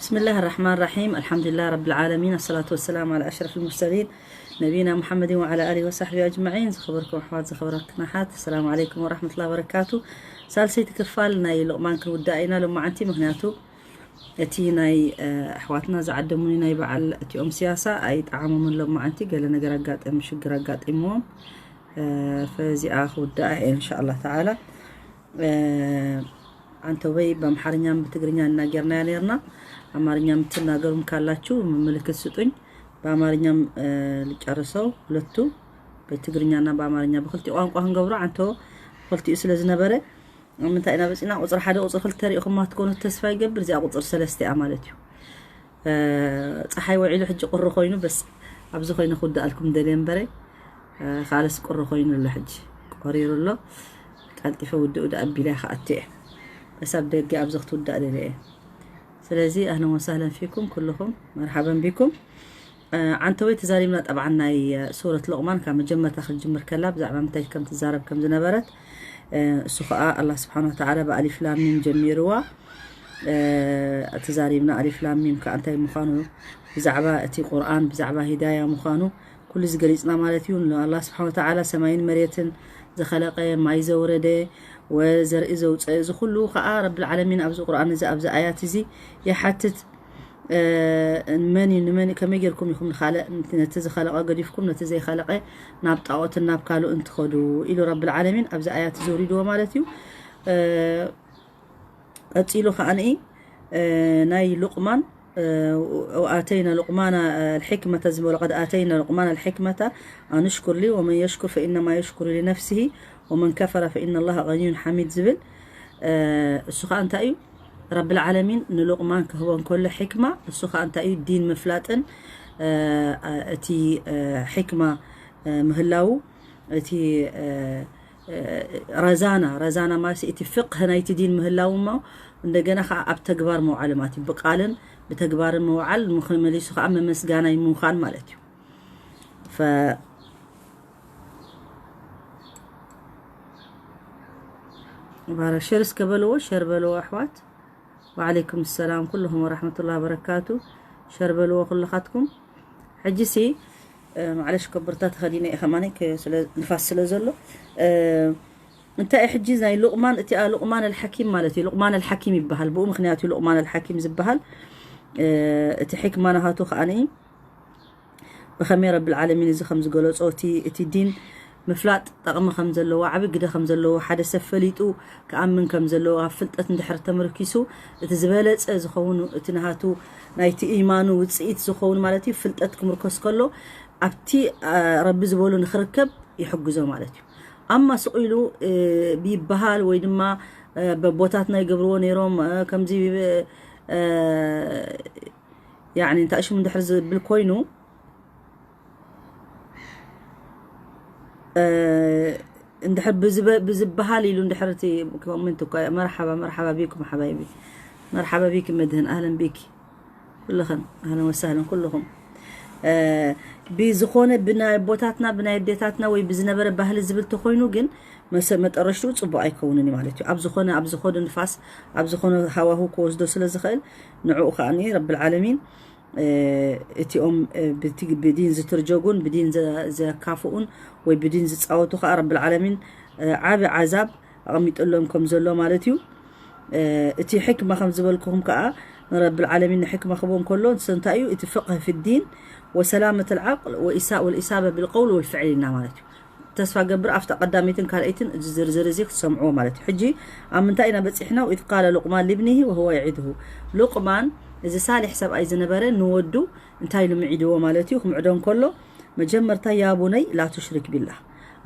بسم الله الرحمن الرحيم. الحمد لله رب العالمين. الصلاة والسلام على أشرف المرسلين نبينا محمد وعلى آله وصحبه أجمعين. ዝኸበርኩም ኣሕዋት፣ ዝኸበርክን ኣሓት፣ السلام عليكم ورحمة الله وبركاته. ሳልሰይቲ ክፋል ናይ ሉቕማን ክንውዳእ ኢና ሎማዓንቲ፣ ምኽንያቱ እቲ ናይ፣ እ፣ ኣሕዋትና ዝዓደሙኒ ናይ በዓል እቲኦም ስያሳ ኣይጠዓሞምን ሎማዓንቲ፣ ገለ ነገር ኣጋጠም፣ ሽግር ኣጋጢምዎም። እ፣ ፈዚኣ ክውዳእ እየ እንሻኣላህ ተዓላ። እ፣ ኣንተወይ ብኣምሓርኛን ብትግርኛ እናጌርናያ ነርና። ኣማርኛ የምትናገሩም ካላችሁ ምልክት ስጡኝ። በአማርኛም፣ እ፣ ልጨርሰው ሁለቱ፣ በትግርኛና በአማርኛ፣ በክልቲኡ ቋንቋ ክንገብሮ፣ ኣንተ፣ በክልቲኡ ስለ ዝነበረ፣ ኣብ ምንታይ ኢና በጺና? ቁጽሪ ሓደ፣ ቁጽሪ ክልተ ሪኢኹማ ትኮኑ ተስፋ ይገብር። እዚኣ ቁጽሪ ሰለስተ እያ ማለት እዩ። እ፣ ጸሓይ ወዒሉ ሕጂ ቁሪ ኮይኑ፣ በስ ኣብዚ ኮይነ ክውድኣልኩም ደልየ እምበረ፣ እ፣ ካልስ ቁሪ ኮይኑ ኣሎ ሕጂ። ቆሪሩ ኣሎ። ቀልጢፈ ውድኡ ደኣ ኣቢለ ክኣቱ እየ። በስ ኣብ ደገ ኣብዚ ክትውዳእ ደልየ እየ። ስለዚ ኣህለን ወሳህለን ፊኩም ኩልኹም፣ መርሓበን ቢኩም። እ፣ ዓንተወይ ተዛሪብና ጠብዓን ናይ፣ እ፣ ሱረት ሉቕማን ካብ መጀመርታ ክትጅምር ከላ ብዛዕባ ምንታይ ከም ትዛረብ ከም ዝነበረት፣ እ፣ እሱ ኸኣ ኣላህ ስብሓን ወተዓላ ብኣሊፍ ላም ሚም ጀሚርዋ። እ፣ ተዛሪብና ኣሊፍ ላም ሚም ከኣ እንታይ ምዃኑ፣ ብዛዕባ እቲ ቁርኣን፣ ብዛዕባ ሂዳያ ምዃኑ ኩሉ ዝገሊጽና ማለት እዩ። ንኣላህ ስብሓን ወተዓላ ሰማይን መሬትን ዝኸለቐ፣ ማይ ዘውረደ፣ ወዘርኢ ዘውፀ፣ እዚ ኩሉ ኸዓ ረብል ዓለሚን ኣብዚ ቁርኣን እዚ፣ ኣብዚ ኣያት እዚ ይሓትት። እ፣ መን እዩ፣ ንመን፣ ከመይ ጌርኩም ኢኹም ንኻልእ፣ ነቲ ዝኸለቐ ገዲፍኩም ነቲ ዘይኸለቐ ናብ ጣዖትን ናብ ካልኦን ትኸዱ? ኢሉ ረብል ዓለሚን ኣብዚ ኣያት እዚ ኣውሪድዎ ማለት እዩ። እ፣ ቀጺሉ ኸዓ ንኢ፣ እ፣ ናይ ሉቕማን፣ እ፣ ወኣተይና ሉቕማና፣ እ፣ ልሕክመተ ዝበሎ፣ ቀድ ኣተይና ሉቕማና ልሕክመተ ኣንሽኩር ሊ ወመን የሽኩር ፈኢነማ የሽኩሩ ሊነፍሲሂ ወመን ከፈረ ፈኢነ ላሃ ገኒዩን ሓሚድ ዝብል፣ እ፣ እሱ ኸዓ እንታይ እዩ? ረብል ዓለሚን ንሉቕማን ክህቦ እንከሎ ሕክማ፣ እሱ ኸዓ እንታይ እዩ? ዲን ምፍላጥን፣ እ፣ እቲ፣ እ፣ ሕክማ፣ እ፣ ምህላዉ፣ እቲ፣ እ፣ እ፣ ረዛና፣ ረዛና ማለት እቲ ፍቅህ ናይቲ ዲን ምህላው እሞ፣ እንደገና ኸዓ ኣብ ተግባር መውዓል ማለት እዩ። ብቃልን ብተግባርን መውዓል፣ ምኽ-፣ መሊሱ ኸዓ መመስጋናይ ምዃን ማለት እዩ። ፈ-፣ ባረ-፣ ሸር እስከ በልዎ፣ ሸር በልዎ ኣሕዋት። ወዓለይኩም ሰላም ኩልኹም ወረሕመቱላሂ ወበረካቱ። ሸር በልዎ ኩልኻትኩም። ሕጂ ሲ፣ እ፣ ማዕለሽ ከብርታ ተኸዲነ እየ ከማኒ፣ ከ-፣ ስለ፣ ንፋስ ስለ ዘሎ። እ፣ እንታይ እዩ ሕጂ ናይ ሉቕማን፣ እቲ፣ ኣ፣ ሉቕማን ኣልሓኪም ማለት እዩ። ሉቕማን ኣልሓኪም ይበሃል። ብኡ ምኽንያት እዩ ሉቕማን ኣልሓኪም ዝበሃል። እ፣ እቲ ሕክማ ናሃቱ ከዓኒ ብኸመይ ረብል ዓለሚን እዚ ከም ዝገለጾ፣ እቲ፣ እቲ ዲን ምፍላጥ ጠቕሚ ከም ዘለዎ፣ ዓቢ ግደ ከም ዘለዎ፣ ሓደ ሰብ ፈሊጡ ክኣምን ከም ዘለዎ፣ ኣብ ፍልጠት እንድሕር ተመርኪሱ፣ እቲ ዝበለጸ ዝኸውን፣ እቲ ናሃቱ ናይቲ ኢማኑ ውጽኢት ዝኸውን ማለት እዩ፣ ፍልጠት ክምርኮስ ከሎ፣ ኣብቲ፣ አ፣ ረቢ ዝበሎ ንኽርከብ ይሕግዞ ማለት እዩ። ኣማ ስቕ ኢሉ፣ እ፣ ይበሃል ወይ ድማ፣ እ፣ በቦታትና ይገብርዎ ነይሮም፣ እ፣ ከምዚ፣ እ፣ ያዕኒ እንታይ ሽሙ እንድሕር ዝብል ኮይኑ፣ እ፣ እንድሕር ብዝበ-፣ ብዝበሃል ኢሉ እንድሕር እቲ ኮመንት እኳ፣ መርሓባ፣ መርሓባ ቢኩም ሓባይቢ። መርሓባ ቢኪ መድህን፣ ኣህለን ቢኪ። ኩልኽን፣ ኣህለን ወሳህለን ኩልኹም። እ፣ ብዝኾነ ብናይ ኣቦታትና፣ ብናይ ኣዴታትና ወይ ብዝነበረ ባህሊ ዝብል ተኾይኑ ግን መሰ-፣ መጠረሽትኡ ጽቡቕ ኣይከውንን እዩ ማለት እዩ። ኣብ ዝኾነ፣ ኣብ ዝኾነ ንፋስ፣ ኣብ ዝኾነ ሃዋሁ ክወስዶ ስለ ዝኽእል፣ ንዕኡ ከኣ ረብል ዓለሚን፣ እ፣ እቲኦም፣ እ፣ ብቲ-፣ ብዲን ዝትርጀጉን ብዲን ዘ-፣ ዘካፍኡን ወይ ብዲን ዝጻወቱ ከኣ ረብል ዓለሚን፣ እ፣ ዓቢ ዓዛብ ኣቐሚጥሎም ከም ዘሎ ማለት እዩ። እ፣ እቲ ሕክማ ከም ዝበልኩኹም ከኣ ንረብል ዓለሚን ንሕክማ ክህቦ እንከሎ፣ ንሱ እንታይ እዩ? እቲ ፍቅህ ፊ ዲን ወሰላመት ልዓቅል ወኢሳ-፣ ወልኢሳበ ብልቀውል ወልፍዕል ኢልና ማለት እዩ። ተስፋ ገብር ኣብታ ቀዳመይትን ካልኣይትን እዚ ዝርዝር እዚ ክትሰምዕዎ ማለት እዩ። ሕጂ ኣብ ምንታይ ኢና በጺሕና? ወኢዝ ቃለ ሉቅማን ሊብኒሂ ወሁወ የዒድሁ። ሉቅማን፣ እዚ ሳሊሕ ሰብኣይ ዝነበረ፣ ንወዱ እንታይ ኢሉ ምዒድዎ ማለት እዩ? ክምዕዶ እንከሎ፣ መጀመርታ፣ ያ ቡነይ ላ ቱሽሪክ ቢላህ፣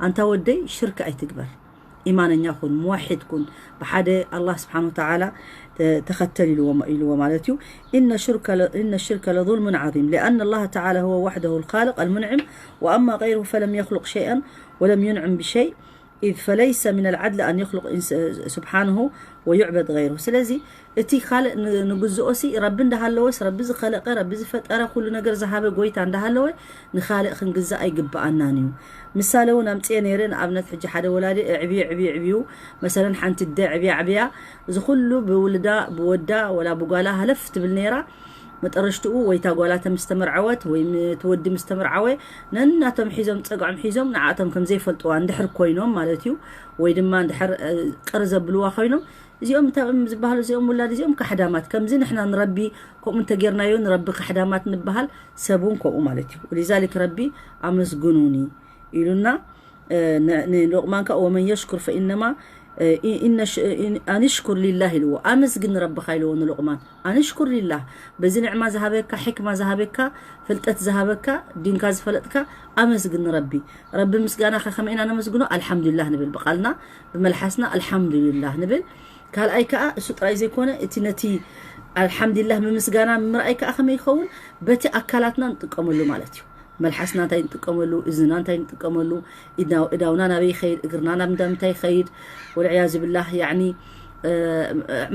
ኣንታ ወደይ ሽርክ ኣይትግበር፣ ኢማነኛ ኩን፣ ሙዋሒድ ኩን፣ ብሓደ ኣላህ ስብሓን ወተዓላ ተ-፣ ተኸተል ኢልዎ፣ ኢልዎ ማለት እዩ። ኢነ ሽርከ ለ-፣ ኢነ ሽርከ ለዙልሙን ዓዚም፣ ሊኣነ ኣላህ ተዓላ ሁወ ዋሕደሁ ልኻልቅ ኣልሙንዕም፣ ወኣማ ገይሩሁ ፈለም የኽሉቅ ሸይኣን ወለም ዩንዕም ብሸይ፣ ኢዝ ፈለይሰ ሚነል ዓድሊ ኣን የኽሉቅ ኢንስ-፣ ስብሓንሁ ወዩዕበድ ገይሩሁ። ስለዚ እቲ ካልእ ን-፣ ንግዝኦሲ ረቢ እንዳሃለወስ፣ ረቢ ዝኸለቀ፣ ረቢ ዝፈጠረ፣ ኩሉ ነገር ዝሃበ ጎይታ እንዳሃለወ ንኻልእ ክንግዛእ ኣይግብኣናን እዩ። ምሳሌ እውን ኣምፅኤ ነይረ። ንኣብነት ሕጂ ሓደ ወላዲ እዕብዩ፣ እዕብዩ፣ እዕብዩ፣ መሰለን ሓንቲ ኣደ እዕብያ፣ እዕብያ፣ እዚ ኩሉ ብውልዳ፣ ብወዳ፣ ወላ ብጓላ ሃለፍ ትብል ነይራ። መጠረሽትኡ ወይ እታ ጓላተ ምስ ተመርዐወት ወይ እቲ ወዲ ምስ ተመርዓወ ነናቶም ሒዞም ጸግዖም ሒዞም ንዓቶም ከም ዘይፈልጥዋ እንድሕር ኮይኖም ማለት እዩ። ወይ ድማ እንድሕር ቅር ዘብልዋ ኮይኖም እዚኦም ዝበሃሉ እዚኦም ውላድ እዚኦም ካሕዳማት ከምዚ ንሕና ንረቢ ከምኡ እንተጌርናዮ ንረቢ ካሕዳማት ንበሃል። ሰብ እውን ከምኡ ማለት እዩ። ولذلك ረቢ ኣመስግኑኒ ኢሉና። ንሉቕማን ከዓ ወመን የሽኩር ፈኢነማ ኣንሽኩር ሊላህ ኢልዎ። ኣመስግን ንረብኻ ኢልዎ ንሉቕማን። ኣንሽኩር ሊላህ፣ በዚ ንዕማ ዝሃበካ፣ ሕክማ ዝሃበካ፣ ፍልጠት ዝሃበካ፣ ዲንካ ዝፈለጥካ፣ ኣመስግን ንረቢ። ረቢ ምስጋና ከ ከመይ ኢና ነመስግኖ? ኣልሓምዱሊላህ ንብል ብቓልና፣ ብመልሓስና ኣልሓምዱሊላህ ንብል። ካልኣይ ከዓ እሱ ጥራይ ዘይኮነ እቲ ነቲ ኣልሓምዱሊላህ ብምስጋና ምርኣይ ከዓ ከመይ ይኸውን? በቲ ኣካላትና ንጥቀመሉ ማለት እዩ። መልሓስና እንታይ ንጥቀመሉ፣ እዝና እንታይ ንጥቀመሉ፣ እዳውና ናበይ ይኸይድ፣ እግርና ናብ እንዳ ምንታይ ይኸይድ። ወልዕያዙ ብላህ ያኒ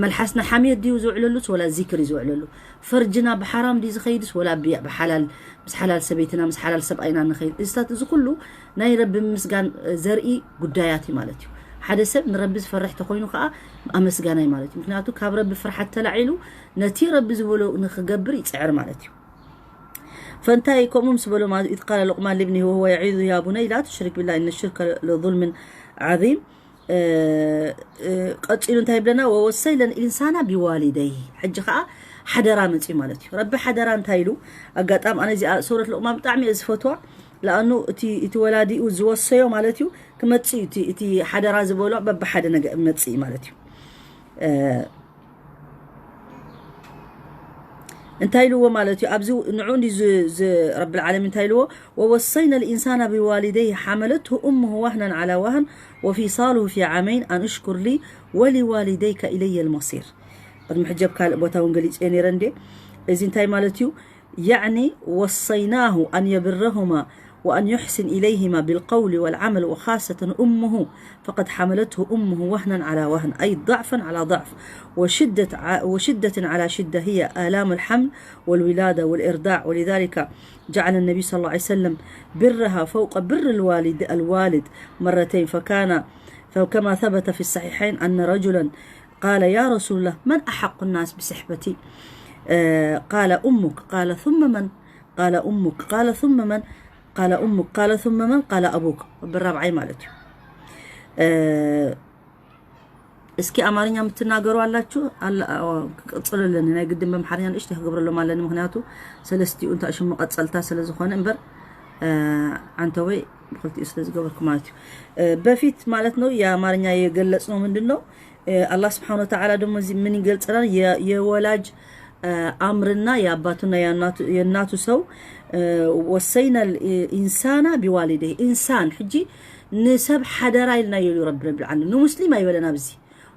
መልሓስና ሓሜት ድዩ ዝውዕለሉስ ወላ ዚክር እዩ ዝውዕለሉ? ፈርጅና ብሓራም ድዩ ዝኸይድስ ወላ ብሓላል፣ ምስ ሓላል ሰበይትና ምስ ሓላል ሰብኣይና ንኸይድ? እዚታት እዚ ኩሉ ናይ ረቢ ምስጋን ዘርኢ ጉዳያት እዩ ማለት እዩ። ሓደ ሰብ ንረቢ ዝፈርሕ ተኮይኑ ከዓ ኣመስጋናይ ማለት እዩ። ምክንያቱ ካብ ረቢ ፍርሓት ተላዒሉ ነቲ ረቢ ዝበሎ ንክገብር ይፅዕር ማለት እዩ። ፈንታይ ከምኡ ምስ በሎ ማለት ኢዝ ቃለ ሉቅማን ልብኒ ወሁወ የዒዙ ያ ቡነይ ላ ትሽሪክ ቢላ ኢነ ሽርከ ለዙልምን ዓዚም። ቀፂሉ እንታይ ይብለና? ወወሰይለን ኢንሳና ቢዋሊደይ። ሕጂ ከዓ ሓደራ መፅዩ ማለት እዩ። ረቢ ሓደራ እንታይ ኢሉ? ኣጋጣሚ ኣነ እዚኣ ሱረት ሉቅማን ብጣዕሚ እየ ዝፈትዋ። ለኣኑ እቲ ወላዲኡ ዝወሰዮ ማለት እዩ ክመፅእ እዩ። እቲ ሓደራ ዝበሎ በብሓደ ነገር መፅእ ማለት እዩ። እንታይ ኢልዎ ማለት እዩ? ኣብዚ ንዑ እንዲ ረብል ዓለሚን እንታይ ኢልዎ? ወወሰይና ልኢንሳና ብዋሊደይ ሓመለትሁ እሙሁ ዋህናን ዓላ ዋህን ወፊሳሉሁ ፊ ዓመይን ኣን እሽኩር ሊ ወሊዋሊደይከ ኢለየ ልመሲር። ቅድሚ ሕጂ ኣብ ካልእ ቦታ እውን ገሊፀ ነይረ እንዴ። እዚ እንታይ ማለት እዩ? يعني وصيناه أن يبرهما وأن يحسن إليهما بالقول والعمل وخاصة أمه فقد حملته أمه وهنا على وهن أي ضعفا على ضعف وشدة وشدة على شدة هي آلام الحمل والولادة والإرضاع ولذلك جعل النبي صلى الله عليه وسلم برها فوق بر الوالد الوالد مرتين فكان فكما ثبت في الصحيحين أن رجلا قال يا رسول الله من أحق الناس بصحبتي؟ قال أمك. قال ثم من؟ قال أمك. قال ثم من؟ قال أمك. قال ثم من؟ قال أبوك. بالرابعة ማለት እዩ። እስኪ ኣማርኛ የምትናገሩ ኣላችሁ? ክቅፅል ኣለኒ ናይ ግድን በምሓርኛ ንእሽተይ ክገብረሎም ኣለኒ። ምክንያቱ ሰለስቲኡ እንታይ ሽሙ ቀፀልታ ስለዝኾነ እምበር ዓንተወይ ብክልቲኡ ስለዝገበርኩ ማለት እዩ። በፊት ማለት ነው የአማርኛ የገለጽ ነው ምንድን ነው? አላህ ስብሓን ወተዓላ ደግሞ እዚህ ምን ይገልጸናል? የወላጅ አምርና የአባቱና የእናቱ ሰው ወሰይና ኢንሳና ቢዋሊደይ ኢንሳን ሕጂ ንሰብ ሓደራ ኢልና ይሉ ረቢ ረብል ዓለሚን ንሙስሊም ኣይበለን ኣብዚ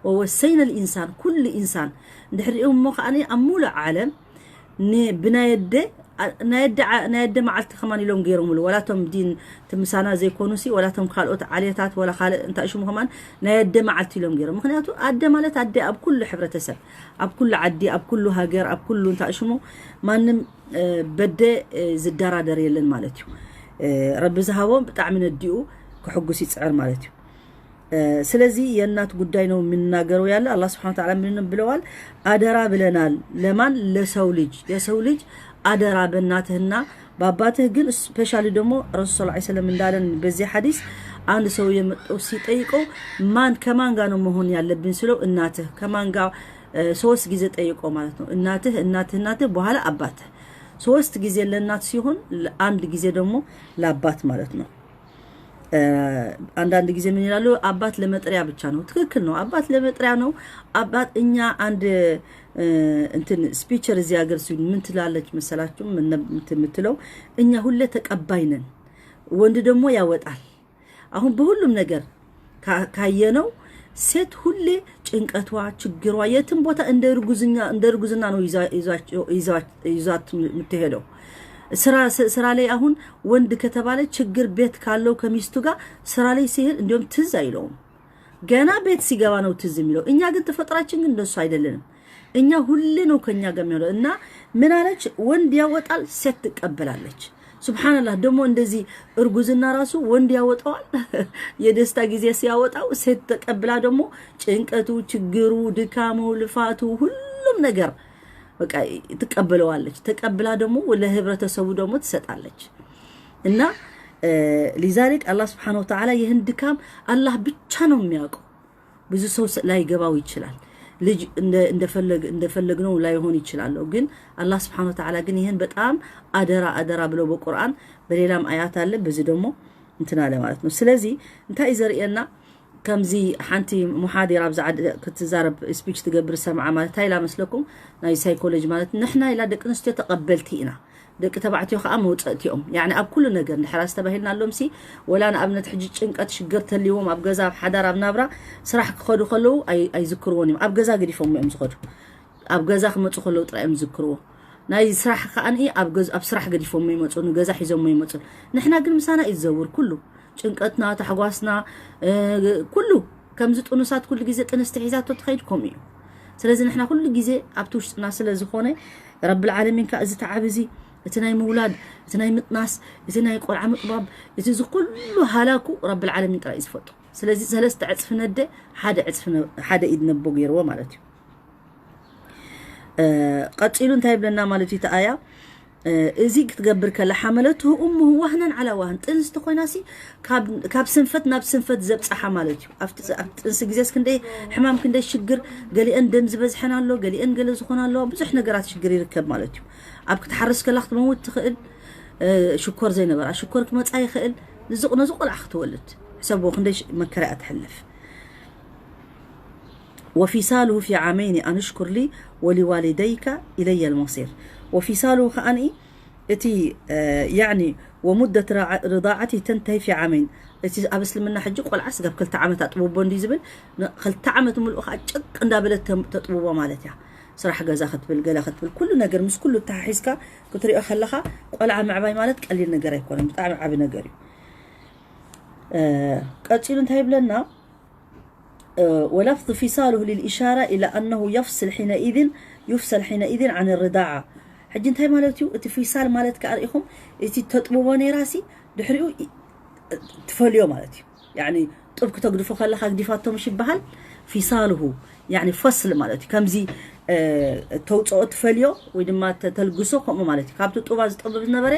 ወወሰይና ልኢንሳን ኩሉ ኢንሳን እንድሕሪኦም እሞ ከዓ ኣብ ሙሉእ ዓለም ብናይ ኣደ ናይ ኣደ መዓልቲ ከማን ኢሎም ገይሮምሉ ወላቶም ዲን ትምሳና ዘይኮኑ ሲ ወላቶም ካልኦት ዓሌታት ወላ ካልእ እንታይ ሽሙ ከማን ናይ ኣደ መዓልቲ ኢሎም ገይሮም። ምክንያቱ ኣደ ማለት ኣደ ኣብ ኩሉ ሕብረተሰብ ኣብ ኩሉ ዓዲ ኣብ ኩሉ ሃገር ኣብ ኩሉ እንታይ ሽሙ ማንም በደ ዝደራደር የለን ማለት እዩ። ረቢ ዝሃቦም ብጣዕሚ ነዲኡ ክሕጉስ ይፅዕር ማለት እዩ። ስለዚህ የእናት ጉዳይ ነው የምንናገረው ያለ አላህ ስብሐነ ወተዓላ ምን ብለዋል? አደራ ብለናል። ለማን? ለሰው ልጅ። የሰው ልጅ አደራ በእናትህና በአባትህ ግን ስፔሻሊ ደግሞ ረሱል ሰለላሁ ዐለይሂ ወሰለም እንዳለን በዚህ ሐዲስ አንድ ሰው የመጣው ሲጠይቀው ማን ከማን ጋር ነው መሆን ያለብን ስለው እናትህ ከማን ጋር ሶስት ጊዜ ጠይቆ ማለት ነው። እናትህ እናትህ እናትህ በኋላ አባትህ ሶስት ጊዜ ለእናት ሲሆን አንድ ጊዜ ደግሞ ለአባት ማለት ነው። አንዳንድ ጊዜ ምን ይላሉ? አባት ለመጥሪያ ብቻ ነው። ትክክል ነው። አባት ለመጥሪያ ነው። አባት እኛ አንድ እንትን ስፒቸር እዚህ ሀገር ሲሉ ምን ትላለች መሰላችሁ? የምትለው እኛ ሁሌ ተቀባይ ነን። ወንድ ደግሞ ያወጣል። አሁን በሁሉም ነገር ካየነው ሴት ሁሌ ጭንቀቷ ችግሯ የትም ቦታ እንደ እርጉዝና ነው ይዛት የምትሄደው። ስራ ላይ አሁን ወንድ ከተባለ ችግር ቤት ካለው ከሚስቱ ጋር ስራ ላይ ሲሄድ እንዲሁም ትዝ አይለውም። ገና ቤት ሲገባ ነው ትዝ የሚለው። እኛ ግን ተፈጥራችን ግን እንደሱ አይደለንም። እኛ ሁሌ ነው ከኛ ጋር የሚሆነው እና ምን አለች? ወንድ ያወጣል፣ ሴት ትቀበላለች። ሱብሃንአላህ። ደግሞ እንደዚህ እርጉዝና ራሱ ወንድ ያወጣዋል። የደስታ ጊዜ ሲያወጣው ሴት ተቀብላ ደግሞ ጭንቀቱ፣ ችግሩ፣ ድካሙ፣ ልፋቱ፣ ሁሉም ነገር በቃ ትቀበለዋለች። ተቀብላ ደግሞ ለህብረተሰቡ ደግሞ ትሰጣለች። እና ሊዛሊክ አላህ ስብሓን ወተዓላ ይህን ድካም አላህ ብቻ ነው የሚያውቀው። ብዙ ሰው ላይገባው ይችላል። ልጅ እንደፈለግነው ላይሆን ይችላለሁ። ግን አላህ ስብሓን ወተዓላ ግን ይህን በጣም አደራ አደራ ብለው በቁርአን በሌላም አያት አለ። በዚ ደግሞ እንትን አለ ማለት ነው። ስለዚ እንታይ እዩ ዘርእየና? ከምዚ ሓንቲ ሙሓዲራ ኣብዛ ዓዲ ክትዛረብ ስፒች ትገብር ሰምዓ ማለት እንታይ ኢላ መስለኩም? ናይ ሳይኮሎጂ ማለት ንሕና ኢላ ደቂ ኣንስትዮ ተቐበልቲ ኢና፣ ደቂ ተባዕትዮ ከዓ መውፀእቲ እዮም። ያኒ ኣብ ኩሉ ነገር እንድሕር ኣስተባሂልና ኣሎም ሲ ወላ ንኣብነት ሕጂ ጭንቀት ሽግር ተልዎም ኣብ ገዛ ኣብ ሓዳር ኣብ ናብራ ስራሕ ክኸዱ ከለዉ ኣይዝክርዎን እዮም። ኣብ ገዛ ገዲፎም እዮም ዝኸዱ። ኣብ ገዛ ክመፁ ከለዉ ጥራይ እዮም ዝዝክርዎ። ናይ ስራሕ ከዓ ኣብ ስራሕ ገዲፎም ይመፁ፣ ንገዛ ሒዞም ይመፁ። ንሕና ግን ምሳና እዩ ዝዘውር ኩሉ ጭንቀትና፣ ታሕጓስና፣ ኩሉ ከምዚ ጥኑሳት ኩሉ ግዜ ጥንስቲ ሒዛቶ ትኸይድ ከምኡ እዩ። ስለዚ ንሕና ኩሉ ግዜ ኣብቲ ውሽጥና ስለ ዝኾነ ረብል ዓለሚን ከዓ እዚ ተዓብ እዚ እቲ ናይ ምውላድ፣ እቲ ናይ ምጥናስ፣ እቲ ናይ ቆልዓ ምጥባብ፣ እቲ እዚ ኩሉ ሃላኩ ረብል ዓለሚን ጥራይ እዩ ዝፈጡ። ስለዚ ሰለስተ ዕፅፊ ነደ ሓደ ዕፅፊ ሓደ ኢድ ነቦ ገይርዎ ማለት እዩ። ቀፂሉ እንታይ ይብለና ማለት እዩ እቲ ኣያ? እዚ ክትገብር ከላ ሓመለትሁ እሙሁ ዋህነን ዓላ ዋህን፣ ጥንስቲ ኮይና ሲ ካብ ስንፈት ናብ ስንፈት ዘብፃሓ ማለት እዩ። ኣብ ጥንሲ ግዜስ ክንደይ ሕማም ክንደይ ሽግር፣ ገሊአን ደም ዝበዝሐን ኣሎ፣ ገሊአን ገለ ዝኾና ኣለዋ፣ ብዙሕ ነገራት ሽግር ይርከብ ማለት እዩ። ኣብ ክትሓርስ ከላ ክትመውት ትኽእል፣ ሽኮር ዘይነበራ ሽኮር ክመፃ ይኽእል። ነዚ ቆልዓ ክትወልድ ሕሰብዎ ክንደይ መከራ እያ ትሕልፍ። وفصاله في عامين أن اشكر لي ولوالديك إلي المصير. وفصاله ከዓኒ እቲ ያኒ ومدة رضاعته تنتهي في عامين. እቲ ኣብ እስልምና ሕጂ ቆልዓ ስጋብ ክልተ ዓመት ኣጥብቦ እንዲ ዝብል ክልተ ዓመት ሙሉእ ከዓ ጭቅ እንዳበለት ተጥብቦ ማለት እያ። ስራሕ ገዛ ክትብል ገለ ክትብል ኩሉ ነገር ምስ ኩሉ ተሓሒዝካ ክትሪኦ ከለካ ቆልዓ ምዕባይ ማለት ቀሊል ነገር ኣይኮነን፣ ብጣዕሚ ዓቢ ነገር እዩ። ቀፂሉ እንታይ ይብለና? ولفظ فصاله للإشارة إلى أنه يفصل حينئذ يفصل حينئذ عن الرضاعة. ሕጂ እንታይ ማለት እዩ እቲ ፊሳል ማለት ከዓ ርኢኹም እቲ ተጥብቦ ነይራሲ ድሕሪኡ ትፈልዮ ማለት እዩ። ያኒ ጡብ ክተግድፎ ከለካ ግዲፋቶ ምሽ ይበሃል ፊሳልሁ ያኒ ፈስል ማለት እዩ። ከምዚ ተውፅኦ ትፈልዮ ወይ ድማ ተልግሶ ከምኡ ማለት እዩ። ካብቲ ጡባ ዝጠብብ ዝነበረ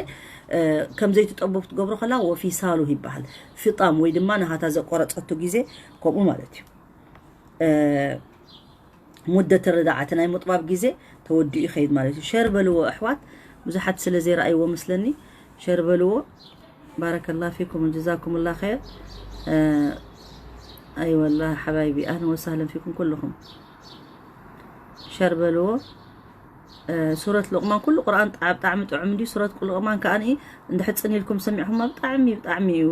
ከምዘይትጠብብ ትገብሮ ከላ ወፊሳሉ ይበሃል። ፊጣም ወይ ድማ ንሃታ ዘቆረፀቱ ግዜ ከምኡ ማለት እዩ። ሙደት ርዳዓ እቲ ናይ ምጥባብ ግዜ ተወዲኡ ይኸይድ ማለት እዩ። ሸር በልዎ ኣሕዋት፣ ብዙሓት ስለ ዘይረኣይዎ መስለኒ። ሸር በልዎ። ባረከላ ፊኩም ጀዛኩም ላ ኸይር። ኣይወላ ሓባይቢ ኣህለን ወሳህለን ፊኩም ኩልኹም። ሸር በልዎ። ሱረት ሉቕማን ኩሉ ቁርኣን ብጣዕሚ ጥዑም እንዲ። ሱረት ሉቕማን ከኣ እንድሕር ጽን ኢልኩም ሰሚዕኹማ ብጣዕሚ ብጣዕሚ እዩ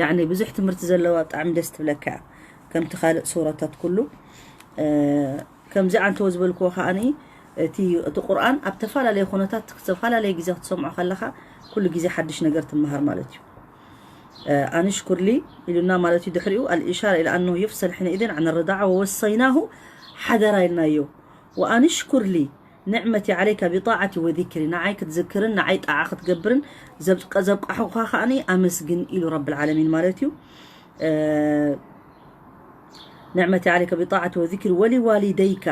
ያኒ ብዙሕ ትምህርቲ ዘለዋ ብጣዕሚ ደስ ትብለካ እያ። ከምቲ ካልእ ሱረታት ኩሉ ከምዚ ኣንተዎ ዝበልክዎ ከኣ እቲ እቲ ቁርኣን ኣብ ተፈላለየ ኩነታት ዝተፈላለየ ግዜ ክትሰምዖ ከለኻ ኩሉ ግዜ ሓድሽ ነገር ትመሃር ማለት እዩ። ኣንሽኩር ሊ ኢሉና ማለት እዩ። ድሕሪኡ الإشارة إلى أنه يفصل حينئذ عن الرضاعة ووصيناه ሓደራ ኢልናዮ። وأنشكر لي نعمتي عليك بطاعتي وذكري ንዓይ ክትዝክርን ንዓይ ጣዓ ክትገብርን ዘብቃ ዘብቃሕኻ ከኣኒ ኣመስግን ኢሉ ረብል ዓለሚን ማለት እዩ። نعمتي عليك بطاعتي وذكري ولوالديك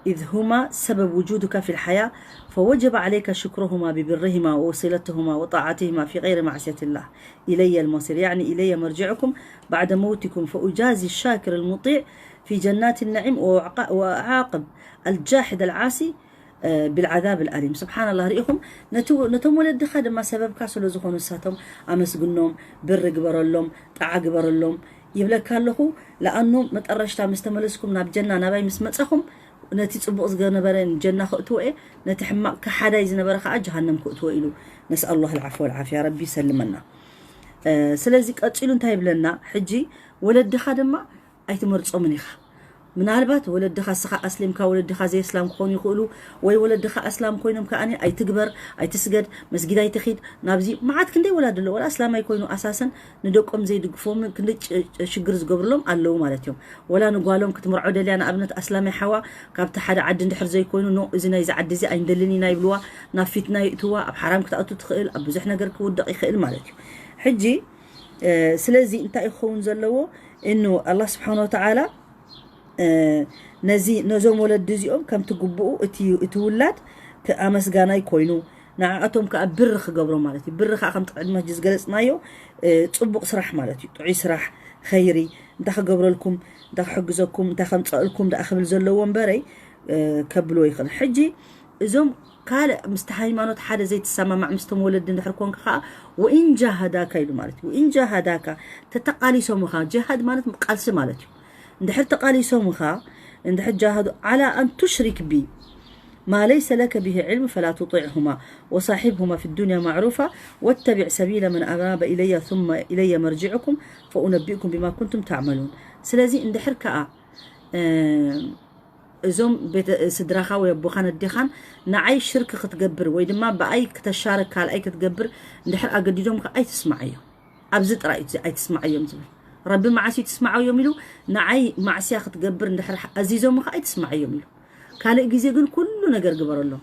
إذ هما سبب وجودك في الحياة فوجب عليك شكرهما ببرهما ووصلتهما وطاعتهما في غير معصية الله إلي المصير يعني إلي مرجعكم بعد موتكم فأجازي الشاكر المطيع في جنات النعيم وأعاقب الجاحد العاصي بالعذاب الأليم. سبحان الله ርኢኹም ነቶም ወለድኻ ድማ ሰበብካ ስለ ዝኾኑ ንሳቶም ኣመስግኖም፣ ብር ግበረሎም፣ ጣዓ ግበረሎም ይብለካ ኣለኹ። ለኣኑ መጠረሽታ ምስ ተመለስኩም ናብ ጀና ናባይ ምስ መፀኹም ነቲ ፅቡቕ ዝነበረ ጀና ክእትዎ እየ፣ ነቲ ሕማቕ ከሓዳይ ዝነበረ ከዓ ጀሃነም ክእትዎ ኢሉ። نسأل الله العفو والعافية ረቢ ይሰልመና። ስለዚ ቀፂሉ እንታይ ይብለና ሕጂ ወለድኻ ድማ ኣይትመርፆምን ኢኻ። ምናልባት ወለድኻ እስኻ ኣስሊምካ ወለድኻ ዘይስላም ክኾኑ ይኽእሉ ወይ ወለድኻ ኣስላም ኮይኖም ከኣ ኣይትግበር ኣይትስገድ መስጊድ ኣይትኺድ ናብዚ መዓት ክንደይ ወላድ ኣሎ ወላ ኣስላም ኣይኮይኑ ኣሳሰን ንደቆም ዘይድግፎም ክንደይ ሽግር ዝገብርሎም ኣለዉ ማለት እዮም። ወላ ንጓሎም ክትምርዖ ደልያ ንኣብነት ኣስላም ሓዋ ካብቲ ሓደ ዓዲ እንድሕር ዘይኮይኑ ኖ እዚ ናይዚ ዓዲ እዚ ኣይንደልን ኢና ይብልዋ። ናብ ፊትና ይእትዋ ኣብ ሓራም ክትኣቱ ትኽእል ኣብ ብዙሕ ነገር ክውደቕ ይኽእል ማለት እዩ። ሕጂ ስለዚ እንታይ ክኸውን ዘለዎ እኑ ኣላ ስብሓን ወተዓላ ነዚ ነዞም ወለዲ እዚኦም ከምቲ ግቡኡ እቲ ውላድ ኣመስጋናይ ኮይኑ ንዓኣቶም ከዓ ብር ክገብሮ ማለት እዩ። ብር ከዓ ከምቲ ቅድሚ ሕጂ ዝገለፅናዮ ፅቡቅ ስራሕ ማለት እዩ። ጥዑይ ስራሕ፣ ኸይሪ፣ እንታይ ክገብረልኩም፣ እንታይ ክሕግዘኩም፣ እንታይ ከምፀእልኩም ደኣ ክብል ዘለዎ እምበረይ ከብልዎ ይኽእል። ሕጂ እዞም ካልእ ምስቲ ሃይማኖት ሓደ ዘይትሰማማዕ ምስቶም ወለዲ እንድሕር ኮንካ ከዓ ወኢን ጃሃዳካ ኢሉ ማለት እዩ። ወኢን ጃሃዳካ ተተቃሊሶምኻ፣ ጅሃድ ማለት ቃልሲ ማለት እዩ። እንድሕር ተቃሊሶምኻ እንድሕር ጃሃዱ ዓላ ኣን ቱሽሪክ ቢ ማ ለይሰ ለከ ብሂ ዕልም ፈላ ቱጢዕሁማ ወሳሒብሁማ ፊ ዱንያ ማዕሩፋ ወተቢዕ ሰቢለ መን ኣናበ ኢለያ ثم ኢለየ መርጅዕኩም ፈኡነቢእኩም ቢማ ኩንቱም ተዕመሉን። ስለዚ እንድሕር ከኣ እዞም ስድራኻ ወይ ኣቦኻን ኣዴኻን ንዓይ ሽርክ ክትገብር ወይ ድማ ብኣይ ክተሻርክ ካልኣይ ክትገብር እንድሕር ኣገዲዶም ከ ኣይትስማዓዮም። ኣብዚ ጥራይ እዩ ኣይትስማዓዮም ዝብል። ረቢ መዓስ እዩ ትስማዓዮም ኢሉ ንዓይ ማዕስያ ክትገብር እንድሕር ኣዚዞም ከ ኣይትስማዓዮም ኢሉ። ካልእ ግዜ ግን ኩሉ ነገር ግበረሎም።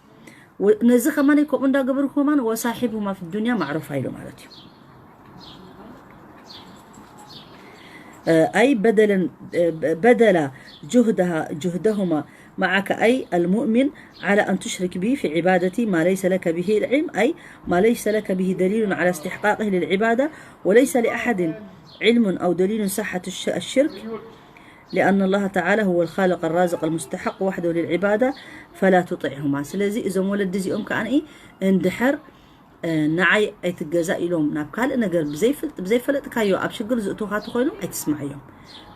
ነዚ ከማን ከምኡ እንዳገበሩ ከማን ወሳሒብሁማ ፊ ዱንያ ማዕሩፋ ኢሉ ማለት እዩ። ኣይ በደለን በደላ ጁህደሃ ጁህደሁማ معك أي المؤمن على أن تشرك به في عبادة ما ليس لك به العلم، أي ما ليس لك به دليل على استحقاقه للعبادة، وليس لأحد علم أو دليل صحة الشرك، لأن الله تعالى هو الخالق الرازق المستحق وحده للعبادة، فلا تطعهما. ስለዚ እዞም ወለዲ እዚኦም ከኣ እንድሕር ንዓይ ኣይትገዛ ኢሎም ናብ ካልእ ነገር ብዘይፈለጥካዮ ኣብ ሽግር ዝእትውካ ተኮይኖም ኣይትስማዓዮም፣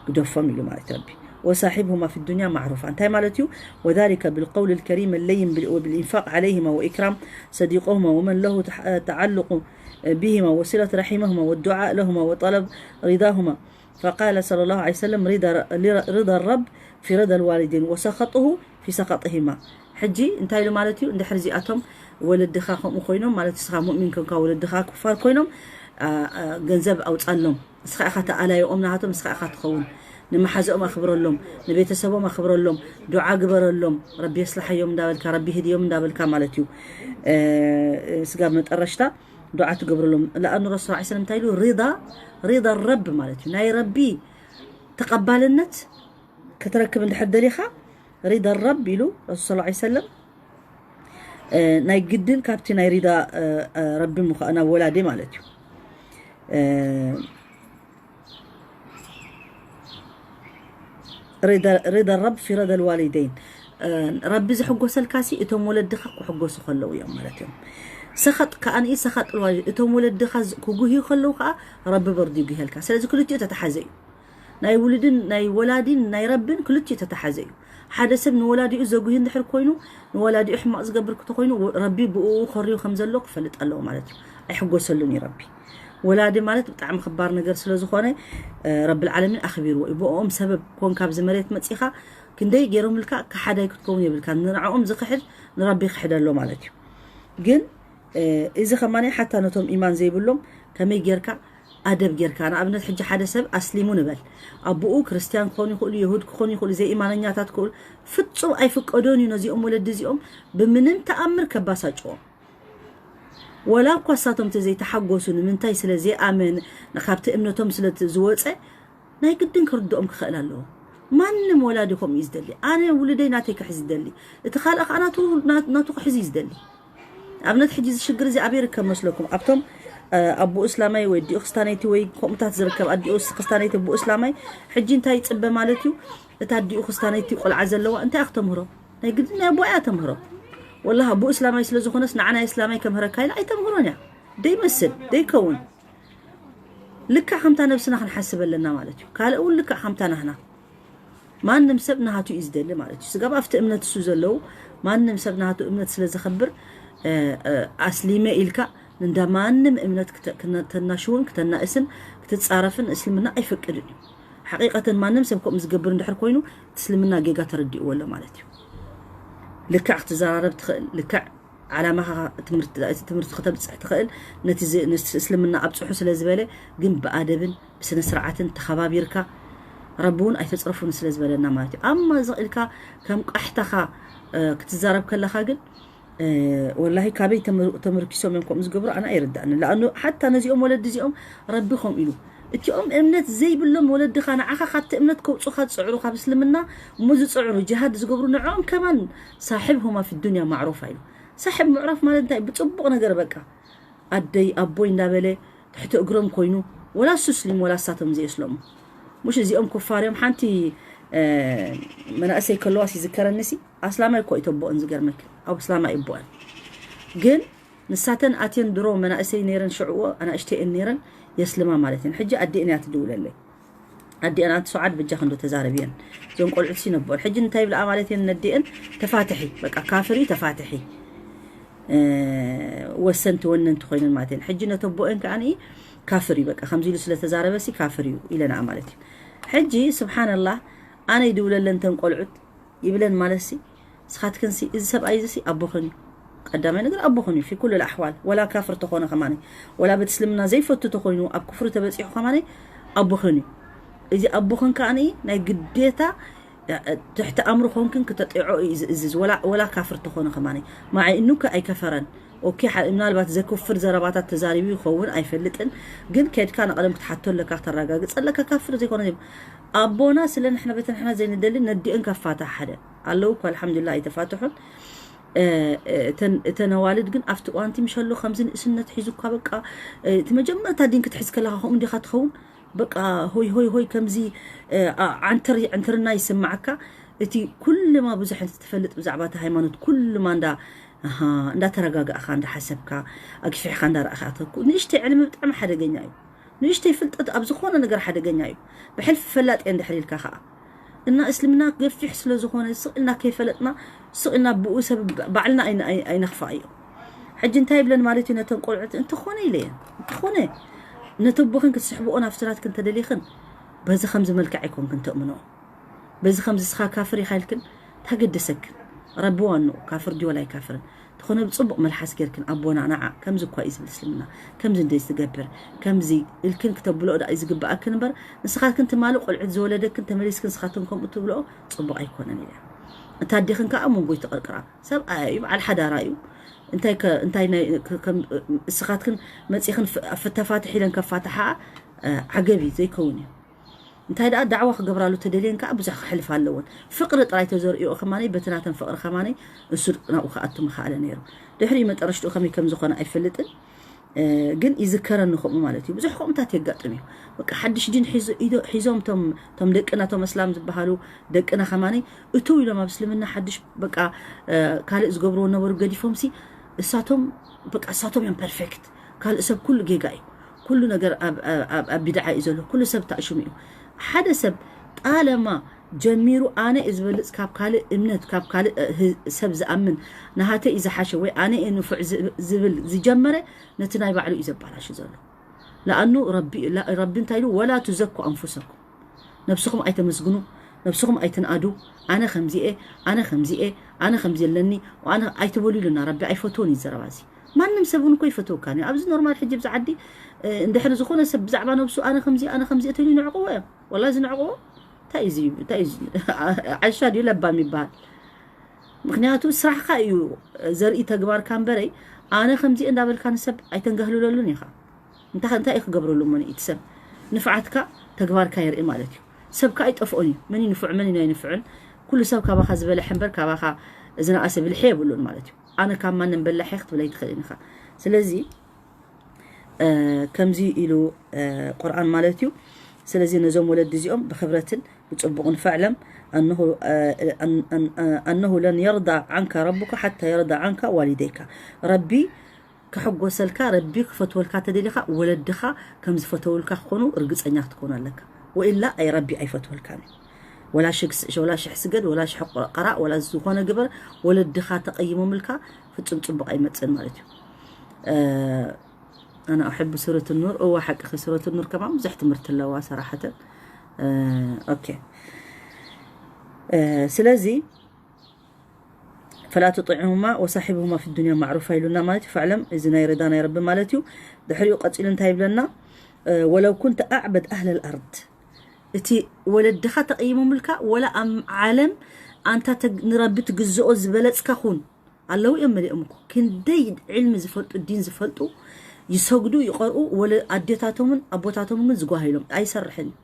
ግደፎም ኢሉ ማለት ረቢ። وصاحبهما في الدنيا معروفا እንታይ ማለት እዩ? وذلك بالقول الكريم اللين بالإنفاق عليهما وإكرام صديقهما ومن له تعلق بهما وصلة رحمهما والدعاء لهما وطلب رضاهما فقال صلى الله عليه وسلم رضا الرب في رضا الوالدين وسخطه في سخطهما ሕጂ እንታይ ኢሉ ማለት እዩ? እንድሕር እዚኣቶም ወለድኻ ከምኡ ኮይኖም ማለት ንስኻ ሙእሚን ኮንካ ወለድኻ ኩፋር ኮይኖም ገንዘብ ኣውፃሎም። ንስኻ ኢኻ ተኣላይኦም ናሃቶም፣ ንስኻ ኢኻ ትኸውን። ንመሓዝኦም ኣኽብረሎም፣ ንቤተሰቦም ኣኽብረሎም፣ ዱዓ ግበረሎም። ረቢ የስልሓዮም እንዳበልካ፣ ረቢ ህድዮም እንዳበልካ ማለት እዩ። ስጋብ መጠረሽታ ዱዓ ትገብረሎም። ለኣኑ ረሱል ስ ሰለም እንታይ ኢሉ? ሪዳ ሪዳ ረብ ማለት እዩ። ናይ ረቢ ተቐባልነት ክትረክብ እንድሕር ደሊኻ ሪዳ ረብ ኢሉ ረሱል ስ ሰለም ናይ ግድን ካብቲ ናይ ሪዳ ረቢ ምዃ ናብ ወላዲ ማለት እዩ። ሪዳ ረብ ፊ ረዳ ልዋሊደይን ረቢ ዝሕጎሰልካ ሲ እቶም ወለድኻ ክሕጎሱ ከለዉ እዮም ማለት እዮም። ሰኸጥ ከኣ ንኢ ሰኸጥ ልዋሊድ እቶም ወለድኻ ክጉህዩ ከለዉ ከዓ ረቢ በርዱ ይጉህልካ። ስለዚ ክልቲኡ ተተሓዘ እዩ። ናይ ውሉድን ናይ ወላዲን ናይ ረብን ክልቲኡ ተተሓዘ እዩ። ሓደ ሰብ ንወላዲኡ ዘጉሂ እንድሕር ኮይኑ ንወላዲኡ ሕማቕ ዝገብር ክተኮይኑ ረቢ ብኡ ኮርዩ ከም ዘሎ ክፈልጥ ኣለዎ ማለት እዩ። ኣይሕጎሰሉን እዩ ረቢ። ወላዲ ማለት ብጣዕሚ ክባር ነገር ስለ ዝኾነ ረብል ዓለሚን ኣኽቢርዎ እዩ። ብኦም ሰበብ ኮን ካብዚ መሬት መጺኻ ክንደይ ገይሮምልካ ከሓዳይ ክትከውን የብልካ። ንንዕኦም ዝኽሕድ ንረቢ ይኽሕድ ኣሎ ማለት እዩ። ግን እዚ ከማን ሓታ ነቶም ኢማን ዘይብሎም ከመይ ጌርካ ኣደብ ጌርካ ንኣብነት ሕጂ ሓደ ሰብ ኣስሊሙ ንበል ኣቦኡ ክርስትያን ክኾኑ ይኽእሉ የሁድ ክኾኑ ይኽእሉ ዘይኢማነኛታት ክእሉ ፍጹም ኣይፍቀዶን እዩ ነዚኦም ወለዲ እዚኦም ብምንም ተኣምር ከባሳጭዎም ወላ እኳ እሳቶም ተዘይተሓጎሱ ንምንታይ ስለ ዘይኣመን ካብቲ እምነቶም ስለ ዝወፀ ናይ ግድን ክርድኦም ክኽእል ኣለዎ። ማንም ወላዲ ከምኡ እዩ ዝደሊ። ኣነ ውሉደይ ናተይ ክሕዝ ይደሊ፣ እቲ ካልእ ከዓ ናቱ ክሕዝ እዩ ዝደሊ። ኣብነት ሕጂ እዚ ሽግር እዚ ኣበይ ይርከብ መስለኩም? ኣብቶም ኣቦኡ እስላማይ ወይ ኣዲኡ ክስታነይቲ ወይ ከምኡታት ዝርከብ ኣዲኡ ክስታነይቲ ኣቦኡ እስላማይ ሕጂ እንታይ ይፅበ ማለት እዩ? እታ ኣዲኡ ክስታነይቲ ቆልዓ ዘለዋ እንታይ ኣክተምህሮ? ናይ ግድን ናይ ኣቦኣ እያ ተምህሮ። ወላሂ ኣቦኡ እስላማይ ስለ ዝኾነስ ንዓ ናይ እስላማይ ከምህረካ ኢላ ኣይተምህሮን እያ። ደይመስል ደይከውን ልክዕ ከምታ ነብስና ክንሓስብ ኣለና ማለት እዩ። ካልእ እውን ልክዕ ከምታ ናህና ማንም ሰብ ናሃቱ እዩ ዝደሊ ማለት እዩ። ስጋብ ኣብቲ እምነት እሱ ዘለዉ ማንም ሰብ ናሃቱ እምነት ስለ ዘኸብር ኣስሊመ ኢልካ እንዳ ማንም እምነት ክተናሽውን ክተናእስን ክትፃረፍን እስልምና ኣይፈቅድን እዩ። ሓቂቀተን ማንም ሰብ ከምኡ ዝገብር እንድሕር ኮይኑ እስልምና ጌጋ ተረዲእዎ ኣሎ ማለት እዩ። ልክዕ ክትዘራረብ ትኽእል ልክዕ ዓላማኻ ትምህርቲ ከተብፅሕ ትኽእል ነቲ እስልምና ኣብፅሑ ስለ ዝበለ ግን ብኣደብን ብስነ ስርዓትን ተኸባቢርካ ረቢ እውን ኣይተፅረፉን ስለ ዝበለና ማለት እዩ። ኣማ ዝቕ ኢልካ ከም ቃሕታኻ ክትዛረብ ከለኻ ግን ወላሂ ካበይ ተመርኪሶም እዮም ከምኡ ዝገብሩ ኣነ ኣይርዳእኒ። ለኣኑ ሓታ ነዚኦም ወለዲ እዚኦም ረቢ ከምኡ ኢሉ እቲኦም እምነት ዘይብሎም ወለድኻ ንዓኻ ካብቲ እምነት ከውፁኻ ዝፅዕሩ፣ ካብ እስልምና እሞ ዝፅዕሩ፣ ጅሃድ ዝገብሩ፣ ንዕኦም ከማን ሳሕብሁማ ፊ ዱንያ ማዕሩፋ ኢሉ። ሳሕብ ምዕራፍ ማለት እንታይ? ብፅቡቕ ነገር በቃ ኣደይ ኣቦይ እንዳበለ ትሕቲ እግሮም ኮይኑ፣ ወላ እሱ እስሊም ወላ እሳቶም ዘይእስለሙ። ሙሽ እዚኦም ኩፋር እዮም። ሓንቲ መናእሰይ ከለዋስ ይዝከረኒ ሲ ኣስላማይ እኮ ይተቦአን ዝገርመክ ኣብ እስላማይ ይቦአን ግን ንሳተን ኣትየን ድሮ መናእሰይ ነይረን ሽዕዎ ኣናእሽተይን ነይረን የስልማ ማለት እየን። ሕጂ ኣዲአን እያ ትድውለለይ። ኣዲአን ኣንቲ ሰዓድ በጃ ክንዶ ተዛረብየን እዞን ቆልዑት ሲነቦን ሕጂ እንታይ ይብልኣ ማለት እየን ነዲአን ተፋትሒ በቃ ካፍር እዩ ተፋትሒ ወሰንቲ ወነንቲ ኮይነን ማለት እየን። ሕጂ ነተቦአን ከኣ ካፍር እዩ በቃ ከምዚ ኢሉ ስለተዛረበ ሲ ካፍር እዩ ኢለና ማለት እዩ። ሕጂ ስብሓንላህ ኣነ ይድውለለን ተን ቆልዑት ይብለን ማለት ሲ ስኻትክን ሲ እዚ ሰብኣይ እዚ ሲ ኣቦኽን እዩ ቀዳማይ ነገር ኣቦኽን እዩ ፊ ኩሉ ኣሕዋል ወላ ካፍር ተኾነ ከማነ ወላ ቤት እስልምና ዘይፈቱ ተኾይኑ ኣብ ክፍሪ ተበፂሑ ከማነ ኣቦኽን እዩ። እዚ ኣቦኽን ከኣ ናይ ግዴታ ትሕቲ ኣምር ኾንክን ክተጢዖ እዩ ዝእዝዝ ወላ ወላ ካፍር ተኾነ ከማነ ማዓይ እኑከ ኣይከፈረን ኦኬ ምናልባት ዘክፍር ዘረባታት ተዛሪቡ ይኸውን ኣይፈልጥን ግን ከድካ ንቐደም ክትሓቶ ኣለካ ክተረጋግፅ ኣለካ ካፍር ዘይኮነ ኣቦና ስለ ንሕና በቲ ንሕና ዘይንደሊ ነዲእን ከፋታ ሓደ ኣለዉ እኳ ኣልሓምዱላ ኣይተፋትሑን እተን ኣዋልድ ግን ኣብቲ እዋንቲ ምሸሎ ከምዚ ንእስነት ሒዙ እኳ በቃ እቲ መጀመርታ ዲን ክትሕዝ ከለካ ከምኡ እንዲካ ትኸውን በቃ ሆይ ሆይ ሆይ ከምዚ ዓንትር ዕንትርና ይስማዓካ እቲ ኩልማ ብዙሕ ትፈልጥ ብዛዕባ እቲ ሃይማኖት ኩልማ እንዳ እንዳተረጋጋእካ እንዳሓሰብካ ኣግፊሕካ እንዳረኣካ ንእሽተይ ዕልሚ ብጣዕሚ ሓደገኛ እዩ ንእሽተይ ፍልጠት ኣብ ዝኾነ ነገር ሓደገኛ እዩ። ብሕልፊ ፈላጥ እየ እንድሕር ኢልካ ከዓ እና እስልምና ገፊሕ ስለ ዝኾነ ስቕ ኢልና ከይፈለጥና ስቕ ኢልና ብኡ ሰብ ባዕልና ኣይነኽፋ እዩ። ሕጂ እንታይ ይብለን ማለት እዩ ነተን ቆልዑት እንተኾነ ኢለየን እንተኾነ ነተቦኽን ክትስሕብኦ ናብ ስራትክን ተደሊኽን በዚ ከምዚ መልክዕ ኣይኮንክን ተእምኖ በዚ ከምዚ ስኻ ካፍር ኢኻ ኢልክን ታገደሰክን ረቢ ዋንኡ ካፍር ድዩ ወላ ኣይካፍርን ተኾነ ብፅቡቕ መልሓስ ጌርክን ኣቦና ንዓ ከምዚ እኳ እዩ ዝብል እስልምና ከምዚ እንደ ዝገብር ከምዚ ኢልክን ክተብልኦ ደኣ እዩ ዝግብኣክን እምበር ንስኻትክን ትማሊ ቆልዑት ዝወለደክን ተመሊስክን ንስኻትክን ከምኡ ትብልኦ ፅቡቕ ኣይኮነን ኢለ እታ ኣዴኽን ከዓ መንጎ ይተቐርቅራ ሰብኣያ እዩ በዓል ሓዳራ እዩ እንታይ እንታይ እስኻትክን መፂኽን ተፋትሕ ኢለን ከፋትሓ ዓገብ እዩ ዘይከውን እዩ እንታይ ደኣ ዳዕዋ ክገብራሉ ተደልየን ከዓ ብዙሕ ክሕልፍ ኣለዎን ፍቅሪ ጥራይ ተዘርእኦ ከማነይ በቲ ናተን ፍቅሪ ከማነይ እሱ ናብኡ ክኣቱ ምኽኣለ ነይሩ ድሕሪኡ መጠረሽትኡ ከመይ ከም ዝኾነ ኣይፈልጥን ግን ይዝከረኒ ከምኡ ማለት እዩ ብዙሕ ከምኡታት የጋጥም እዩ በቃ ሓድሽ ዲን ሒዞም ቶም ደቅና ቶም እስላም ዝበሃሉ ደቅና ከማነይ እትው ኢሎም ኣብ እስልምና ሓድሽ በቃ ካልእ ዝገብርዎ ነበሩ ገዲፎም ሲ እሳቶም በቃ እሳቶም እዮም ፐርፌክት ካልእ ሰብ ኩሉ ጌጋ እዩ ኩሉ ነገር ኣብ ቢድዓ እዩ ዘሎ ኩሉ ሰብ ተኣሽሙ እዩ ሓደ ሰብ ጣለማ ጀሚሩ ኣነ እየ ዝበልፅ ካብ ካልእ እምነት ካብ ካልእ ሰብ ዝኣምን ናሃተ እዩ ዝሓሸ ወይ ኣነ እየ ንፉዕ ዝብል ዝጀመረ ነቲ ናይ ባዕሉ እዩ ዘባላሹ ዘሎ ለኣኑ ረቢ እንታይ ኢሉ ወላ ትዘኩ ኣንፉሰኩም ነብስኹም ኣይተመስግኑ ነብስኹም ኣይትንኣዱ ኣነ ከምዚኤ ኣነ ከምዚኤ ኣነ ከምዚ ኣለኒ ኣይትበሉ ኢሉና ረቢ ኣይፈትዎን እዩ ዘረባ እዚ ማንም ሰብ እውን እኮ ይፈትወካ እዩ ኣብዚ ኖርማል ሕጂ ብዛ ዓዲ እንድሕር ዝኾነ ሰብ ብዛዕባ ነብሱ ኣነ ከምዚ ኣነ ከምዚ እተሉ ይንዕቅዎ እዮም ወላ ዝንዕቅዎ እንታይ እዩ እንታይ እዩ ዓይሻ ድዩ ለባም ይበሃል ምክንያቱ ስራሕካ እዩ ዘርኢ ተግባርካ እምበረይ ኣነ ከምዚ እንዳበልካ ንሰብ ኣይተንጋህልለሉን ኢኻ እንታይ እንታይ እዩ ክገብረሉ እሞ ንኢት ሰብ ንፍዓትካ ተግባርካ የርኢ ማለት እዩ ሰብ ከዓ ይጠፍኦን እዩ መን ይንፍዕ መን ናይ ንፍዕን ኩሉ ሰብ ካባኻ ዝበለሐ እምበር ካባኻ ዝነኣሰ ብልሒ የብሉን ማለት እዩ ኣነ ካብ ማንም በላሕ ክትብለይ ትኽእል ኢኻ ስለዚ ከምዚ ኢሉ ቁርኣን ማለት እዩ ስለዚ ነዞም ወለዲ እዚኦም ብክብረትን ብፅቡቕን ፈዕለም ኣነሁ ለን የርዳ ዓንካ ረቡካ ሓታ የርዳ ዓንካ ዋሊደይካ ረቢ ክሕጎሰልካ ረቢ ክፈትወልካ ተደሊኻ ወለድኻ ከም ዝፈተውልካ ክኾኑ ርግፀኛ ክትኮኑ ኣለካ ወኢላ ኣይ ረቢ ኣይፈትወልካን እዩ ወላ ሽግ- ወላ ሽሕ ስገድ ወላ ሽሕ ቆ- ቀራእ ወላ ዝኾነ ግበር ወለድኻ ተቐይሞምልካ ፍጹም ጽቡቕ ኣይመጽእን ማለት እዩ ኣነ ኣሕብ ሱረት ኑር እዋ ሓቂ ሱረት ኑር ከማን ብዙሕ ትምህርቲ ኣለዋ ሰራሓተን ኦኬ ስለዚ ፈላ ትጢዕሁማ ወሳሒብሁማ ፊ ዱንያ ማዕሩፋ ኢሉና ማለት እዩ ፈዕለም እዚ ናይ ርዳ ናይ ረቢ ማለት እዩ ድሕሪኡ ቀፂሉ እንታይ ይብለና ወለው ኩንተ ኣዕበድ ኣህለል ኣርድ እቲ ወለድኻ ተቐይሞምልካ ወላ ኣብ ዓለም ኣንታ ንረቢ ትግዝኦ ዝበለፅካ ኩን ኣለዉ እዮም መሊኦም እኮ ክንደይ ዕልሚ ዝፈልጡ ዲን ዝፈልጡ ይሰግዱ ይቐርኡ፣ ወለ ኣዴታቶምን ኣቦታቶምን ግን ዝጓሃ ኢሎም ኣይሰርሕን እዩ።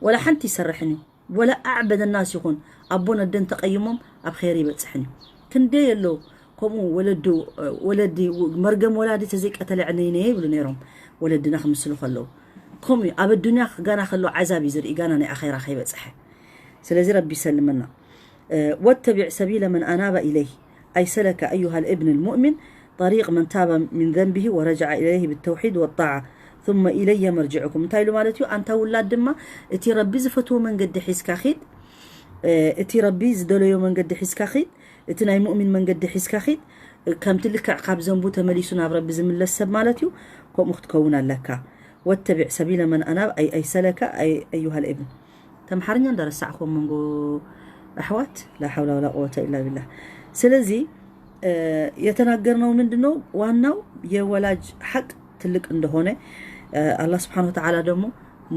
ወላ ሓንቲ ይሰርሕን እዩ። ወላ ኣዕበደ ናስ ይኹን ኣቦን ኣደን ተቐይሞም ኣብ ኸይር ይበጽሕን እዩ። ክንደይ ኣሎ ከምኡ ወለዱ፣ ወለዲ፣ መርገም ወላዲ ተዘይቀተለ ዕነይነየ ይብሉ ነይሮም ወለድና ክምስሉ ከለዉ። ከምኡ እዩ። ኣብ ኣዱንያ ጋና ከሎ ዓዛብ እዩ ዝርኢ፣ ጋና ናይ ኣኼራ ከይበጽሐ። ስለዚ ረቢ ይሰልመና። واتبع سبيل من أناب إليه أي سلك أيها الابن المؤمن طريق من تاب من ذنبه ورجع إليه بالتوحيد والطاعة ثم إلي مرجعكم እንታይ ኢሉ ማለት እዩ? ኣንታ ውላድ ድማ እቲ ረቢ ዝፈትዎ መንገዲ ሒዝካ ኺድ፣ እ፣ እቲ ረቢ ዝደለዮ መንገዲ ሒዝካ ኺድ፣ እቲ ናይ ሙእሚን መንገዲ ሒዝካ ኺድ። ከምቲ ልክዕ ካብ ዘንቡ ተመሊሱ ናብ ረቢ ዝምለስ ሰብ ማለት እዩ። ከምኡ ክትከውን ኣለካ። واتبع سبيل من أناب أي أي سلك أي أيها الابن ተምሓርኛ እንዳረሳዕኩም መንጎ ኣሕዋት ላ ሓውላ ወላ ቁወተ ኢላ ቢላህ። ስለዚህ የተናገርነው ምንድን ነው? ዋናው የወላጅ ሐቅ ትልቅ እንደሆነ፣ አላህ ስብሓን ወተዓላ ደግሞ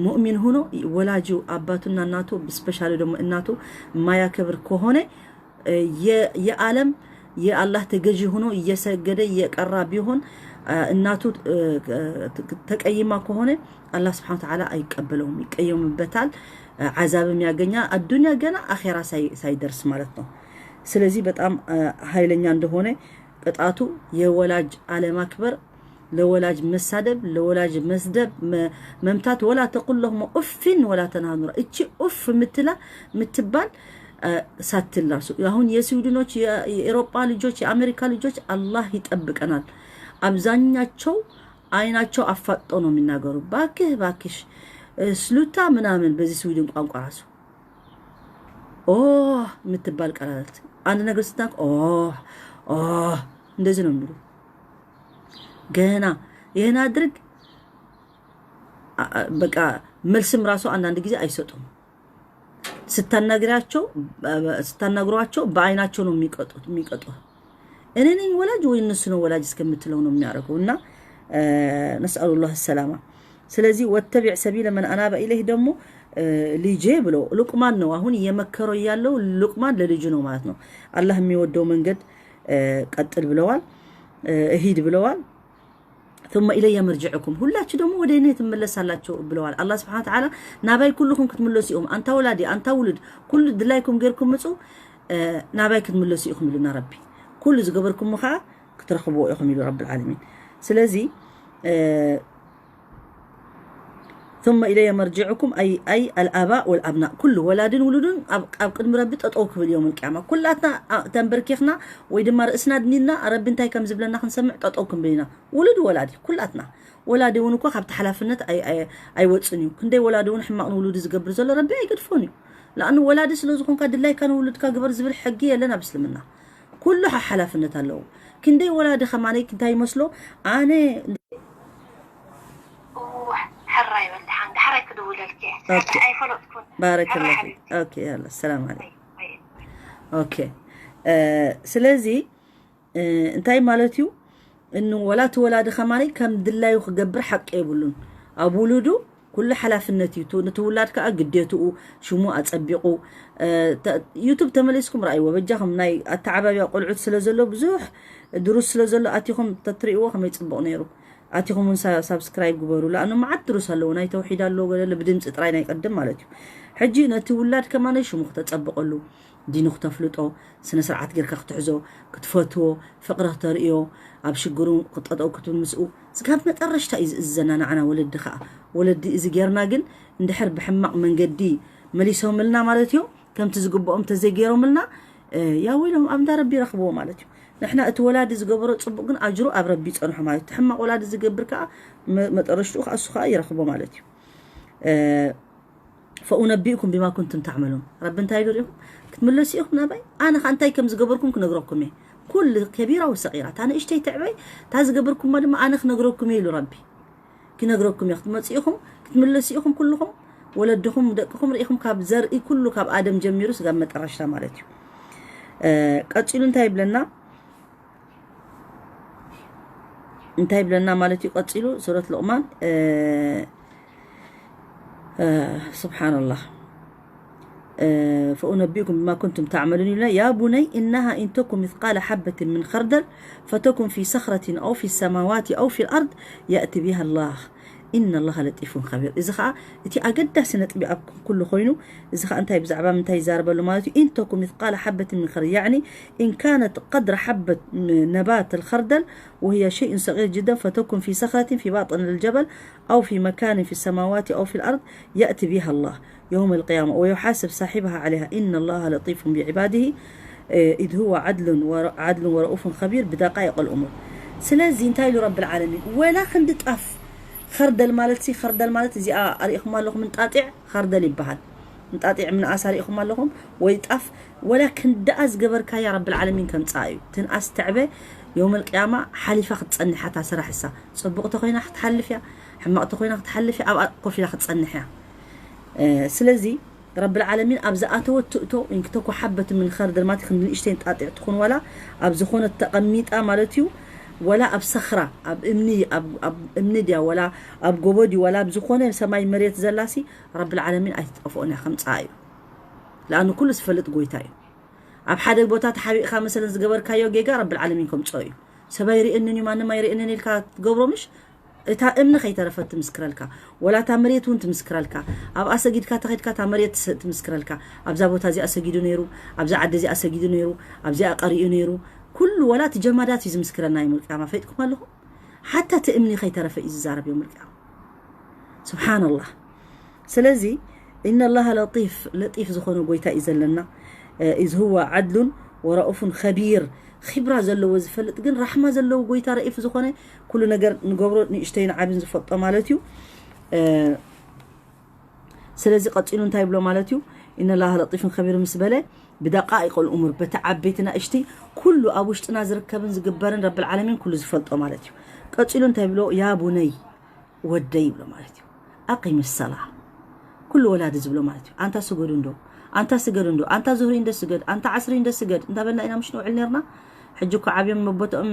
ሙእሚን ሆኖ ወላጁ አባቱና እናቱ፣ ስፔሻሊ ደግሞ እናቱ የማያከብር ከሆነ፣ የዓለም የአላህ ተገዢ ሆኖ እየሰገደ እየቀራ ቢሆን፣ እናቱ ተቀይማ ከሆነ አላህ ስብሓን ወተዓላ አይቀበለውም፣ ይቀየምበታል፣ ዓዛብም ያገኛ አዱንያ ገና አኼራ ሳይደርስ ማለት ነው። ስለዚህ በጣም ኃይለኛ እንደሆነ ቅጣቱ የወላጅ አለማክበር፣ ለወላጅ መሳደብ፣ ለወላጅ መስደብ፣ መምታት። ወላ ተቁል ለሁማ ኡፊን ወላ ተንሃሩማ። እቺ ኡፍ የምትላ የምትባል ሳትል ራሱ አሁን የስዊድኖች፣ የኤሮጳ ልጆች፣ የአሜሪካ ልጆች አላህ ይጠብቀናል። አብዛኛቸው አይናቸው አፋጦ ነው የሚናገሩ። ባክህ ባክሽ ስሉታ ምናምን በዚህ ስዊድን ቋንቋ ራሱ ኦ የምትባል ቃል አላት። አንድ ነገር ስትናገር ኦ ኦ እንደዚህ ነው የሚሉ። ገና ይህን አድርግ በቃ መልስም ራሱ አንዳንድ ጊዜ አይሰጡም። ስታናግሪያቸው ስታናግሯቸው በአይናቸው ነው የሚቀጡት የሚቀጡ። እኔ ነኝ ወላጅ ወይ እነሱ ነው ወላጅ እስከምትለው ነው የሚያደርገው። እና ነስአሉላህ ሰላማ። ስለዚህ ወተቢዕ ሰቢለ መን አናበ ኢለይህ ደግሞ ልጄ ብሎ ሉቅማን ነው አሁን እየመከረው ያለው። ሉቅማን ለልጁ ነው ማለት ነው። አላህ የሚወደው መንገድ ቀጥል ብለዋል፣ ሂድ ብለዋል። ثم إلي مرجعكم ሁላችሁ ደግሞ ወደ እኔ ትመለሳላችሁ ብለዋል። አላህ ስብሓን ወተዓላ ናባይ ኩልኹም ክትምለሱ ኢኹም። አንታ ወላዲ፣ አንታ ውሉድ፣ ኩሉ ድላይኩም ጌርኩም ምፁ፣ ናባይ ክትምለሱ ኢኹም ኢሉና ረቢ። ኩሉ ዝገበርኩሞ ከዓ ክትረኽብዎ ኢኹም ኢሉ ረብል ዓለሚን። ስለዚ ثم إلي مرجعكم أي أي الآباء والأبناء ኩሉ ወላድን ውሉድን ኣብ ቅድሚ ረቢ ጠጠው ክብል እዮም ቅያማ። ኩላትና ተንበርኪኽና ወይ ድማ ርእስና ድኒና ረቢ እንታይ ከም ዝብለና ክንሰምዕ ጠጠው ክንብል ኢና። ውሉድ ወላዲ ኩላትና። ወላዲ እውን እኮ ካብቲ ሓላፍነት ኣይወፅን እዩ። ክንደይ ወላዲ እውን ሕማቕ ንውሉዱ ዝገብር ዘሎ ረቢ ኣይገድፎን እዩ። ለኣኑ ወላዲ ስለ ዝኾንካ ድላይካ ንውሉድካ ግበር ዝብል ሕጊ የለን ኣብ እስልምና። ኩሉ ሓላፍነት ኣለዎ። ክንደይ ወላዲ ከማነይ እንታይ ይመስሎ ኣነ ሕራይ በል ደሓን ዳሕራይ ክድውለልኪ እየ። ኣይፈለጥኩን። ባረከላ ፊክ። ኦኬ ያላ ሰላም አለይኩም። ኦኬ ስለዚ እንታይ ማለት እዩ? እኑ ወላ እቲ ወላዲ ከማነይ ከም ድላዩ ክገብር ሓቂ የብሉን። ኣብ ውሉዱ ኩሉ ሓላፍነት እዩ። ነቲ ውላድ ከዓ ግዴትኡ ሽሙ ኣፀቢቑ ዩቱብ ተመሊስኩም ረኣይዎ። በጃኹም ናይ ኣተዓባብያ ቆልዑት ስለ ዘሎ ብዙሕ ድሩስ ስለ ዘሎ ኣቲኹም ተትርእይዎ ከመይ ፅቡቕ ነይሩ። ኣቲኹም እውን ሳብስክራይብ ግበሩ። ለኣኑ መዓት ድሩስ ኣለዎ። ናይ ተውሒድ ኣለዎ ገለ ብድምፂ ጥራይ ናይ ቀድም ማለት እዩ። ሕጂ ነቲ ውላድ ከማነይ ሽሙ ክተፀብቐሉ ዲኑ ክተፍልጦ ስነ ስርዓት ጌርካ ክትሕዞ ክትፈትዎ ፍቅሪ ክተርእዮ ኣብ ሽግሩ ክጠጠው ክትብል ምስኡ ስጋብ መጠረሽታ እዩ ዝእዘና። ንዓና ወለዲ ከዓ ወለዲ እዚ ጌርና ግን እንድሕር ብሕማቕ መንገዲ መሊሶምልና ማለት እዩ ከምቲ ዝግብኦም ተዘይገይሮምልና ያ ወይሎም ኣብ እንዳ ረቢ ይረኽብዎ ማለት እዩ። ንሕና እቲ ወላዲ ዝገበሮ ፅቡቅ ግን ኣጅሩ ኣብ ረቢ ይፀንሖ ማለት እዩ። ሕማቅ ወላዲ ዝገብር ከዓ መጠረሽትኡ ከዓ እሱ ከዓ ይረኽቦ ማለት እዩ። ፈኡነቢእኩም ቢማ ኩንቱም ተዕመሉን ረቢ እንታይ ኢሉ ርኢኹም ክትምለሱ ኢኹም ናባይ ኣነ ከዓ እንታይ ከም ዝገበርኩም ክነግረኩም እየ። ኩሉ ከቢራ ወሰቂራ እታ ንእሽተይ ትዕበይ እታ ዝገበርኩማ ድማ ኣነ ክነግረኩም እየ ኢሉ ረቢ። ክነግረኩም እየ ክትመፁ ኢኹም ክትምለሱ ኢኹም ኩልኹም ወለድኹም ደቅኹም ርኢኹም ካብ ዘርኢ ኩሉ ካብ ኣደም ጀሚሩ ስጋብ መጠረሽታ ማለት እዩ። ቀፂሉ እንታይ ይብለና እንታይ ይብለና ማለት እዩ ቀፂሉ ሱረት ሉቅማን ስብሓንላህ فأنبئكم بما كنتم تعملون. يا بني إنها إن تكن مثقال حبة من خردل فتكن في صخرة أو في السماوات أو في الأرض يأت بها الله إن الله لطيف خبير. እዚ ኸኣ እቲ ኣገዳሲ ነጥቢ ኣብ ኩሉ ኮይኑ፣ እዚ ኸኣ እንታይ ብዛዕባ ምንታይ ይዛረበሉ ማለት እዩ? إن تكن مثقال حبة من خردل، يعني إن كانت قدر حبة نبات الخردل وهي شيء صغير جدا فتكن في صخرة في باطن الجبل أو في مكان في السماوات أو في الأرض يأت بها الله يوم القيامة ويحاسب صاحبها عليها إن الله لطيف بعباده إذ هو عدل ورءوف خبير بدقائق الأمور. ስለዚ እንታይ ኢሉ ረብል ዓለሚን፣ ወላ ክንዲ ጣፍ ኸርደል ማለት ሲ ኸርደል ማለት እዚኣ ኣርእኹም ኣለኹም፣ እንጣጢዕ ኸርደል ይበሃል። እንጣጢዕ ምንኣስ ኣርእኹም ኣለኹም ወይ ጣፍ፣ ወላ ክንድኣ ዝገበርካያ ረብል ዓለሚን ከምፅኣ እዩ። ትንኣስ ትዕበ፣ የውመል ቅያማ ሓሊፋ ክትፀንሕ እያ እታ ስራሕ እሳ። ፅቡቕቲ ኮይና ክትሓልፍ እያ፣ ሕማቕቲ ኮይና ክትሓልፍ እያ፣ ኣብኣ ኮፍ ኢላ ክትፀንሕ እያ። ስለዚ ረብል ዓለሚን ኣብ ዝኣተወት ትእቶ እንክተኮ ሓበት ምን ኸርደል ማለት ክንዲ ንእሽተይ እንጣጢዕ ትኹን ዋላ ኣብ ዝኾነት ተቐሚጣ ማለት እዩ። ወላ ኣብ ሰኽራ ኣብ እምኒ ኣብ እምኒ ድያ ወላ ኣብ ጎቦ ድዩ ወላ ኣብ ዝኾነ ሰማይ መሬት ዘላሲ ረብል ዓለሚን ኣይትጠፍኦን እያ ከምፅኣ እዩ። ለኣኑ ኩሉ ዝፈልጥ ጎይታ እዩ። ኣብ ሓደ ቦታ ተሓቢእካ መሰለን ዝገበርካዮ ጌጋ ረብል ዓለሚን ከምፅኦ እዩ። ሰብ ኣይርእየንን እዩ ማንም ኣይርእየንን ኢልካ ትገብሮ ምሽ እታ እምኒ ከይተረፈት ትምስክረልካ፣ ወላ እታ መሬት እውን ትምስክረልካ። ኣብኣ ሰጊድካ ተኸድካ እታ መሬት ትምስክረልካ። ኣብዛ ቦታ እዚኣ ሰጊዱ ነይሩ፣ ኣብዛ ዓዲ እዚኣ ሰጊዱ ነይሩ፣ ኣብዚኣ ቀሪኡ ነይሩ። ኩሉ ወላ እቲ ጀማዳት እዩ ዝምስክረልና። የውመል ቅያማ ፈይጥኩም ኣለኹም? ሓታ እቲ እምኒ ከይተረፈ እዩ ዝዛረብ የውመል ቅያማ። ስብሓንላህ። ስለዚ ኢነ ላሃ ለጢፍ፣ ለጢፍ ዝኾነ ጎይታ እዩ ዘለና። ኢዝ ሁወ ዓድሉን ወረኡፉን ኸቢር፣ ኺብራ ዘለዎ ዝፈልጥ ግን ራሕማ ዘለዎ ጎይታ ረኢፍ ዝኾነ ኩሉ ነገር ንገብሮ ንእሽተይን ዓብን ዝፈልጦ ማለት እዩ። ስለዚ ቀፂሉ እንታይ ይብሎ ማለት እዩ? ኢነ ላሃ ለጢፍን ኸቢር ምስ በለ ብደቃኢቅ ልእሙር በቲ ዓበይቲ ናእሽቲ ኩሉ ኣብ ውሽጥና ዝርከብን ዝግበርን ረብል ዓለሚን ኩሉ ዝፈልጦ ማለት እዩ። ቀፂሉ እንታይ ይብሎ? ያ ቡነይ ወደይ ይብሎ ማለት እዩ። ኣቂም ሰላ ኩሉ ወላዲ ዝብሎ ማለት እዩ። ኣንታ ስገዱ እንዶ፣ ኣንታ ስገዱ እንዶ፣ ኣንታ ዙህሪ እንደ ስገድ፣ ኣንታ ዓስሪ እንደ ስገድ እንዳ በልና ኢና ምሽ ንውዕል ነርና። ሕጂ እኮ ዓብዮም መቦትኦም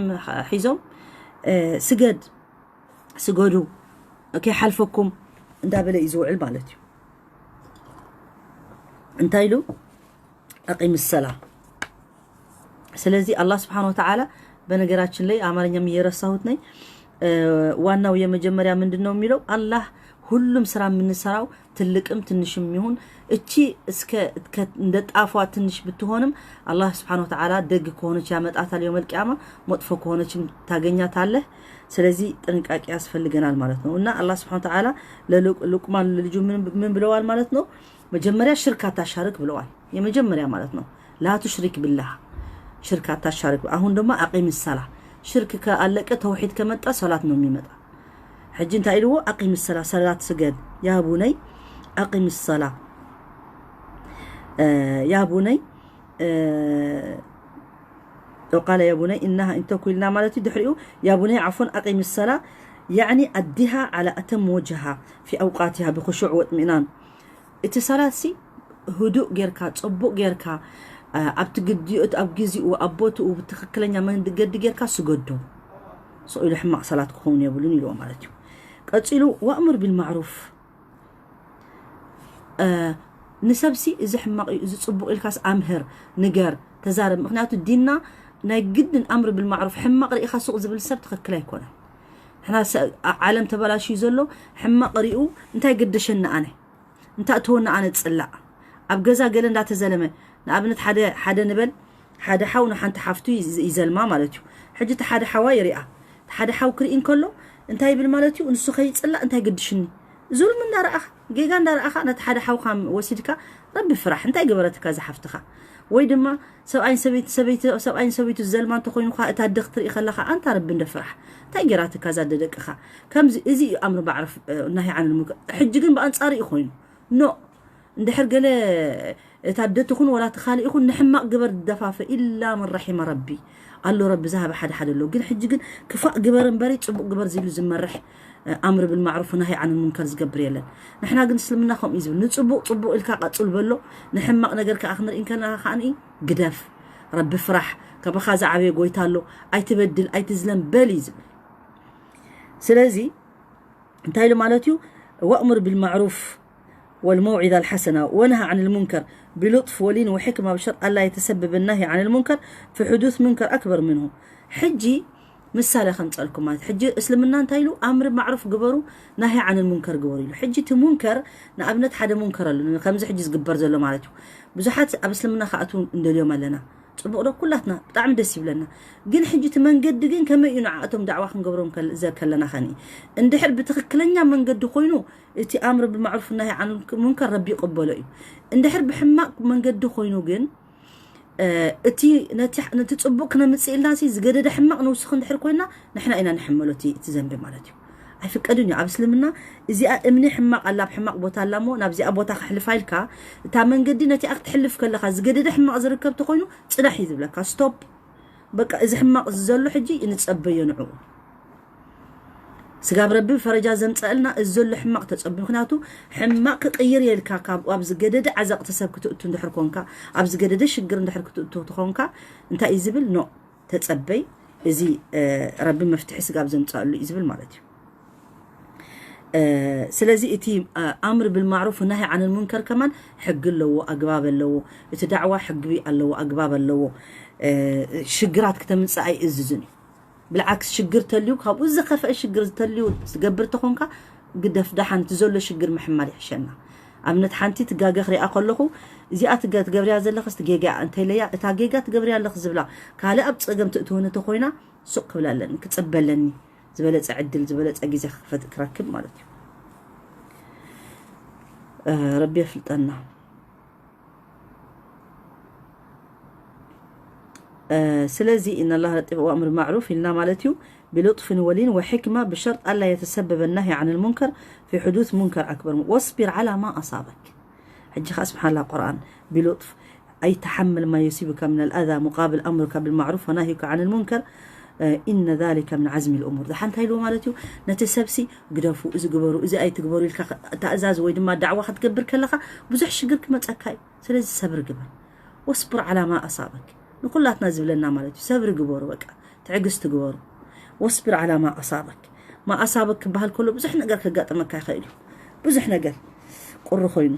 ሒዞም ስገድ ስገዱ ከይሓልፈኩም እንዳበለ እዩ ዝውዕል ማለት እዩ። እንታይ ኢሉ? ኣቂም ሰላ። ስለዚህ አላህ ስብሓን ወተዓላ በነገራችን ላይ አማርኛም እየረሳሁት ነኝ። ዋናው የመጀመሪያ ምንድን ነው የሚለው? አላህ ሁሉም ስራ የምንሰራው ትልቅም ትንሽም ይሁን እቺ እስከ እንደ ጣፏ ትንሽ ብትሆንም አላህ ስብሓን ወተዓላ ደግ ከሆነች ያመጣታል። የውመል ቅያማ መጥፎ ከሆነችም ታገኛታለህ። ስለዚህ ጥንቃቄ ያስፈልገናል ማለት ነው። እና አላህ ስብሓን ወተዓላ ለሉቅማን ለልጁ ምን ብለዋል ማለት ነው? መጀመሪያ ሽርክ አታሻርክ ብለዋል። የመጀመሪያ ማለት ነው። ላ ቱሽሪክ ቢላህ፣ ሽርክ አታሻርክ። አሁን ደግሞ አቂም ሰላ። ሽርክ ከአለቀ ተውሒድ ከመጣ ሰላት ነው የሚመጣ። ሕጂ እንታይ ኢልዎ? አቂም ሰላ፣ ሰላት ስገድ። ያ ቡነይ አቂም ሰላ። ያ ቡነይ ወቃለ ያ ቡነይ ኢነሃ እንተኩ ኢልና ማለት እዩ። ድሕሪኡ ያ ቡነይ ዓፎን አቂም ሰላ ያዕኒ አዲሃ ዓላ አተም ወጅሃ ፊ አውቃቲሃ ብኹሹዕ ወጥሚእናን። እቲ ሰላት ሲ ህዱእ ጌርካ፣ ጽቡቕ ጌርካ፣ ኣብቲ ግዲኡ ኣብ ግዜኡ ኣብ ቦትኡ ብትኽክለኛ መንገዲ ጌርካ ስገዶ። ስቕ ኢሉ ሕማቕ ሰላት ክኸውን የብሉን ኢልዎ ማለት እዩ። ቀጺሉ ወእሙር ቢልማዕሩፍ፣ ንሰብሲ እዚ ሕማቕ እዩ፣ እዚ ጽቡቕ ኢልካስ ኣምህር፣ ንገር፣ ተዛረብ። ምኽንያቱ ዲንና ናይ ግድን ኣምር ብልማዕሩፍ፣ ሕማቕ ርኢኻ ሱቕ ዝብል ሰብ ትኽክል ኣይኮነን። ንሕና ዓለም ተበላሽዩ ዘሎ ሕማቕ ሪኡ እንታይ ገደሸኒ ኣነ? እንታይ እተወኒ ኣነ ጽላእ? ኣብ ገዛ ገለ እንዳተዘለመ፣ ንኣብነት ሓደ ሓደ ንበል ሓደ ሓው ንሓንቲ ሓፍቱ ይዘልማ ማለት እዩ። ሕጂ እቲ ሓደ ሓዋ ይሪኣ። እቲ ሓደ ሓው ክርኢ እንከሎ እንታይ ይብል ማለት እዩ? ንሱ ከይጽላእ እንታይ ግድሽኒ? ዙልሚ እንዳረኣኻ፣ ጌጋ እንዳረኣኻ ነቲ ሓደ ሓውካ ወሲድካ ረቢ ፍራሕ። እንታይ ገበረትካ እዛ ሓፍትኻ? ወይ ድማ ሰብኣይን ሰበይቲ ሰበይቲ ሰብኣይን ሰበይቱ ዝዘልማ እንተኾይኑ ኸዓ እታ ኣደ ክትርኢ ከለኻ ኣንታ ረቢ እንደ ፍራሕ። እንታይ ጌራትካ እዛ ኣደ ደቅኻ? ከምዚ እዚ እዩ ኣምር ማዕሩፍ ናሂ ዓን ልሙንከር። ሕጂ ግን ብኣንጻሩ እዩ ኮይኑ። ኖ እንድሕር ገለ እታ ኣደ ትኹን ወላ እቲ ካልእ ይኹን ንሕማቕ ግበር ዝደፋፈ ኢላ መን ረሒመ ረቢ ኣሎ። ረቢ ዝሃበ ሓደ ሓደ ኣሎ። ግን ሕጂ ግን ክፋእ ግበር እምበሪ ጽቡቕ ግበር ዝብሉ ዝመርሕ ኣምር ብልማዕሩፍ ናሂ ዓን ሙንከር ዝገብር የለን። ንሕና ግን እስልምና ከምኡ እዩ ዝብል። ንጽቡቕ ጽቡቕ ኢልካ ቀጽል በሎ። ንሕማቕ ነገር ከኣ ክንርኢ እንከለና ከኣ ግደፍ፣ ረቢ ፍራሕ፣ ካባኻ ዝዓበየ ጎይታ ኣሎ፣ ኣይትበድል ኣይትዝለም በል እዩ ዝብል። ስለዚ እንታይ ኢሉ ማለት እዩ? ወእሙር ቢልማዕሩፍ والموعظة الحسنة ونهى عن المنكر بلطف ولين وحكمة بشرط ألا يتسبب النهي عن المنكر في حدوث منكر أكبر منه. ሕጂ ምሳሌ ከምፀልኩም ማለት ሕጂ እስልምና እንታይ ኢሉ ኣምር ማዕሩፍ ግበሩ ናሂ ዓን ሙንከር ግበሩ ኢሉ። ሕጂ እቲ ሙንከር ንኣብነት ሓደ ሙንከር ኣሎ ከምዚ ሕጂ ዝግበር ዘሎ ማለት እዩ። ብዙሓት ኣብ እስልምና ክኣትዉ እንደልዮም ኣለና። ፅቡቕ ዶ? ኩላትና ብጣዕሚ ደስ ይብለና። ግን ሕጂ እቲ መንገዲ ግን ከመይ እዩ ንዓእቶም ዳዕዋ ክንገብሮም ከለና ከኒ እንድሕር ብትኽክለኛ መንገዲ ኮይኑ እቲ ኣምር ብማዕሩፍ ናሂ ዓን ሙንከር ረቢ ይቕበሎ እዩ። እንድሕር ብሕማቕ መንገዲ ኮይኑ ግን እቲ ነቲ ጽቡቕ ክነምጽእ ኢልና ሲ ዝገደደ ሕማቕ ንውስኽ እንድሕር ኮይና ንሕና ኢና ንሕመሎ እቲ ዘንቢ ማለት እዩ። ኣይፍቀድን እዩ ኣብ እስልምና። እዚኣ እምኒ ሕማቕ ኣላ ኣብ ሕማቕ ቦታ ኣላ እሞ ናብዚኣ ቦታ ክሕልፋ ኢልካ እታ መንገዲ ነቲኣ ክትሕልፍ ከለኻ ዝገደደ ሕማቕ ዝርከብ ተኮይኑ ጽናሕ እዩ ዝብለካ። ስቶፕ፣ በቃ እዚ ሕማቕ እዚ ዘሎ ሕጂ ንጸበዮ ንዕኡ። ስጋብ ረቢ ፈረጃ ዘምፀእልና እዚ ዘሎ ሕማቕ ተፀቢ ምክንያቱ ሕማቕ ክቕይር የልካ ካብ ኣብ ዝገደደ ዓዘቕቲ ሰብ ክትእቱ እንድሕር ኮንካ ኣብ ዝገደደ ሽግር እንድሕር ክትእቱ ትኾንካ እንታይ እዩ ዝብል ኖ ተፀበይ እዚ ረቢ መፍትሒ ስጋብ ዘምፀእሉ እዩ ዝብል ማለት እዩ። ስለዚ እቲ ኣምር ብልማዕሩፍ ናሂ ዓን ሙንከር ከማን ሕጊ ኣለዎ ኣግባብ ኣለዎ። እቲ ዳዕዋ ሕጊ ኣለዎ ኣግባብ ኣለዎ። ሽግራት ክተምፅእ ኣይእዝዝን እዩ። ብልዓክስ ሽግር ተልዩ ካብኡ ዝኸፍአ ሽግር ተልዩ ዝገብር ተኾንካ ግደፍ ደሓን እቲ ዘሎ ሽግር ምሕማል ይሕሸና። ኣብነት ሓንቲ ትጋገ ክሪኣ ከለኹ እዚኣ ትገ- ትገብርያ ዘለኽስ ጌጋ እያ እንተይለያ እታ ጌጋ ትገብርያ ኣለኽ ዝብላ ካልእ ኣብ ፀገም ትእትወኒ ተኾይና ሱቕ ክብላ ኣለኒ ክፅበ ኣለኒ። ዝበለፀ ዕድል ዝበለፀ ግዜ ክፈት ክረክብ ማለት እዩ። ረቢ የፍልጠና። ስለዚ إن الله لطيف وأمر معروف ኢልና ማለት እዩ። بلطف ولين وحكمة بشرط ألا يتسبب النهي عن المنكر في حدوث منكر أكبر واصبر على ما أصابك. ሕጂ ኸዓ ስብሓን ላ ቁርኣን بلطف أي تحمل ما يصيبك من الأذى مقابل أمرك بالمعروف ونهيك عن المنكر إن ذلك من عزم الأمور ደሓን እንታይ ኢልዎ ማለት እዩ። ነቲ ሰብሲ ግደፉ እዚ ግበሩ እዚ ኣይትግበሩ ኢልካ ትእዛዝ ወይ ድማ ዳዕዋ ክትገብር ከለኻ ብዙሕ ሽግር ክመፀካ እዩ። ስለዚ ሰብሪ ግበር። واصبر على ما أصابك ንኩላትና ዝብለና ማለት እዩ። ሰብሪ ግበሩ በቃ ትዕግስቲ ግበሩ። واصبر على ما أصابك ما أصابك ክበሃል ከሎ ብዙሕ ነገር ከጋጥመካ ይኽእል እዩ። ብዙሕ ነገር ቁሪ ኮይኑ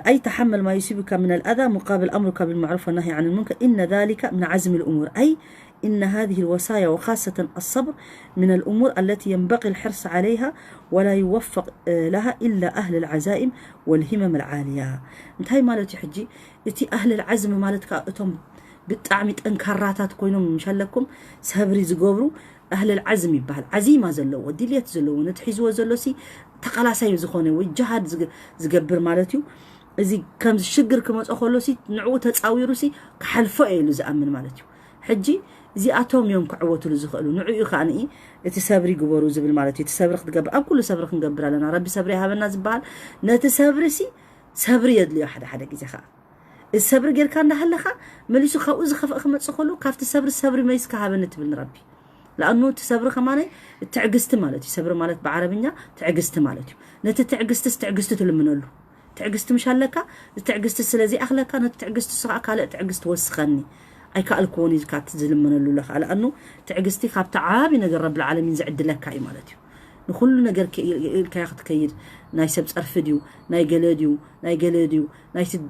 أي تحمل ما يصيبك من الأذى مقابل أمرك بالمعروف والنهي عن المنكر إن ذلك من عزم الأمور أي إن هذه الوصايا وخاصة الصبر من الأمور التي ينبغي الحرص عليها ولا يوفق لها إلا أهل العزائم والهمم العالية እንታይ ማለት እዩ ሕጂ እቲ أهل العزم ማለት ከዓ እቶም ብጣዕሚ ጠንካራታት ኮይኖም ምሸለኩም ሰብሪ ዝገብሩ أهل العزم ይበሃል ዓዚማ ዘለዎ ድልየት ዘለዎ ነቲ ሒዝዎ ዘሎ ሲ ተቃላሳይ ዝኾነ ወይ ጅሃድ ዝገብር ማለት እዩ። እዚ ከምዚ ሽግር ክመፆ ከሎ ሲ ንዕኡ ተፃዊሩ ሲ ክሓልፎ እየ ኢሉ ዝኣምን ማለት እዩ። ሕጂ እዚኣቶም እዮም ክዕወትሉ ዝኽእሉ ንዕኡ ከዓ እቲ ሰብሪ ግበሩ ዝብል ማለት እዩ። እቲ ሰብሪ ክትገብር ኣብ ኩሉ ሰብሪ ክንገብር ኣለና ረቢ ሰብሪ ይሃበና ዝበሃል ነቲ ሰብሪ ሲ ሰብሪ የድልዮ ሓደ ሓደ ግዜ ከዓ እዚ ሰብሪ ጌርካ እንዳሃለኻ መሊሱ ካብኡ ዝኸፍእ ክመፅእ ከሎ ካብቲ ሰብሪ ሰብሪ መይስ ክሃበኒ ትብል ንረቢ ለኣኑ እቲ ሰብሪ ከማነ ትዕግስቲ ማለት እዩ ሰብሪ ማለት ብዓረብኛ ትዕግስቲ ማለት እዩ። ነቲ ትዕግስትስ ትዕግስቲ ትልምነሉ ትዕግስቲ ምሽ ኣለካ። ትዕግስቲ ስለዚ ኣኽለካ ነቲ ትዕግስቲ ስኻ ካልእ ትዕግስቲ ወስኸኒ ኣይከኣልክዎን ኢልካ ዝልምነሉ ለኻ ለኣኑ ትዕግስቲ ካብቲ ዓብዪ ነገር ረብል ዓለሚን ዝዕድለካ እዩ ማለት እዩ። ንኩሉ ነገር ኢልካያ ክትከይድ ናይ ሰብ ፀርፊ ድዩ ናይ ገለ ድዩ ናይ ገለ ድዩ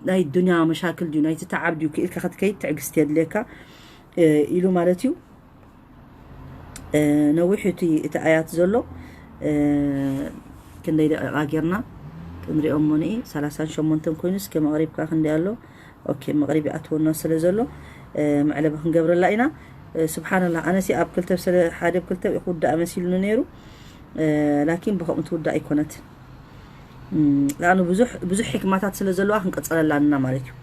ናይ ዱንያ መሻክል ድዩ ናይቲ ተዓብ ድዩ ክኢልካ ክትከይድ ትዕግስቲ የድልየካ ኢሉ ማለት እዩ። ነዊሕ እቲ እቲ ኣያት ዘሎ ክንደይ ደቂቃ ጌርና ክንሪኦ ሞኒ ሰላሳን ሸሞንተን ኮይኑ እስከ መቕሪብካ ክንደይ ኣሎ ኦኬ መቕሪብ ይኣትወና ስለ ዘሎ መዕለቢ ክንገብረላ ኢና። ስብሓንላ ኣነሲ ኣብ ክልተ ሓደ ብ ክልተ ክውዳእ መሲሉኒ ነይሩ ላኪን ብከምኡ ትውዳእ ኣይኮነትን። ንኣኑ ብዙሕ ብዙሕ ሕክማታት ስለ ዘለዋ ክንቀጸለላ ንና ማለት እዩ።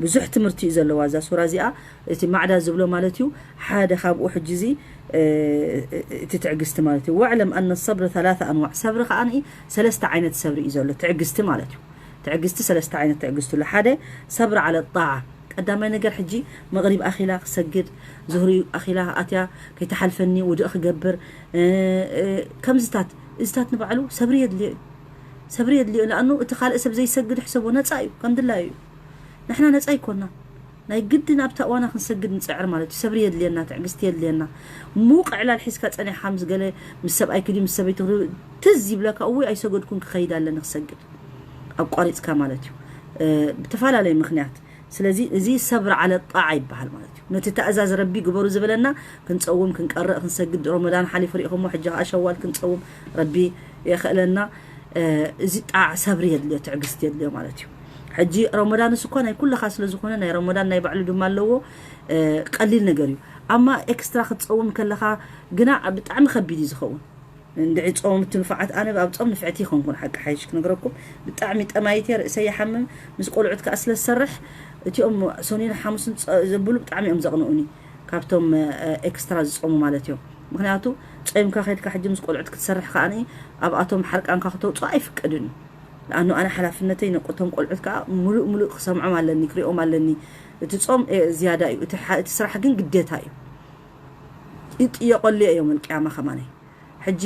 ብዙሕ ትምህርቲ እዩ ዘለዋ እዛ ሱራ እዚኣ። እቲ ማዕዳ ዝብሎ ማለት እዩ ሓደ ካብኡ ሕጂ እዚ እቲ ትዕግስቲ ማለት እዩ። واعلم أن الصبر ثلاثة أنواع ሰብሪ ከዓ ሰለስተ ዓይነት ሰብሪ እዩ ዘሎ ትዕግስቲ ማለት እዩ። ትዕግስቲ ሰለስተ ዓይነት ትዕግስቲ ኣሎ። ሓደ ሰብሪ على الطاعة ቀዳማይ ነገር ሕጂ መቕሪብ ኣኺላ ክሰግድ ዙህሪ ኣኺላ ኣትያ ከይተሓልፈኒ ውድእ ክገብር ከምዝታት እዝታት ንባዕሉ ሰብሪ የድልዮ እዩ። ሰብሪ የድልዮ ለኣኑ እቲ ካልእ ሰብ ዘይሰግድ ሕሰቦ ነፃ እዩ ከምድላዩ እዩ። ንሕና ነፃ ይኮና ናይ ግድን ኣብታ እዋና ክንሰግድ ንፅዕር ማለት እዩ። ሰብሪ የድልየና ትዕግስቲ የድልየና። ሙቅ ዕላል ሒዝካ ፀኒሕካ ምስ ገለ ምስ ሰብኣይ ክዲ ምስ ሰበይቲ ትዝ ይብለካ እወይ ኣይሰገድኩን ክኸይድ ኣለኒ ክሰግድ ኣቋሪፅካ ማለት እዩ። እ፣ ብተፈላለየ ምኽንያት። ስለዚ እዚ ሰብር ዓለ ጣዓ ይበሃል ማለት እዩ። ነቲ ተእዛዝ ረቢ ግበሩ ዝበለና ክንፀውም፣ ክንቀርእ፣ ክንሰግድ፣ ሮመዳን ሓሊፉ ርኢኹሞ፣ ሕጂ ከዓ ሸዋል ክንፀውም ረቢ የኽእለና። እ፣ እዚ ጣዕ ሰብሪ የድልዮ፣ ትዕግስቲ የድልዮ ማለት እዩ። ሕጂ ሮመዳንስ እኮ ናይ ኩልኻ ስለ ዝኾነ፣ ናይ ሮመዳን ናይ ባዕሉ ድማ ኣለዎ። እ፣ ቀሊል ነገር እዩ። ኣማ ኤክስትራ ክትፀውም ከለኻ ግና ብጣዕሚ ከቢድ እዩ ዝኸውን። እንድዒ ጾም እቲ ንፉዓት፣ ኣነ ኣብ ጾም ንፍዕቲ ይኾንኩን፣ ሓቂ ሓይሽ ክነግረኩም፣ ብጣዕሚ ጠማይት እየ፣ ርእሰይ ይሓምም፣ ምስ ቆልዑት ከኣ ስለ ዝሰርሕ፣ እቲኦም ሰኑይን ሓሙስን ጸ-፣ ዘብሉ ብጣዕሚ እዮም ዘቕንኡኒ፣ ካብቶም፣ እ፣ ኤክስትራ ዝጾሙ ማለት እዮም። ምኽንያቱ ጾምካ ከድካ ሕጂ ምስ ቆልዑት ክትሰርሕ ከኣ ኣብኣቶም ሓርቃንካ ክተውጽኦ ኣይፍቀድን እዩ። ለኣኑ ኣነ ሓላፍነተይ ነቆቶም ቆልዑት ከኣ ሙሉእ ሙሉእ ክሰምዖም ኣለኒ፣ ክሪኦም ኣለኒ። እቲ ጾም፣ እ፣ ዝያዳ እዩ፣ እቲ ሓ-፣ እቲ ስራሕ ግን ግዴታ እዩ። ይጥየቐሉ እዮም ቅያማ ከማነይ። ሕጂ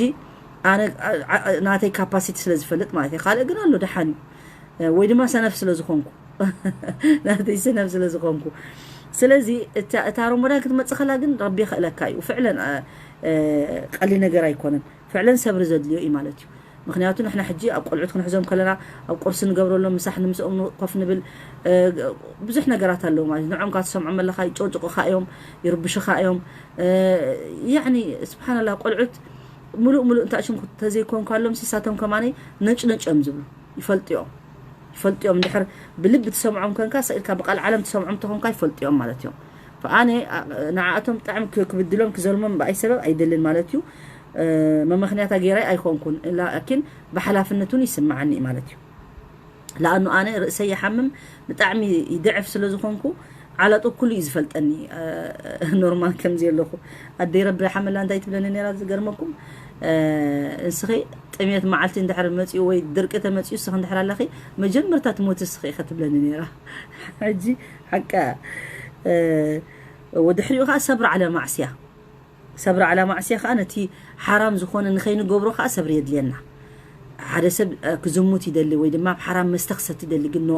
ኣነ፣ ኣ-፣ ኣ-፣ ናተይ ካፓሲቲ ስለ ዝፈልጥ ማለት እዩ። ካልእ ግን ኣሎ ደሓን እዩ። እ፣ ወይ ድማ ሰነፍ ስለ ዝኾንኩ። ናተይ ሰነፍ ስለ ዝኾንኩ። ስለዚ እታ፣ እታ ሮሞዳን ክትመጽእ ከላ ግን ረቢ የኽእለካ እዩ። ፍዕለን፣ እ፣ እ፣ ቀሊል ነገር ኣይኮነን። ፍዕለን ሰብሪ ዘድልዮ እዩ ማለት እዩ። ምኽንያቱ ንሕና ሕጂ ኣብ ቆልዑት ክንሕዞም ከለና፣ ኣብ ቁርሲ ንገብረሎም፣ ምሳሕ ንምስኦም ኮፍ ንብል፣ እ፣ ብዙሕ ነገራት ኣለዉ ማለት እዩ። ንዖም ካብ ትሰምዖም ኣለኻ፣ ይጨውጭቑኻ እዮም፣ ይርብሹኻ እዮም። እ፣ ያዕኒ፣ ስብሓንላህ፣ ቆልዑት ሙሉእ ሙሉእ እንታ ሽም ተዘይኮንኳሎም፣ ሲሳቶም ከማነይ ነጭ ነጭ እዮም ዝብሉ። ይፈልጡ እዮም። ይፈልጡ እዮም። እንድሕር ብልቢ ትሰምዖም ኮንካ፣ ስቕ ኢልካ ብቃል ዓለም ትሰምዖም ተኾንካ፣ ይፈልጡ እዮም ማለት እዮም። ፈኣነ፣ ኣ-፣ ንዓኣቶም ብጣዕሚ ክ-፣ ክብድሎም፣ ክዘልሞም ብኣይ ሰበብ ኣይደልን ማለት እዩ። እ፣ መመኽንያታ ገይረ ኣይኮንኩን፣ ላኪን ብሓላፍነት እውን ይስምዓኒ እዩ ማለት እዩ። ለኣኑ ኣነ ርእሰይ ይሓምም፣ ብጣዕሚ ይድዕፍ ስለ ዝኾንኩ፣ ዓላጡ ኩሉ እዩ ዝፈልጠኒ፣ እ፣ ኖርማል ከምዚ ኣለኹ። ኣደይ ረቢ ሓመላ እንታይ ትብለኒ ነይራ ዝገርመኩም? እ፣ ንስኺ ጥሜት መዓልቲ እንድሕር መጺኡ ወይ ድርቂ ተመጺኡ፣ ንስኺ እንድሕር ኣለኺ፣ መጀመርታ ትሞቲ ንስኺ ኢኺ ትብለኒ ነይራ። ሕጂ ሓቃ፣ እ፣ ወድሕሪኡ ኸኣ ሰብሪ ዓለ ማዕስያ። ሰብሪ ዓላ ማዕስያ ኸኣ ነቲ ሓራም ዝኾነ ንኸይንገብሮ ኸኣ ሰብሪ የድልየና። ሓደ ሰብ፣ እ፣ ክዝሙት ይደሊ ወይ ድማ ኣብ ሓራም መስተ ክሰቲ ይደሊ፣ ግን ኖ፣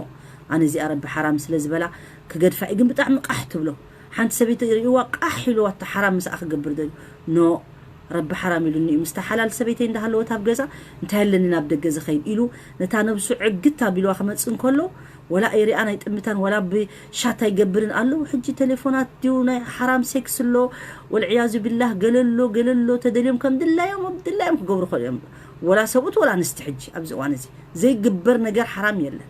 ኣነ እዚኣ ረቢ ሓራም ስለ ዝበላ ክገድፋ እዩ፣ ግን ብጣዕሚ ቃሕ ትብሎ። ሓንቲ ሰበይቲ ርእይዋ ቃሕ ኢልዋ፣ እቲ ሓራም ምስኣ ክገብር ደልዩ። ኖ፣ ረቢ ሓራም ኢሉኒ እዩ። ምስታ ሓላል ሰበይተይ እንዳሃለወት ኣብ ገዛ እንታይ ኣለኒ ናብ ደገ ዝኸይድ ኢሉ ነታ ነብሱ ዕግት ኣቢልዋ ክመጽእ እንከሎ፣ ወላ ኣይሪኣን ኣይጥምታን፣ ወላ ብሻት ኣይገብርን ኣለዉ። ሕጂ ቴሌፎናት ድዩ ናይ ሓራም ሴክስ ኣሎ፣ ወልዕያዙ ቢላህ፣ ገለ ኣሎ፣ ገለ ኣሎ፣ ተደልዮም ከም ድላዮም፣ ኣብ ድላዮም ክገብሩ ይኽእሉ እዮም። ወላ ሰብኡት ወላ ኣንስቲ ሕጂ ኣብዚ እዋን እዚ ዘይግበር ነገር ሓራም የለን።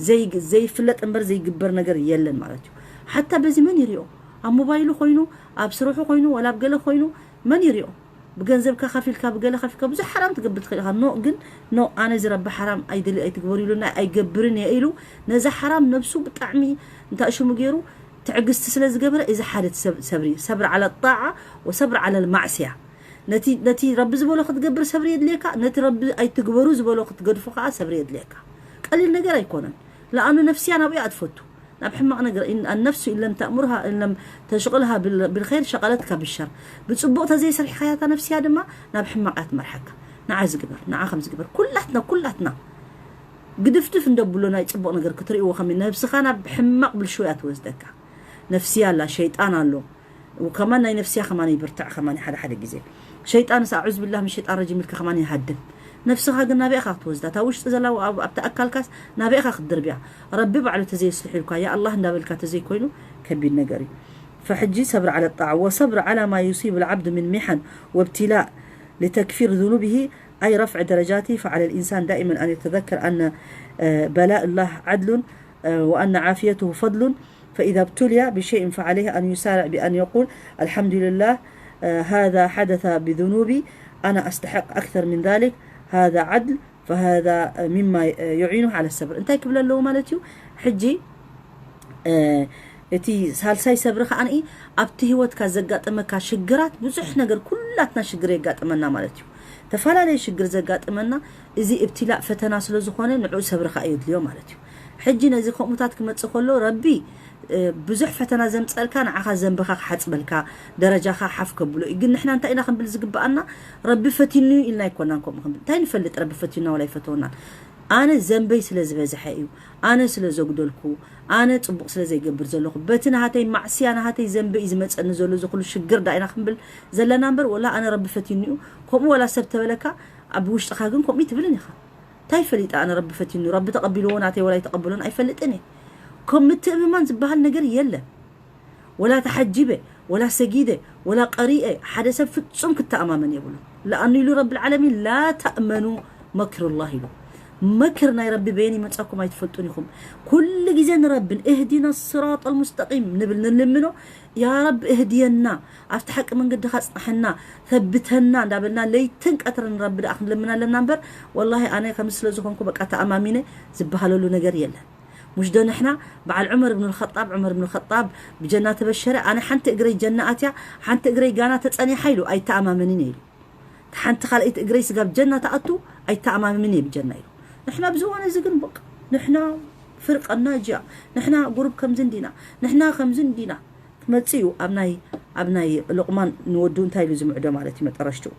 ዘይ-፣ ዘይፍለጥ እምበር ዘይግበር ነገር የለን ማለት እዩ። ሓታ በዚ መን ይሪኦ? ኣብ ሞባይሉ ኮይኑ፣ ኣብ ስርሑ ኮይኑ፣ ወላ ኣብ ገለ ኮይኑ መን ይሪኦ? ብገንዘብካ ከፊልካ፣ ብገለ ከፊልካ፣ ብዙሕ ሓራም ትገብር ትኽእል ኢኻ። ኖ፣ ግን ኖ፣ ኣነ እዚ ረቢ ሓራም ኣይደሊ፣ ኣይትግበሩ ኢሉና፣ ኣይገብርን እየ ኢሉ፣ ነዛ ሓራም ነብሱ ብጣዕሚ እንታይ ሽሙ ገይሩ ትዕግስቲ ስለ ዝገበረ፣ እዚ ሓደ ሰብ-፣ ሰብሪ፣ ሰብሪ ዓለ ጣዓ ወሰብሪ ዓለ ማዕስያ። ነቲ፣ ነቲ ረቢ ዝበሎ ክትገብር ሰብሪ የድልየካ፣ ነቲ ረቢ ኣይትግበሩ ዝበሎ ክትገድፎ ከኣ ሰብሪ የድልየካ። ቀሊል ነገር ኣይኮነን። ለኣኑ ነፍስያ ናብኡ እያ ትፈቱ። ናብ ሕማቕ ነገር፣ إن النفس إن لم تأمرها، إن لم تشغلها بال-، بالخير شغلتك بالشر። ብጽቡቕ ተዘይሰሪሕካያ እታ ነፍስያ ድማ ናብ ሕማቕ እያ ትመርሓካ። ንዓ ዝግበር፣ ንዓ ከም ዝግበር። ኩላትና፣ ኩላትና። ግድፍድፍ እንደብሎ ናይ ጽቡቕ ነገር ክትርእይዎ ከመይ ነብስኻ ናብ ሕማቕ ብልሽው እያ ትወስደካ። ነፍስያ ኣላ፣ ሸይጣን ኣሎ። ወከማን ናይ ነፍስያ ከማን ይብርታዕ ከማን ሓደ ሓደ ግዜ። ሸይጣንስ ኣዑዝ ቢላህ ምን ሸይጣን ረጂም ኢልካ ከማን ይሃድም። ነፍስኻ ግን ናበይ ኢኻ ክትወስዳ? እታ ውሽጢ ዘላ ኣብ-፣ ኣብቲ ኣካልካስ ናበይ ኢኻ ክትድርብያ? ረቢ ባዕሉ ተዘየስልሑ ኢልካ፣ ያ ኣላህ እንዳበልካ ተዘይኮይኑ ከቢድ ነገር እዩ። فሕጂ ሰብር على الطاعة وصبر على ما يصيب العبد من محن وابتلاء لتكفير ذنوبه أي رفع درجاته، فعلى الإنسان دائما أن يتذكر أن، آه، بلاء الله عدل، آه، وأن عافيته فضل، فإذا ابتلي بشيء فعليه أن يسارع بأن يقول: الحمد لله، آه، هذا حدث بذنوبي، أنا أستحق أكثر من ذلك، هذا عدل، فهذا مما يعينه على الصبر። እንታይ ክብል ኣለዎ ማለት እዩ? ሕጂ፣ እ፣ እቲ ሳልሳይ ሰብሪ ከኣ ኣብቲ ህይወትካ ዘጋጠመካ ሽግራት፣ ብዙሕ ነገር፣ ኩላትና ሽግር የጋጥመና ማለት እዩ። ተፈላለየ ሽግር ዘጋጥመና፣ እዚ እብትላእ ፈተና ስለ ዝኾነ ንዕኡ ሰብሪ ከኣ የድልዮ ማለት እዩ። ሕጂ ነዚ ከምኡታት ክመጽእ ከሎ ረቢ፣ እ፣ ብዙሕ ፈተና ዘምጸልካ ንዓኻ ዘንብኻ ክሓጽበልካ፣ ደረጃኻ ሓፍ ከብሎ እዩ። ግን ንሕና እንታይ ኢና ክንብል ዝግብኣና? ረቢ ፈቲኑ ኢልና ኣይኮናን ከምኡ ክንብል። እንታይ ንፈልጥ ረቢ ፈቲኑና ወላ ኣይፈተወናን? ኣነ ዘንበይ ስለ ዝበዝሐ እዩ። ኣነ ስለ ዘጉደልኩ፣ ኣነ ጽቡቕ ስለ ዘይገብር ዘለኹ፣ በቲ ናሃተይ ማዕስያ፣ ናሃተይ ዘንበይ እዩ ዝመጸኒ ዘሎ እዚ ኩሉ ሽግር ዳ ኢና ክንብል ዘለና እምበር፣ ወላ ኣነ ረቢ ፈቲኑ እዩ። ከምኡ ወላ ሰብ ተበለካ፣ ኣብ ውሽጥኻ ግን ከምኡ ትብልን ኢኻ። እንታይ ፈሊጠ ኣነ ረቢ ፈቲኑ፣ ረቢ ተቐቢልዎ ናተይ ወላ ኣይተቐበሎን ኣይፈልጥን እየ። ከም ምትእምማን ዝበሃል ነገር የለን። ወላ ተሓጂበ፣ ወላ ሰጊደ፣ ወላ ቀሪኤ፣ ሓደ ሰብ ፍጹም ክተኣማመን የብሉን። ለኣኑ ኢሉ ረብል ዓለሚን፣ "ላ ተእመኑ መክር ላህ" ኢሉ። መክር ናይ ረቢ በየን ይመጻኩም ኣይትፈልጡን ኢኹም። ኩሉ ግዜ ንረብን፣ "እህዲና ስራጠል ሙስተቂም" ንብል ንልምኖ፣ "ያ ረቢ እህድየና፣ ኣብቲ ሓቂ መንገድኻ ኣጽንሐና፣ ተብተና" እንዳበልና ለይትን ቀትርን ንረቢ ደኣ ክንልምን ኣለና እምበር፣ ወላሂ ኣነ ከም ስለ ዝኾንኩ በቃ ተኣማሚነ ዝበሃለሉ ነገር የለን። ሙሽ ዶ ንሕና በዓል ዑመር ብን ልኸጣብ፣ ዑመር ብን ልኸጣብ ብጀና ተበሸረ፣ ኣነ ሓንቲ እግረይ ጀና ኣትያ፣ ሓንቲ እግረይ ጋና ተጸኒሓ ኢሉ ኣይተኣማመንን እየ ኢሉ። ሓንቲ ካልኣይቲ እግረይ ስጋብ ጀና ተኣቱ ኣይተኣማመንን እየ ብጀና ኢሉ። ንሕና ኣብዚ እዋን እዚ ግን በቃ ንሕና ፍርቀና ጅያ፣ ንሕና ጉሩብ ከምዚ እንዲና፣ ንሕና ከምዚ እንዲና። ክመጽእ እዩ ኣብ ናይ፣ ኣብ ናይ ሉቕማን ንወዱ እንታይ ኢሉ ዝምዕዶ ማለት እዩ መጠረሽትኡ።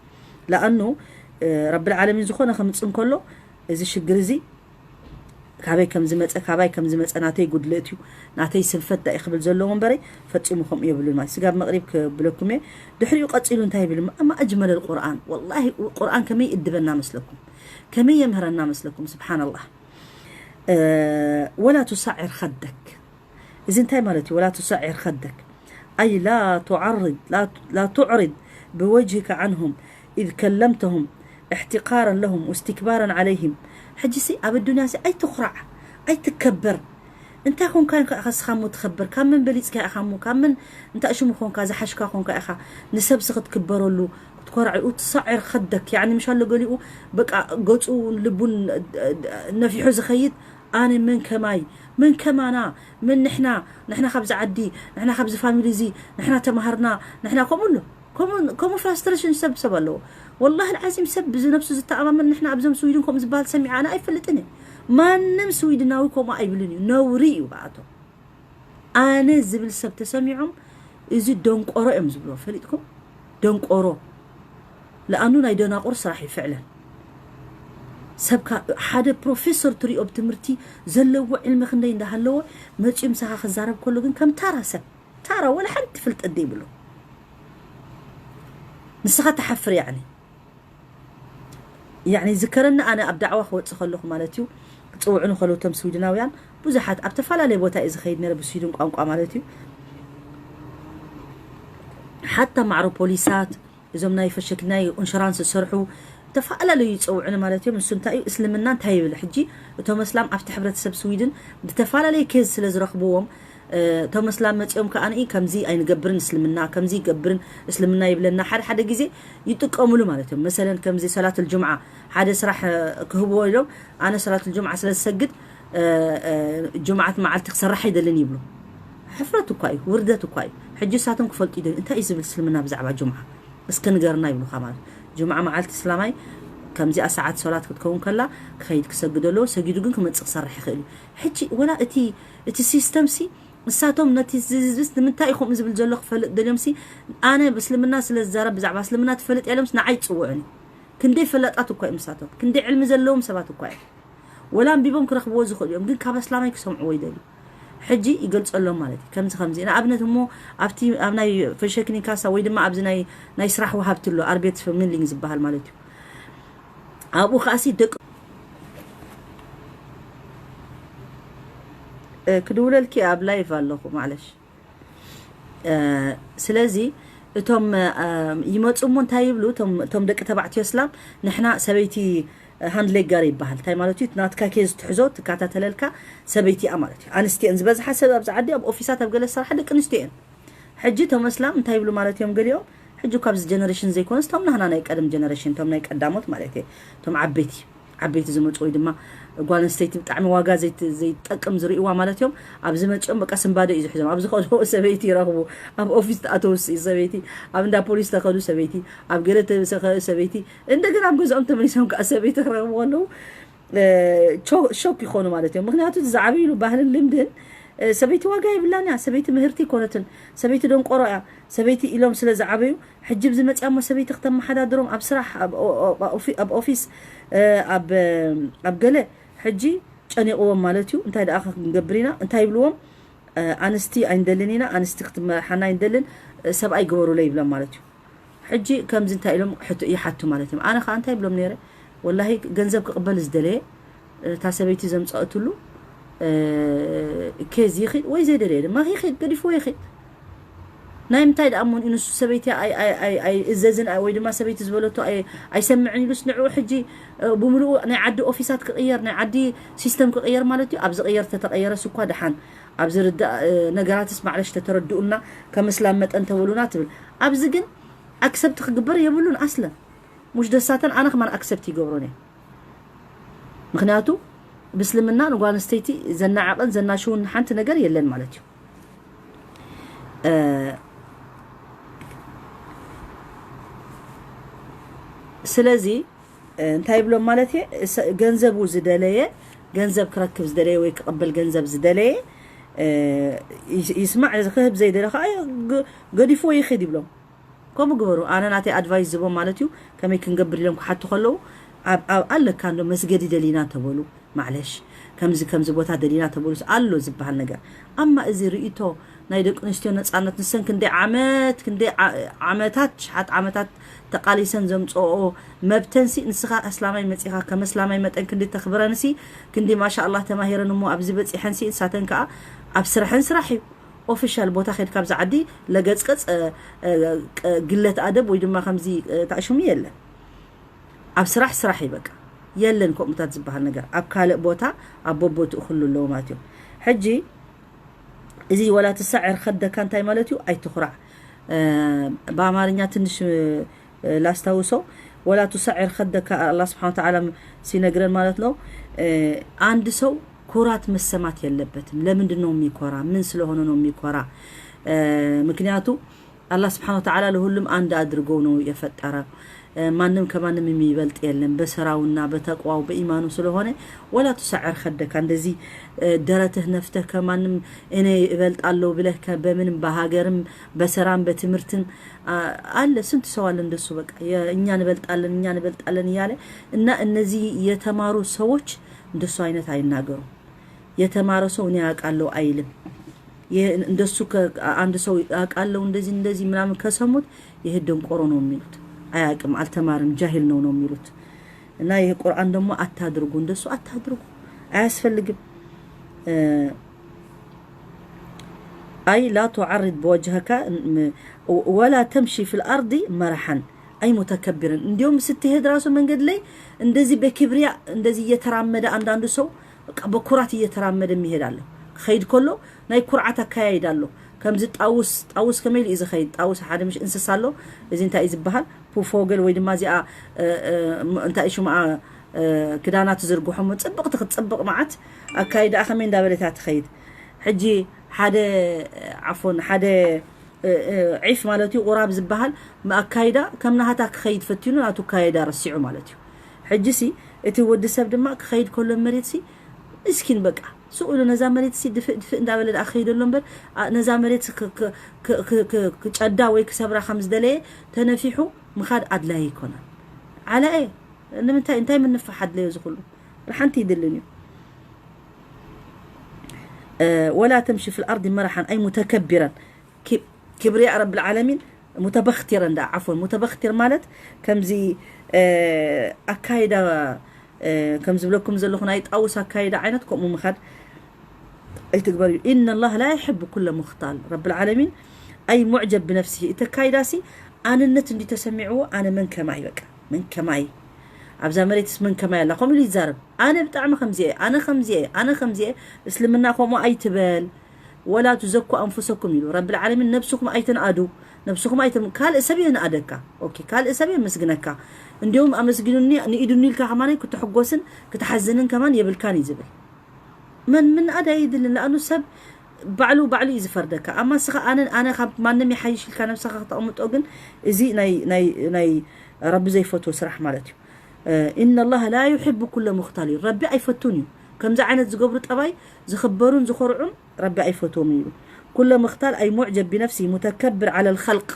ለኣኑ ረብል ዓለሚን ዝኾነ ከምጽእ እንከሎ እዚ ሽግር እዚ ካበይ ከም ዝመጸ፣ ካባይ ከም ዝመጸ ናተይ ጉድለት እዩ፣ ናተይ ስንፈት ዳኢ ክብል ዘለዎ እምበረይ ፈጺሙ ከምኡ የብሉን። ማለት ስጋብ መቕሪብ ክብለኩም እየ። ድሕሪኡ ቀጺሉ እንታይ ይብል? "ما أجمل القرآن". ወላሂ ቁርኣን ከመይ ይእድበና መስለኩም? ከመይ የምህረና መስለኩም? ስብሓንላህ። እ፣ "ولا تصعر خدك". እዚ እንታይ ማለት እዩ? "ولا تصعر خدك". أي لا تعرض، لا، لا تعرض بوجهك عنهم إذ كلمتهم احتقارا لهم واستكبارا عليهم። ሕጂ ሲ ኣብ ኣዱንያ ሲ ኣይትኹራዕ፣ ኣይትከበር። እንታይ ኮንካ ኢኻ እስኻ እሞ ትኸበር? ካብ መን በሊጽካ ኢኻ እሞ? ካብ መን እንታይ ሽሙ ኮንካ ዝሓሽካ ኮንካ ኢኻ ንሰብሲ ክትክበረሉ ክትኮራዕ? "ትሰዕር ከደክ" ያዕኒ ምሻሎ ገሊኡ በቃ ገጹ ልቡን ነፊሑ ዝኸይድ ኣነ መን ከማይ፣ መን ከማና፣ መን ንሕና፣ ንሕና ካብዚ ዓዲ፣ ንሕና ካብዚ ፋሚሊ እዚ፣ ንሕና ተማሃርና፣ ንሕና ከምኡ ኣሎ። ከምኡ፣ ከምኡ ፍራስትሬሽን ሰብ፣ ሰብ ኣለዎ። ወላሂ ልዓዚም ሰብ ብዚ ነብሱ ዝተኣማመን ንሕና ኣብዞም ስዊድን ከምኡ ዝበሃል ሰሚዐ ኣነ ኣይፈልጥን እየ። ማንም ስዊድናዊ ከምኡ ኣይብልን እዩ። ነውሪ እዩ ብኣቶም። ኣነ ዝብል ሰብ ተሰሚዖም እዚ ደንቆሮ እዮም ዝብልዎ። ፈሊጥኩም? ደንቆሮ። ለኣኑ ናይ ደናቁር ስራሕ እዩ ፍዕለን። ሰብካ ሓደ ፕሮፌሰር ትሪኦ ብትምህርቲ ዘለዎ ዕልሚ ክንደይ እንዳሃለወ መፂኡ ምሳኻ ክዛረብ ከሎ ግን ከም ታራ ሰብ፣ ታራ ወላ ሓንቲ ፍልጠት ዘይብሉ። ንስኻ ትሓፍር ያዕኒ። ያዕኒ ዝከረኒ ኣነ ኣብ ዳዕዋ ክወፅእ ከለኹ ማለት እዩ፣ ክፅውዑኒ ከለዉ እቶም ስዊድናውያን ብዙሓት ኣብ ተፈላለየ ቦታ እዩ ዝኸይድ ነረ ብስዊድን ቋንቋ ማለት እዩ። ሓታ ማዕሮ ፖሊሳት እዞም ናይ ፈሸክ ናይ ኢንሹራንስ ዝሰርሑ ተፈላለዩ ይፀውዑኒ ማለት እዮም። ንሱ እንታይ እዩ እስልምና እንታይ ይብል? ሕጂ እቶም እስላም ኣብቲ ሕብረተሰብ ስዊድን ብተፈላለየ ኬዝ ስለ ዝረኽብዎም እቶም እስላም መፂኦም ከኣ ከምዚ ኣይንገብርን እስልምና ከምዚ ይገብርን እስልምና ይብለና ሓደ ሓደ ግዜ ይጥቀምሉ ማለት እዮም። መሰለን ከምዚ ሰላት ልጅምዓ ሓደ ስራሕ ክህብዎ ኢሎም ኣነ ሰላት ልጅምዓ ስለ ዝሰግድ ጅምዓት መዓልቲ ክሰርሕ ኣይደልን ይብሉ። ሕፍረት እኳ እዩ፣ ውርደት እኳ እዩ። ሕጂ እሳቶም ክፈልጡ ይደልዩ እንታይ እዩ ዝብል እስልምና ብዛዕባ ጅምዓ? እስከ ንገርና ይብሉኻ ማለት። ጅምዓ መዓልቲ እስላማይ ከምዚኣ ሰዓት ሶላት ክትከውን ከላ ክኸይድ ክሰግድ ኣለዎ። ሰጊዱ ግን ክመጽእ ክሰርሕ ይኽእል እዩ። ሕጂ ወላ እቲ፣ እቲ ሲስተም ሲ ንሳቶም ነቲ ዝዝብስ ንምንታይ ኢኹም ዝብል ዘሎ ክፈልጥ ደልዮም ሲ ኣነ ብእስልምና ስለ ዝዛረብ ብዛዕባ እስልምና ትፈልጥ ያሎም ንዓይ ይጽውዑኒ። ክንደይ ፈላጣት እኳ እዮም ንሳቶም። ክንደይ ዕልሚ ዘለዎም ሰባት እኳ እዮም። ወላ ኣንቢቦም ክረኽብዎ ዝኽእሉ እዮም፣ ግን ካብ ኣስላማይ ክሰምዕዎ ይደልዩ። ሕጂ ይገልጸሎም ማለት እዩ። ከምዚ ከምዚ ንኣብነት እሞ ኣብቲ ኣብ ናይ ፈሸክኒ ካሳ ወይ ድማ ኣብዚ ናይ ናይ ስራሕ ወሃብቲ ኣሎ ኣርቤት ፈሚሊንግ ዝበሃል ማለት እዩ። ኣብኡ ከኣሲ ደቂ ክድውለልኪ ኣብ ላይቭ ኣለኹ ማለሽ። ስለዚ እቶም ይመፁ እሞ እንታይ ይብሉ እቶም ደቂ ተባዕትዮ እስላም ንሕና ሰበይቲ ሃንድ ሌጋሪ ይበሃል እንታይ ማለት እዩ ናትካ ኬዝ ትሕዞ ትከታተለልካ ሰበይቲ እያ ማለት እዩ ኣንስቲ እየን ዝበዝሓ ሰብ ኣብዚ ዓዲ ኣብ ኦፊሳት ኣብ ገለ ዝሰርሓ ደቂ ኣንስትዮ እየን ሕጂ እቶም እስላም እንታይ ይብሉ ማለት እዮም ገሊኦም ሕጂ ካብዚ ጀነሬሽን ዘይኮነስ እቶም ናህና ናይ ቀደም ጀነሬሽን እቶም ናይ ቀዳሞት ማለት እየ እቶም ዓበይቲ ዓበይቲ ዝመፁ ወይ ድማ ጓል ኣንስተይቲ ብጣዕሚ ዋጋ ዘይትጠቅም ዝርእይዋ ማለት እዮም ኣብዚ መፂኦም በቃ ስንባደ እዩ ዝሕዞም ኣብዚ ከድኡ ሰበይቲ ይረኽቡ ኣብ ኦፊስ ተኣተውስ ሰበይቲ ኣብ እንዳ ፖሊስ ተኸዱ ሰበይቲ ኣብ ገለ ተሰኸ ሰበይቲ እንደገና ኣብ ገዝኦም ተመሊሶም ከዓ ሰበይቲ ክረኽቡ ኣለዉ ሾክ ይኾኑ ማለት እዮም ምክንያቱ ዝዓበይሉ ባህልን ልምድን ሰበይቲ ዋጋ የብላን እያ ሰበይቲ ምህርቲ ይኮነትን ሰበይቲ ደንቆሮ እያ ሰበይቲ ኢሎም ስለ ዝዓበዩ ሕጂ ብዝመፅያ እሞ ሰበይቲ ክተመሓዳድሮም ኣብ ስራሕ ኣብ ኦፊስ ኣብ ገለ ሕጂ ጨኒቕዎም ማለት እዩ እንታይ ደኣ ክንገብር ኢና እንታይ ይብልዎም ኣንስቲ ኣይንደልን ኢና ኣንስቲ ክትመርሓና ኣይንደልን ሰብኣይ ግበሩለ ይብሎም ማለት እዩ ሕጂ ከምዚ እንታይ ኢሎም ይሓቱ ማለት እዮም ኣነ ከዓ እንታይ ይብሎም ነይረ ወላሂ ገንዘብ ክቕበል ዝደለየ እታ ሰበይቲ ዘምፀእትሉ እ፣ ኬዝ ይኺድ ወይ ዘይደለየ ድማ ይኺድ፣ ገዲፍዎ ይኺድ። ናይ ምንታይ ደኣ እሞ ንሱ ሰበይቲ ኣይ- ኣይ- ኣይ- ኣይእዘዝን ኣይ- ወይ ድማ ሰበይቲ ዝበለቶ ኣይ- ኣይሰምዕን ኢሉስ ንዕኡ ሕጂ እ፣ ብምልኡ ናይ ዓዲ ኦፊሳት ክቕየር፣ ናይ ዓዲ ሲስተም ክቕየር ማለት እዩ። ኣብ ዝቕየር ተተቐየረስ እኳ ደሓን፣ ኣብ ዝርዳእ እ፣ ነገራትስ ማዕለሽ ተተረድኡልና፣ ከም እስላም መጠን ተበሉና ትብል። ኣብዚ ግን ኣክሰፕት ክግበር የብሉን ኣስለን። ሙሽ ደሳተን ኣነ ከማን ኣክሰፕት ይገብሮን እየ። ምክንያቱ ብእስልምና ንጓል ኣንስተይቲ ዘናዕቕን ዘናሽውን ሓንቲ ነገር የለን ማለት እዩ። እ፣ ስለዚ እ፣ እንታይ ይብሎም ማለት እየ፣ እሰ- ገንዘቡ ዝደለየ፣ ገንዘብ ክረክብ ዝደለየ ወይ ክቕበል ገንዘብ ዝደለየ እ፣ ይስ- ይስማዕ፣ እዚ ክህብ ዘይደለ ከዓ ግ- ገዲፍዎ ይኽድ ይብሎም። ከምኡ ግበሩ። ኣነ ናተይ ኣድቫይስ ዝቦም ማለት እዩ። ከመይ ክንገብር ኢሎም ክሓቱ ከለዉ ኣብ- ኣብ- ኣለካ እንዶ መስገዲ ደሊና ተበሉ፣ ማዕለሽ ከምዚ ከምዚ ቦታ ደሊና ተበሉስ ኣሎ ዝበሃል ነገር። ኣማ እዚ ርእይቶ ናይ ደቂ ኣንስትዮ ነፃነት ንሰን ክንደይ ዓመት ክንደይ ዓ- ዓመታት ሽሓት ዓመታት ተቃሊሰን ዘምፅኦ መብተንሲ፣ ንስኻ ኣስላማይ መፂኻ ከም ኣስላማይ መጠን ክንዲ ተኽብረንሲ ክንዲ ማሻ ኣላህ ተማሂረን እሞ ኣብዚ በፂሐንሲ ንሳተን ከዓ ኣብ ስራሕን ስራሕ እዩ። ኦፊሻል ቦታ ከድካ ኣብዚ ዓዲ ለገፅቀፅ እ፣ እ፣ ቅ- ግለት ኣደብ ወይ ድማ ከምዚ እ፣ ታእሽሙ የለን። ኣብ ስራሕ ስራሕ እዩ በቃ። የለን ከምኡታት ዝበሃል ነገር ኣብ ካልእ ቦታ ኣብ በቦትኡ ክህሉ ኣለዎ ማለት እዩ። ሕጂ እዚ ወላ ትሳዕር ከደካ እንታይ ማለት እዩ? ኣይትኹራዕ። እ፣ ብኣማርኛ ትንሽ እ፣ ላስታውሶ፣ ወላ ትሳዕር ከደካ ኣላህ ስብሓን ወተዓላ ሲነግረን ማለት ነው። እ፣ አንድ ሰው ኩራት መሰማት የለበትም። ለምንድን ነው የሚኮራ? ምን ስለሆነ ነው የሚኮራ? እ፣ ምክንያቱ አላህ ስብሓን ወተዓላ ለሁሉም አንድ አድርጎ ነው የፈጠረ። ማንም ከማንም የሚበልጥ የለም በሰራውና በተቅዋው በኢማኑ ስለሆነ ወላ ትሰዕር ከደካ እንደዚህ ደረትህ ነፍተህ ከማንም እኔ እበልጣለሁ ብለህ በምንም በሀገርም በሰራም በትምህርትም አለ ስንት ሰው አለ እንደሱ በቃ እኛ እንበልጣለን እኛ እንበልጣለን እያለ እና እነዚህ የተማሩ ሰዎች እንደሱ አይነት አይናገሩም። የተማረ ሰው እኔ አውቃለሁ አይልም። እንደሱ አንድ ሰው አውቃለሁ እንደዚህ እንደዚህ ምናምን ከሰሙት ይሄ ደንቆሮ ነው የሚሉት። አያውቅም፣ አልተማርም፣ ጃሂል ነው ነው የሚሉት። እና ይሄ ቁርአን ደግሞ አታድርጉ፣ እንደሱ አታድርጉ፣ አያስፈልግም። አይ ላ ቱዓርድ በወጅሀካ ወላ ተምሺ ፊል አርዲ መረሐን አይ ሙተከቢርን። እንዲሁም ስትሄድ ራሱ መንገድ ላይ እንደዚህ በክብሪያ እንደዚህ እየተራመደ አንዳንዱ ሰው በኩራት እየተራመደ የሚሄድ አለ። ከይድ ከሎ ናይ ኩርዓት ኣካያይድ ኣሎ። ከምዚ ጣውስ ጣውስ ከመይ ኢሉ እዩ ዝኸይድ? ጣውስ ሓደ ምሽ እንስሳ ኣሎ። እዚ እንታይ እዩ ዝበሃል? ፑፎገል ወይ ድማ እዚኣ እንታይ ሽሙኣ ክዳና ትዝርግሖ እሞ ጽብቕቲ ክትጽብቕ መዓት ኣካይዳኣ ከመይ እንዳበለት እያ ትኸይድ። ሕጂ ሓደ ዓፎን ሓደ ዒፍ ማለት እዩ ቁራብ ዝበሃል ኣካይዳ ከም ናሃታ ክኸይድ ፈቲኑ ናቱ ኣካይዳ ረሲዑ ማለት እዩ። ሕጂ ሲ እቲ ወዲ ሰብ ድማ ክኸይድ ከሎ መሬት ሲ እስኪን በቃ ስቕ ኢሉ ነዛ መሬት ሲ ድፍእ ድፍእ እንዳበለ ደኣ ክኸይድ ኣሎ እምበር ነዛ መሬት ክጨዳ ወይ ክሰብራ ከም ዝደለየ ተነፊሑ ምኻድ ኣድላይ ኣይኮነን። ዓላኤ ንምንታይ እንታይ ምንፋሕ ኣድለዮ ዝኽሉ ሓንቲ ይድልን እዩ። ወላ ተምሺ ፊል ኣርዲ መራሓን ኣይ ሙተከቢረን ክብሪያ ረብል ዓለሚን ሙተበኽቲረን ደኣ ዓፎን ሙተበኽቲር ማለት ከምዚ ኣካይዳ ከም ዝብለኩም ዘለኹ ናይ ጣውስ ኣካይዳ ዓይነት ከምኡ ምኻድ ኣይትግበር እዩ። ኢነ ላህ ላ ይሕቡ ኩለ ሙኽታል ረብል ዓለሚን ኣይ ሙዕጀብ ብነፍሲ እቲ ኣካይዳ ሲ ኣንነት እንዲ ተሰሚዕዎ ኣነ መን ከማይ በቃ መን ከማይ ኣብዛ መሬትስ መን ከማይ ኣላ ከምኡ ኢሉ ይዛረብ። ኣነ ብጣዕሚ ከምዚየ ኣነ ከምዚየ ኣነ ከምዚየ እስልምና ከምኡ ኣይትበል። ወላ ትዘኩ ኣንፉሰኩም ኢሉ ረብል ዓለሚን ነብስኹም ኣይትንኣዱ። ነብስኹም ኣይትም ካልእ ሰብ የንኣደካ። ኦኬ ካልእ ሰብ የመስግነካ። እንዲሁም ኣመስግኑኒ ንኢዱኒ ኢልካ ከማን ክትሕጎስን ክትሓዝንን ከማን የብልካን እዩ ዝብል። መን ምንኣድ ኣይድልን ለኣኑ ሰብ ባዕሉ ባዕሉ እዩ ዝፈርደካ። ኣማ ስኻ ኣነ ኣነ ካብ ማንም ይሓይሽ ኢልካ ነብስኻ ክተቕምጦ ግን እዚ ናይ ናይ ናይ ረቢ ዘይፈትዎ ስራሕ ማለት እዩ። ኢነ ላህ ላ ዩሕቡ ኩለ ሙኽታል እዩ። ረቢ ኣይፈቱን እዩ። ከምዚ ዓይነት ዝገብሩ ጠባይ ዝኽበሩን ዝኾርዑን ረቢ ኣይፈትዎም እዩ። ኩለ ሙኽታል ኣይ ሙዕጀብ ብነፍሲ ሙተከብር ዓለ ልኸልቅ።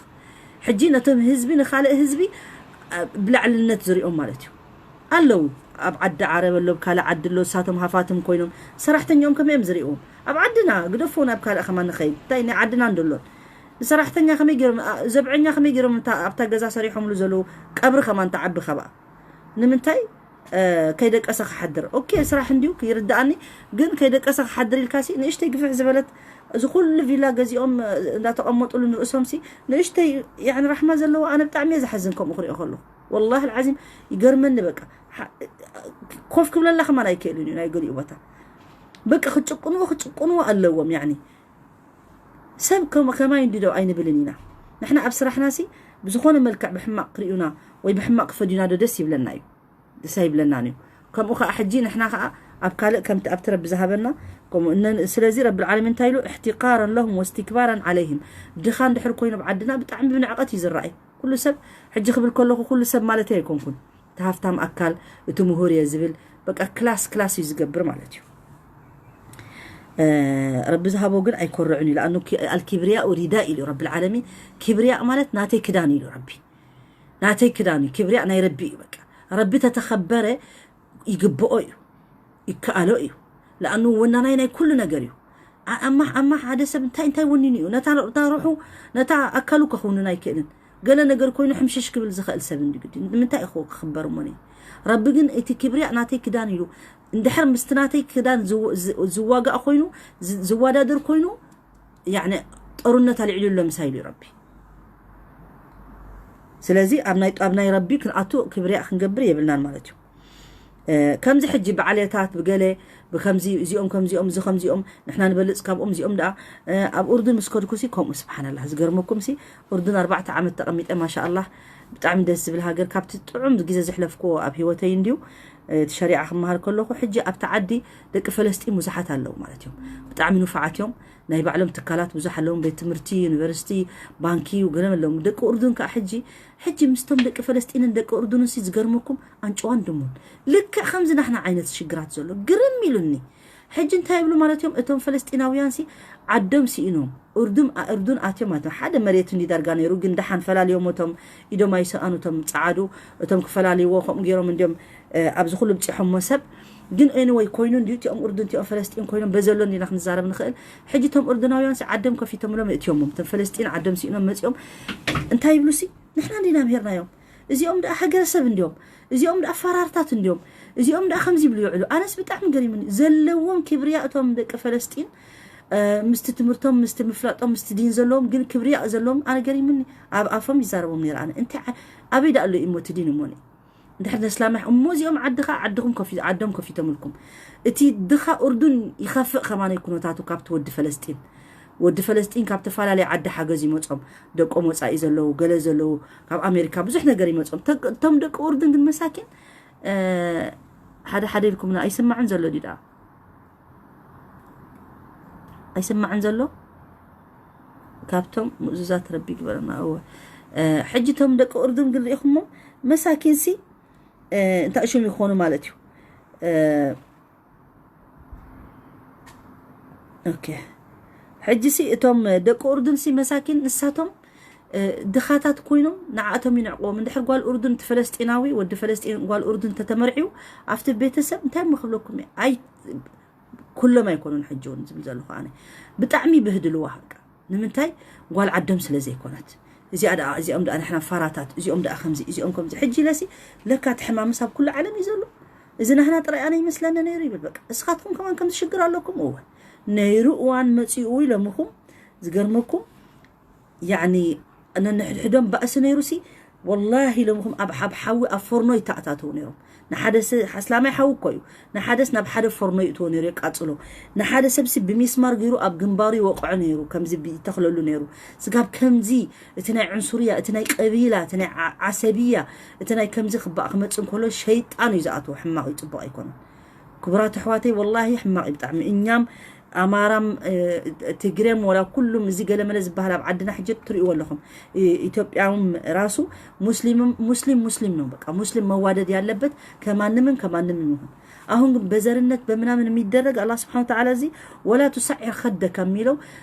ሕጂ ነቶም ህዝቢ ንኻልእ ህዝቢ ብላዕልነት ዝሪኦም ማለት እዩ። ኣለዉ ኣብ ዓዲ ዓረብ ኣሎ ካልእ ዓዲ ኣሎ እሳቶም ሃፋትም ኮይኖም ሰራሕተኛኦም ከመይ እዮም ዝሪእዎም? ኣብ ዓድና ግደፎ ናብ ካልእ ከማ ንኸይድ እንታይ ናይ ዓድና እንደሎን ንሰራሕተኛ ከመይ ገይሮም ዘብዐኛ ከመይ ገይሮም ኣብታ ገዛ ሰሪሖምሉ ዘለዉ ቀብሪ ከማን ተዓቢ ካብኣ ንምንታይ ከይደቀሰ ክሓድር። ኦኬ፣ ስራሕ እንዲዩ ይርዳኣኒ። ግን ከይደቀሰ ክሓድር ኢልካ ሲ ንእሽተይ ግፍሕ ዝበለት፣ እዚ ኩሉ ቪላ ገዚኦም እንዳተቐመጡሉ ንርእሶም ሲ ንእሽተይ፣ ያኒ፣ ራሕማ ዘለዎ። ኣነ ብጣዕሚ እየ ዝሓዝን ከምኡ ክሪኦ ከለኹ። ወላሂ ልዓዚም ይገርመኒ። በቃ ኮፍ ክብለላ ከማን ኣይክእልን እዩ። ናይ ገሊኡ ቦታ በቃ ክጭቁንዎ ክጭቁንዎ ኣለዎም። ያኒ ሰብ ከማይ እንዲዶ ኣይንብልን ኢና ንሕና ኣብ ስራሕና ሲ። ብዝኾነ መልክዕ ብሕማቕ ክሪኡና ወይ ብሕማቕ ክፈድዩና ዶ ደስ ይብለና እዩ? ደስ ኣይብለናን እዩ። ከምኡ ከዓ ሕጂ ንሕና ከዓ ኣብ ካልእ ከምቲ ኣብቲ ረቢ ዝሃበና ከምኡ እነ-፣ ስለዚ ረቢ ዓለሚን እንታይ ኢሉ? احتقارا لهم واستكبارا عليهم። ድኻ እንድሕር ኮይኑ ኣብ ዓድና ብጣዕሚ ብንዕቐት እዩ ዝረኣይ። ኩሉ ሰብ ሕጂ ክብል ከለኹ ኩሉ ሰብ ማለት ኣይኮንኩን። እቲ ሃፍታም ኣካል፣ እቲ ምሁር እየ ዝብል፣ በቃ ክላስ ክላስ እዩ ዝገብር ማለት እዩ። ረቢ ዝሃቦ ግን ኣይኮርዕን እዩ። لأنه الكبرياء ردائي ኢሉ ረቢ ዓለሚን። ክብርያ ማለት ናተይ ክዳን ኢሉ ረቢ። ናተይ ክዳን እዩ። ክብርያ ናይ ረቢ እዩ። በቃ ረቢ ተተኸበረ ይግብኦ እዩ፣ ይከኣሎ እዩ። ለኣኑ ወናናይ ናይ ኩሉ ነገር እዩ። ኣማ ኣማ ሓደ ሰብ እንታይ እንታይ ወኒኑ እዩ? ነታ ሩሑ፣ ነታ ኣካሉ ከኽውንን ኣይክእልን። ገለ ነገር ኮይኑ ሕምሽሽ ክብል ዝኽእል ሰብ እንዲ ግዲ ንምንታይ እዩ ክኽበር እሞ? ረቢ ግን እቲ ክብርያ ናተይ ክዳን ኢሉ እንድሕር ምስቲ ናተይ ክዳን ዝዋጋእ ኮይኑ፣ ዝዋዳደር ኮይኑ፣ ያኒ ጦርነት ኣልዒሉ ኣሎ ምሳይ ኢሉ ረቢ። ስለዚ ኣብ ናይ ኣብ ናይ ረቢ ክንኣቱ ክብርያ ክንገብር የብልናን ማለት እዩ። ከምዚ ሕጂ ብዓልየታት ብገለ ብከምዚ እዚኦም ከምዚኦም እዚ ከምዚኦም ንሕና ንበልፅ ካብኦም እዚኦም ደኣ ኣብ ኡርዱን ምስ ከድኩ ሲ ከምኡ ስብሓንላ ዝገርመኩም ሲ ኡርዱን ኣርባዕተ ዓመት ተቐሚጠ ማሻኣላ ብጣዕሚ ደስ ዝብል ሃገር ካብቲ ጥዑም ግዜ ዝሕለፍክዎ ኣብ ህይወተይ እንድዩ እቲ ሸሪዓ ክመሃር ከለኹ ሕጂ ኣብቲ ዓዲ ደቂ ፈለስጢን ብዙሓት ኣለዉ ማለት እዮም ብጣዕሚ ንፉዓት እዮም ናይ ባዕሎም ትካላት ብዙሕ ኣለዎም ቤት ትምህርቲ ዩኒቨርሲቲ ባንኪ ገለም ኣለዎም ደቂ ኡርዱን ከዓ ሕጂ ሕጂ ምስቶም ደቂ ፈለስጢንን ደቂ ኡርዱንን ሲ ዝገርመኩም ኣንጭዋን ድሙን ልክዕ ከምዚ ናሕና ዓይነት ሽግራት ዘሎ ግርም ኢሉኒ ሕጂ እንታይ ይብሉ ማለት እዮም እቶም ፈለስጢናውያን ሲ ዓዶም ሲኢኖም እርዱም እርዱን ኣትዮም ማለት ሓደ መሬት እንዲ ዳርጋ ነይሩ ግን ደሓን ፈላልዮም እቶም ኢዶም ኣይሰኣኑ እቶም ጸዓዱ እቶም ክፈላልይዎ ከምኡ ገይሮም እንዲዮም ኣብዚ ኩሉ ብፂሖሞ ሰብ ግን ኤንወይ ኮይኑ እንዲዩ እቲኦም እርዱን እቲኦም ፈለስጢን ኮይኖም በዘሎ እንዲና ክንዛረብ ንኽእል ሕጂ እቶም እርዱናውያን ዓዶም ከፊቶምሎም እእትዮሞም እቶም ፈለስጢን ዓዶም ሲኢኖም መፂኦም እንታይ ይብሉ ሲ ንሕና እንዲና ምሄርናዮም እዚኦም ደኣ ሃገረሰብ እንዲዮም እዚኦም ደኣ ፈራርታት እንዲዮም እዚኦም ደኣ ከምዚ ይብሉ ይውዕሉ ኣነስ ብጣዕሚ ገሪምኒ ዘለዎም ክብርያ እቶም ደቂ ፈለስጢን ምስቲ ትምህርቶም ምስቲ ምፍላጦም ምስቲ ዲን ዘለዎም ግን ክብርያ ዘለዎም ኣነ ገሪምኒ ኣብ ኣፎም ይዛረቦም ነይረ ኣነ እንታይ ኣበይ ደኣ ኣሎ እሞ እቲ ዲን እሞኒ እንድሕር ነስላማይ እሞ እዚኦም ዓድኻ ዓድኹም ከፊ ዓዶም ከፊቶምልኩም እቲ ድኻ ኡርዱን ይኸፍእ ከማነይ ኩነታቱ ካብቲ ወዲ ፈለስጢን ወዲ ፈለስጢን ካብ ተፈላለየ ዓዲ ሓገዝ ይመጾም ደቆም ወጻኢ ዘለዉ ገለ ዘለዉ ካብ ኣሜሪካ ብዙሕ ነገር ይመጾም እቶም ደቂ ኡርዱን ግን መሳኪን ሓደ ሓደ ኢልኩምና ኣይስማዕን ዘሎ ዲዳ ኣይስማዕን ዘሎ ካብቶም ምእዙዛት ረቢ ግበረና እወ ሕጂ ቶም ደቂ ኡርዱን ግን ርኢኹሞም መሳኪን ሲ እንታይ ሽም ይኾኑ ማለት እዩ ኦኬ ሕጂ ሲ እቶም ደቂ ኡርዱን ሲ መሳኪን ንሳቶም ድኻታት ኮይኖም ንዓእቶም ይንዕቅዎም እንድሕር ጓል ኡርዱን እቲ ፈለስጢናዊ ወዲ ፈለስጢን ጓል ኡርዱን ተተመርዕዩ ኣብቲ ቤተሰብ እንታይ ምክብለኩም እየ ኣይ ኩሎም ኣይኮኑን ሕጂ እውን ዝብል ዘለኹ ኣነ ብጣዕሚ ይብህድልዋ ሃቃ ንምንታይ ጓል ዓዶም ስለ ዘይኮነት እዚኣ ደኣ እዚኦም ደኣ ንሕና ፋራታት እዚኦም ደኣ ከምዚ እዚኦም ከምዚ ሕጂ ኢለሲ ለካ እቲ ሕማምስ ኣብ ኩሉ ዓለም እዩ ዘሎ እዚ ናህና ጥራይ ኣነ ይመስለኒ ነይሩ ይብል በቃ እስኻትኩም ከማን ከምዚ ሽግር ኣለኩም እወ ነይሩ እዋን መፂኡ ኢሎምኹም ዝገርመኩም ያኒ ነንሕድሕዶም ባእሲ ነይሩ ሲ ወላሂ ኢሎምኹም ኣብ ኣብ ሓዊ ኣብ ፎርኖ ይተኣታተው ነይሮም ንሓደ ኣስላማይ ሓዊ እኮ እዩ ንሓደስ ናብ ሓደ ፎርኖ ይእትዎ ነይሩ የቃፅሎ ንሓደ ሰብሲ ብሚስማር ገይሩ ኣብ ግንባሩ ይወቅዖ ነይሩ ከምዚ ይተኽለሉ ነይሩ ስጋብ ከምዚ እቲ ናይ ዕንሱርያ እቲ ናይ ቀቢላ እቲ ናይ ዓሰብያ እቲ ናይ ከምዚ ክባእ ክመፅእ እንከሎ ሸይጣን እዩ ዝኣትዎ ሕማቕ እዩ ፅቡቕ ኣይኮነን ክቡራት ኣሕዋተይ ወላሂ ሕማቕ እዩ ብጣዕሚ እኛም ኣማራም ትግሬም ወላ ኩሉም እዚ ገለመለ ዝበሃል ኣብ ዓድና ሕጂ ትርእይዎ ኣለኹም ኢትዮጵያውም ራሱ ሙስሊምም ሙስሊም ሙስሊም ነው በቃ ሙስሊም መዋደድ ያለበት ከማንምን ከማንምን ይሁን አሁን ግን በዘርነት በምናምን የሚደረግ አላህ ስብሓን ተዓላ እዚ ወላ ቱሳዒር ከደካ የሚለው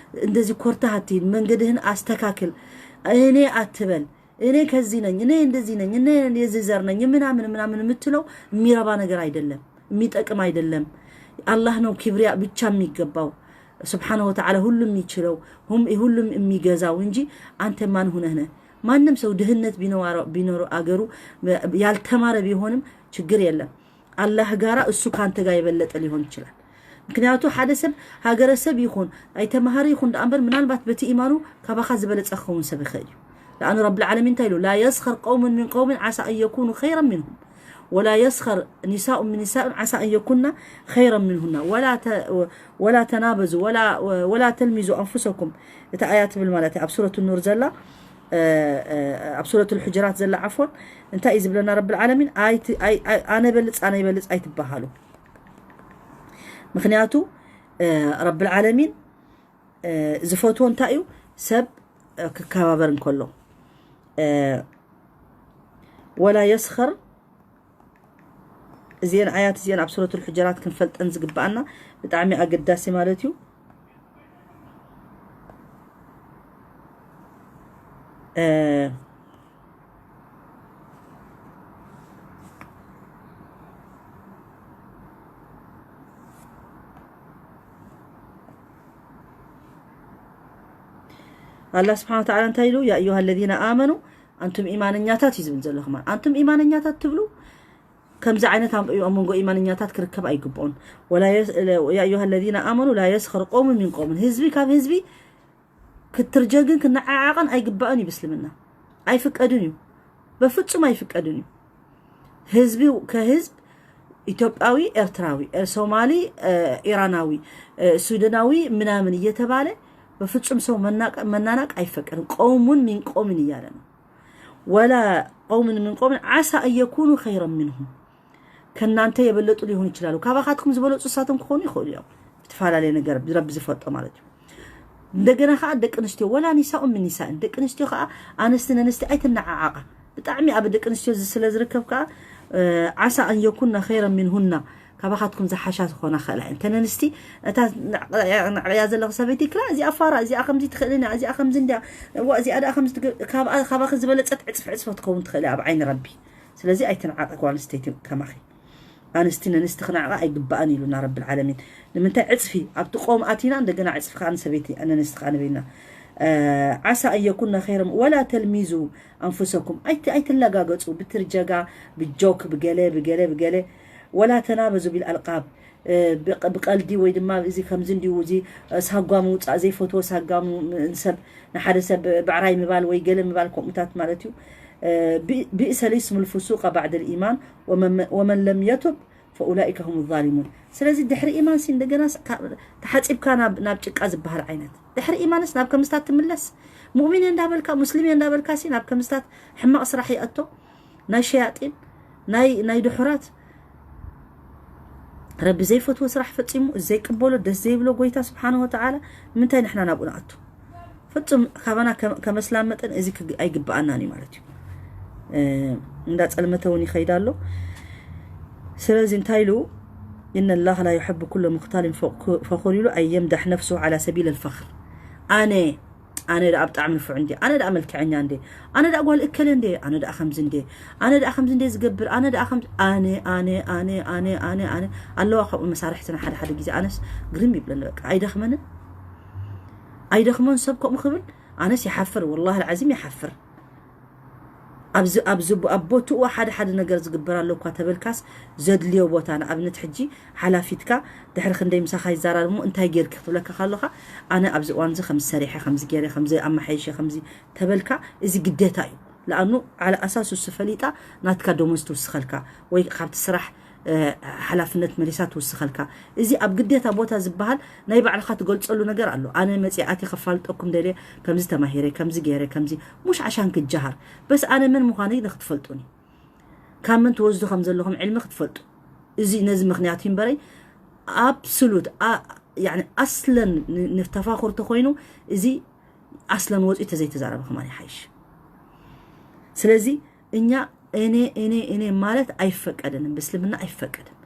እንደዚህ ኮርተህ አትሂድ መንገድህን አስተካክል እኔ አትበል እኔ ከዚህ ነኝ እኔ እንደዚህ ነኝ እኔ የዚህ ዘር ነኝ ምናምን ምናምን የምትለው የሚረባ ነገር አይደለም የሚጠቅም አይደለም አላህ ነው ክብሪያ ብቻ የሚገባው ስብሓን ወተዓላ ሁሉም የሚችለው ሁሉም የሚገዛው እንጂ አንተ ማን ሁነህ ነህ ማንም ሰው ድህነት ቢኖረው አገሩ ያልተማረ ቢሆንም ችግር የለም ኣላህ ጋራ እሱ ካንተ ጋር የበለጠ ሊሆን ይችላል። ምክንያቱ ሓደ ሰብ ሃገረሰብ ይኹን ኣይተማሃሪ ይኹን ደኣ እምበር ምናልባት በቲ ኢማኑ ካባኻ ዝበለጸ ክኸውን ሰብ ይኽእል እዩ። ለኣኑ ረብል ዓለሚን እንታይ ኢሉ? لا يسخر قوم من قوم عسى أن يكونوا خيرا منهم ولا يسخر نساء من نساء عسى أن يكن خيرا منهن ولا ت- ولا تنابزوا ولا ولا تلمزوا أنفسكم። እቲ ኣያ ትብል ማለት እያ ኣብ ሱረቱ ኑር ዘላ፣ እ፣ እ፣ ኣብ ሱረቱ ልሑጅራት ዘላ ዓፎን እንታይ እዩ ዝብለና ረብል ዓለሚን? ኣይቲ- ኣይ- ኣይ- ኣነ በልፅ ኣነ ይበልፅ ኣይትበሃሉ። ምክንያቱ ረብል ዓለሚን ዝፈትዎ እንታይ እዩ? ሰብ ክከባበር እንከሎ። ወላ የስኸር፣ እዚአን ኣያት እዚአን ኣብ ሱረቱል ሑጀራት ክንፈልጠን ዝግባኣና ብጣዕሚ ኣገዳሲ ማለት እዩ። ኣላህ ስብሓን ወተዓላ እንታይ ኢሉ? ያ ኣዩሃ ለዚነ ኣመኑ፣ ኣንቱም ኢማነኛታት እዩ ዝብል ዘሎ። ከማን ኣንቱም ኢማነኛታት ትብሉ፣ ከምዚ ዓይነት ኣብ ኣብ መንጎ ኢማነኛታት ክርከብ ኣይግብኦን። ወላ የስ- ያ ኣዩሃ ለዚነ ኣመኑ ላ የስኸር ቆውምን ሚን ቆውምን፣ ህዝቢ ካብ ህዝቢ ክትርጀግን ክነዓዓቕን ኣይግባእን እዩ ብእስልምና። ኣይፍቀድን እዩ። በፍጹም ኣይፍቀድን እዩ። ህዝቢ ከህዝብ፣ ኢትዮጵያዊ ኤርትራዊ፣ ሶማሊ ኢራናዊ፣ ሱዳናዊ ምናምን እየተባለ በፍጹም ሰው መናናቅ አይፈቀድም። ቀውሙን ሚን ቀውምን እያለ ነው። ወላ ቀውምን ሚን ቀውምን ዓሳ እየኩኑ ኸይረን ሚንሁም፣ ከእናንተ የበለጡ ሊሆኑ ይችላሉ። ካባኻትኩም ዝበለጹ እሳቶም ክኾኑ ይኽእሉ እዮም። ብትፈላለየ ነገር ረቢ ዝፈልጦ ማለት እዩ። እንደገና ከዓ ደቂ ኣንስትዮ ወላ ኒሳኡ ምን ኒሳእን፣ ደቂ ኣንስትዮ ከዓ ኣንስቲ ነንስቲ ኣይትነዓዓቃ። ብጣዕሚ ኣብ ደቂ ኣንስትዮ እዚ ስለ ዝርከብ ከዓ ዓሳ ኣን የኩና ኸይረን ሚንሁና፣ ካባኻትኩም ዝሓሻ ዝኾና ክእላ እየን። እተን ኣንስቲ እታ ናዕቅያ ዘለኺ ሰበይቲ ክላ እዚኣ ፋራ፣ እዚኣ ከምዚ ትኽእል እያ፣ እዚኣ ከምዚ እንዲያ፣ እዋ እዚኣ ደኣ ከምዚ ትግ- ካብኣ ካባኺ ዝበለጸት ዕፅፊ ዕፅፊ ክትከውን ትኽእል እያ ኣብ ዓይኒ ረቢ። ስለዚ ኣይትንዓቂ ጓል ኣንስተይቲ ከማኺ። ኣንስቲ ነንስቲ ክነዕቃ ኣይግባእን ኢሉና ረብል ዓለሚን። ንምንታይ ዕፅፊ ኣብቲ ቆም ኣቲና እንደገና ዕፅፊ ከዓ ንሰበይቲ ነንስቲ ከዓ ንበይና ዓሳ ኣየኩና ኸይረም ወላ ተልሚዙ ኣንፉሰኩም። ኣይት- ኣይትለጋገፁ ብትርጀጋ ብጆክ ብገለ ብገለ ብገለ ወላ ተናበዙ ቢልኣልቃብ ብቀልዲ ወይ ድማ እዚ ከምዚ እንዲሁ እዚ ሳጓ ምውፃእ ዘይፈትዎ ሳጋ ንሰብ ንሓደ ሰብ ብዕራይ ምባል ወይ ገለ ምባል ከምኡታት ማለት እዩ። ብእሰ ሊስሙ ልፍሱቀ ባዕደ ልኢማን ወመን ለም የቱብ ፈኡላኢከ ሁም ዛሊሙን። ስለዚ ድሕሪ ኢማን ሲ እንደገና ተሓፂብካ ናብ ጭቃ ዝበሃል ዓይነት ድሕሪ ኢማንስ ናብ ከምስታት ትምለስ። ሙእሚን እንዳበልካ ሙስሊም እንዳበልካ ሲ ናብ ከምስታት ሕማቕ ስራሕ ይኣቶ። ናይ ሸያጢን ናይ ናይ ድሑራት ረቢ ዘይፈትዎ ስራሕ ፈፂሙ ዘይቅበሎ ደስ ዘይብሎ ጎይታ ስብሓን ወተዓላ ንምንታይ ንሕና ናብኡ ንኣቱ? ፍጹም ካባና ከመስላም መጠን እዚ ኣይግብኣናን እዩ ማለት እዩ። እንዳጸልመተ እውን ይኸይድ ኣሎ። ስለዚ እንታይ ኢሉ? إن الله لا يحب كل مختال فخور ኢሉ። أي يمدح نفسه على سبيل الفخر. ኣነ ኣነ ደኣ ብጣዕሚ ንፉዕ እንዴ፣ ኣነ ደኣ መልክዐኛ እንዴ፣ ኣነ ደኣ ጓል እከለ እንዴ፣ ኣነ ደኣ ከምዚ እንዴ፣ ኣነ ደኣ ከምዚ እንዴ ዝገብር፣ ኣነ ደኣ ከምዚ ኣነ ኣነ ኣነ ኣነ ኣነ ኣነ ኣለዋ። ካብኡ መሳርሕትና ሓደ ሓደ ግዜ ኣነስ ግርም ይብለኒ። በቃ ኣይደኽመንን ኣይደኽሞን ሰብ ከምኡ ክብል። ኣነስ ይሓፍር፣ ወላሂ ልዓዚም ይሓፍር። ኣብዚ ኣብዚ ኣብ ቦትኡ ሓደ ሓደ ነገር ዝግበር ኣሎ እኳ ተበልካስ ዘድልዮ ቦታ ንኣብነት ሕጂ ሓላፊትካ ድሕሪ ክንደይ ምሳኻ ይዛራርብ እሞ እንታይ ጌርኪ ክትብለካ ካለኻ ኣነ ኣብዚ እዋን እዚ ከምዚ ሰሪሐ ከምዚ ገይረ ከምዚ ኣመሓይሸ ከምዚ ተበልካ እዚ ግዴታ እዩ። ለኣኑ ዓለ ኣሳስ እሱ ፈሊጣ ናትካ ደሞዝ ትውስኸልካ ወይ ካብቲ ስራሕ ሓላፍነት መሊሳ ትውስኸልካ። እዚ ኣብ ግዴታ ቦታ ዝበሃል ናይ ባዕልኻ ትገልጸሉ ነገር ኣሎ። ኣነ መጽየ ኣትየ ከፋልጠኩም ደልየ ከምዚ ተማሂረ ከምዚ ገይረ ከምዚ ሙሽ ዓሻን ክጀሃር በስ ኣነ መን ምዃነይ ንክትፈልጡኒ ካብ መን ትወስዱ ከም ዘለኹም ዕልሚ ክትፈልጡ። እዚ ነዚ ምኽንያት እዩ እምበረይ ኣብስሉት ኣስለን ንተፋኹር ተኮይኑ እዚ ኣስለን ወፂኡ ተዘይተዛረበ ከማን ይሓይሽ። ስለዚ እኛ እኔ እኔ እኔ ማለት ኣይፈቀድንም፣ ብእስልምና ኣይፈቀድም።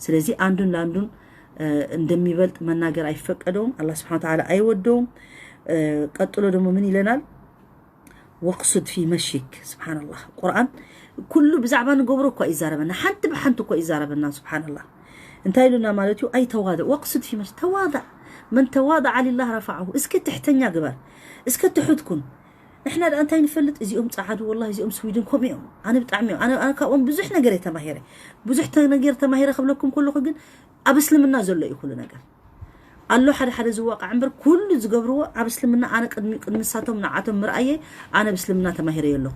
ስለዚህ አንዱን ለአንዱን እንደሚበልጥ መናገር አይፈቀደውም። አላህ ስብሐነ ወተዓላ አይወደውም። ቀጥሎ ደግሞ ምን ይለናል? ወቅሱድ ፊ መሺክ። ስብሓንላህ፣ ቁርኣን ኩሉ ብዛዕባ ንገብሮ እኳ ይዛረበና፣ ሓንቲ ብሓንቲ እኳ ይዛረበና። ስብሓንላህ፣ እንታይ ኢሉና ማለት እዩ? ኣይተዋድዕ ወቅሱድ ፊ መሺክ፣ ተዋድዕ። መን ተዋድዐ ሊላህ ረፈዐሁ። እስኪ ትሕተኛ ግበር፣ እስኪ ትሑት ኩን። ንሕና ደኣ እንታይ ንፈልጥ? እዚኦም ጸዓዱ፣ ወላሂ እዚኦም ስዊድን ከምኡ እዮም። ኣነ ብጣዕሚ እዮም። ኣነ፣ ኣነ ካብኦም ብዙሕ ነገር እየ ተማሂረ። ብዙሕ ተ-፣ ነገር ተማሂረ ክብለኩም ከለኹ ግን ኣብ እስልምና ዘሎ እዩ ኩሉ ነገር። ኣሎ ሓደ ሓደ ዝዋቃዕ እምበር ኩሉ ዝገብርዎ ኣብ እስልምና ኣነ ቅድሚ፣ ቅድሚ ንሳቶም ንዓቶም ምርኣየ ኣነ ብእስልምና ተማሂረ ኣለኹ።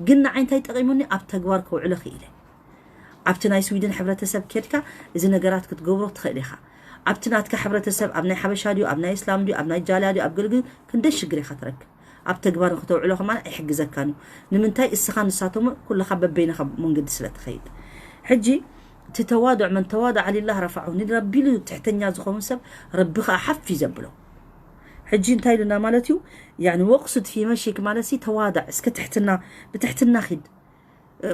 ግን ንዓይ እንታይ ጠቒሙኒ? ኣብ ተግባር ከውዕሎ ክኢለ። ኣብቲ ናይ ስዊድን ሕብረተሰብ ኬድካ እዚ ነገራት ክትገብሮ ትኽእል ኢኻ። ኣብቲ ናትካ ሕብረተሰብ ኣብ ናይ ሓበሻ ድዩ፣ ኣብ ናይ እስላም ድዩ፣ ኣብ ናይ ጃልያ ድዩ፣ ኣብ ገልግል ክንደይ ሽግር ኢኻ ትረክብ። ኣብ ተግባር ንክተውዕሎ ከማን ኣይሕግዘካን እዩ። ንምንታይ? እስኻ ንሳቶም ኩልኻ በበይንኻ መንገዲ ስለ ትኸይድ። ሕጂ እቲ ተዋዱዕ መን ተዋዱዐ ሊላህ ረፈዑ፣ ንረቢ ኢሉ ትሕተኛ ዝኸውን ሰብ ረቢ ከዓ ሓፍ እዩ ዘብሎ። ሕጂ እንታይ ኢሉና ማለት እዩ? ያኒ ወቅሱድ ፊ መሺክ ማለት ሲ ተዋዳዕ፣ እስከ ትሕትና፣ ብትሕትና ኺድ።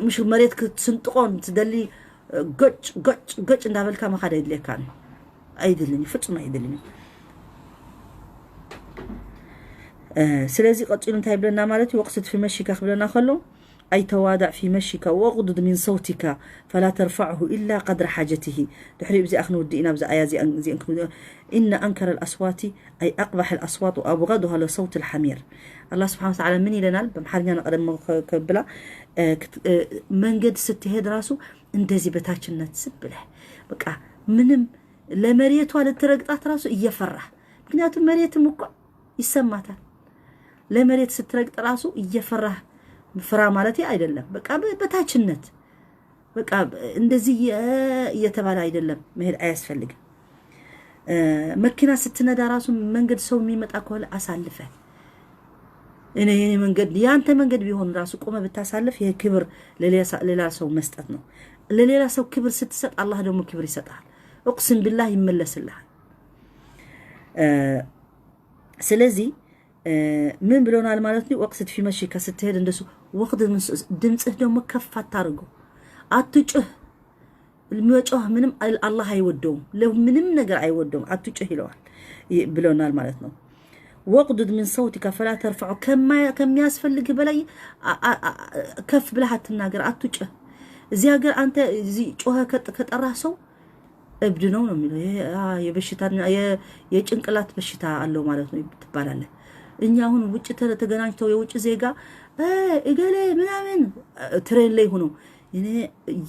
ምሽ መሬት ክትስንጥቆ ትደሊ፣ ገጭ ገጭ ገጭ እንዳበልካ ምኻድ ኣይድልየካን እዩ። ኣይድልን እዩ፣ ፍጹም ኣይድልን እዩ። ስለዚ ቀፂሉ እንታይ ይብለና ማለት እዩ? ወቅሱድ ፊ መሺካ ክብለና ከሎ፣ ኣይ ተዋዳዕ ፊ መሺካ ወቅዱድ ሚን ሰውቲካ ፈላ ተርፈዕሁ ኢላ ቀድረ ሓጀትሂ። ድሕሪኡ ብዚኣ ክንውድእ ኢና፣ ብዛ ኣያ እዚኣን እዚአን ክንውድእ። ኢነ ኣንከረ ልኣስዋቲ ኣይ ኣቅባሕ ልኣስዋት ወኣብገዱሃ ለሰውት ልሓሚር። ኣላህ ስብሓን ወተዓላ ምን ይለናል? በምሓርኛ ንቀደም ከ-፣ ከብላ፣ እ፣ ክት-፣ እ፣ መንገድ ስትሄድ ራሱ እንደዚህ በታችነት ዝም ብለህ በቃ ምንም ለመሬቷ ልትረግጣት ራሱ እየፈራህ። ምክንያቱም መሬትም እኮ ይሰማታል። ለመሬት ስትረግጥ ራሱ እየፈራህ፣ ፍራ ማለት አይደለም። በቃ በ-፣ በታችነት በቃ እንደዚህ እየ-፣ እየተባለ አይደለም መሄድ አያስፈልግም። እ፣ መኪና ስትነዳ ራሱ መንገድ ሰው የሚመጣ ከሆነ አሳልፈ። እኔ የኔ መንገድ ያንተ መንገድ ቢሆን ራሱ ቆመ ብታሳልፍ ይሄ ክብር ለሌላ ሳ-፣ ሌላ ሰው መስጠት ነው። ለሌላ ሰው ክብር ስትሰጥ አላህ ደግሞ ክብር ይሰጣል። እቅስም ቢላህ ይመለስልሃል። እ፣ ስለዚህ እ፣ ምን ብሎናል ማለት ነው? ወቅስድ ፊ መሺካ ስትሄድ እንደሱ ወቅድ ምን ስ-፣ ድምፅህ ደግሞ ከፍ አታርገው። አትጩህ። መጮህ ምንም አል-፣ አላህ አይወደውም። ለምንም ነገር አይወደውም። አትጩህ ይለዋል ይ-፣ ብሎናል ማለት ነው። ወቅዱድ ምን ሰውቲካ ፈላ ተርፈዑ። ከማ-፣ ከሚያስፈልግ በላይ አ-፣ አ-፣ አ-፣ ከፍ ብለህ አትናገር፣ አትጩህ። እዚህ ሀገር አንተ እዚህ ጮኸ ከጥ-፣ ከጠራህ ሰው እብድ ነው ነው የሚለው። ይሄ፣ አ፣ የበሽታ፣ የ-፣ የጭንቅላት በሽታ አለው ማለት ነው ትባላለህ። እኛ አሁን ውጭ ተ-፣ ተገናኝተው የውጭ ዜጋ፣ እ፣ እገሌ ምናምን፣ እ፣ ትሬን ላይ ሆኖ እኔ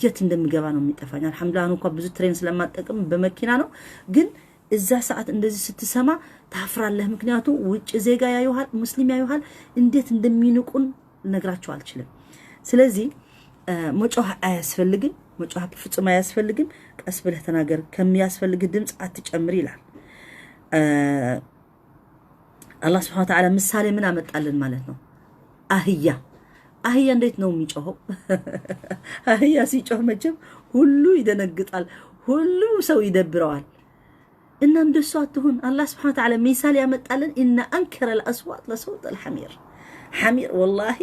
የት እንደምገባ ነው የሚጠፋኝ። አልሐምዱሊላህ አሁን እንኳ ብዙ ትሬን ስለማጠቀም በመኪና ነው። ግን እዛ ሰዓት እንደዚህ ስትሰማ ታፍራለህ። ምክንያቱም ውጭ ዜጋ ያዩሃል፣ ሙስሊም ያዩሃል፣ እንዴት እንደሚንቁን ልነግራቸው አልችልም። ስለዚህ፣ እ፣ መጮህ አያስፈልግም፣ መጮህ ፍጹም አያስፈልግም። ቀስ ብለህ ተናገር፣ ከሚያስፈልግህ ድምፅ አትጨምር ይላል። እ፣ አላህ ስብሐነ ወተዓላ ምሳሌ ምን አመጣልን ማለት ነው? አህያ። አህያ እንዴት ነው የሚጮኸው? አህያ ሲጮህ መቼም ሁሉ ይደነግጣል፣ ሁሉ ሰው ይደብረዋል። እና እንደሱ አትሁን። አላህ ስብሐነ ወተዓላ ሚሳል ያመጣልን፣ ኢነ አንከረ ለአስዋት ለሰውት አልሐሚር። ሐሚር ወላሂ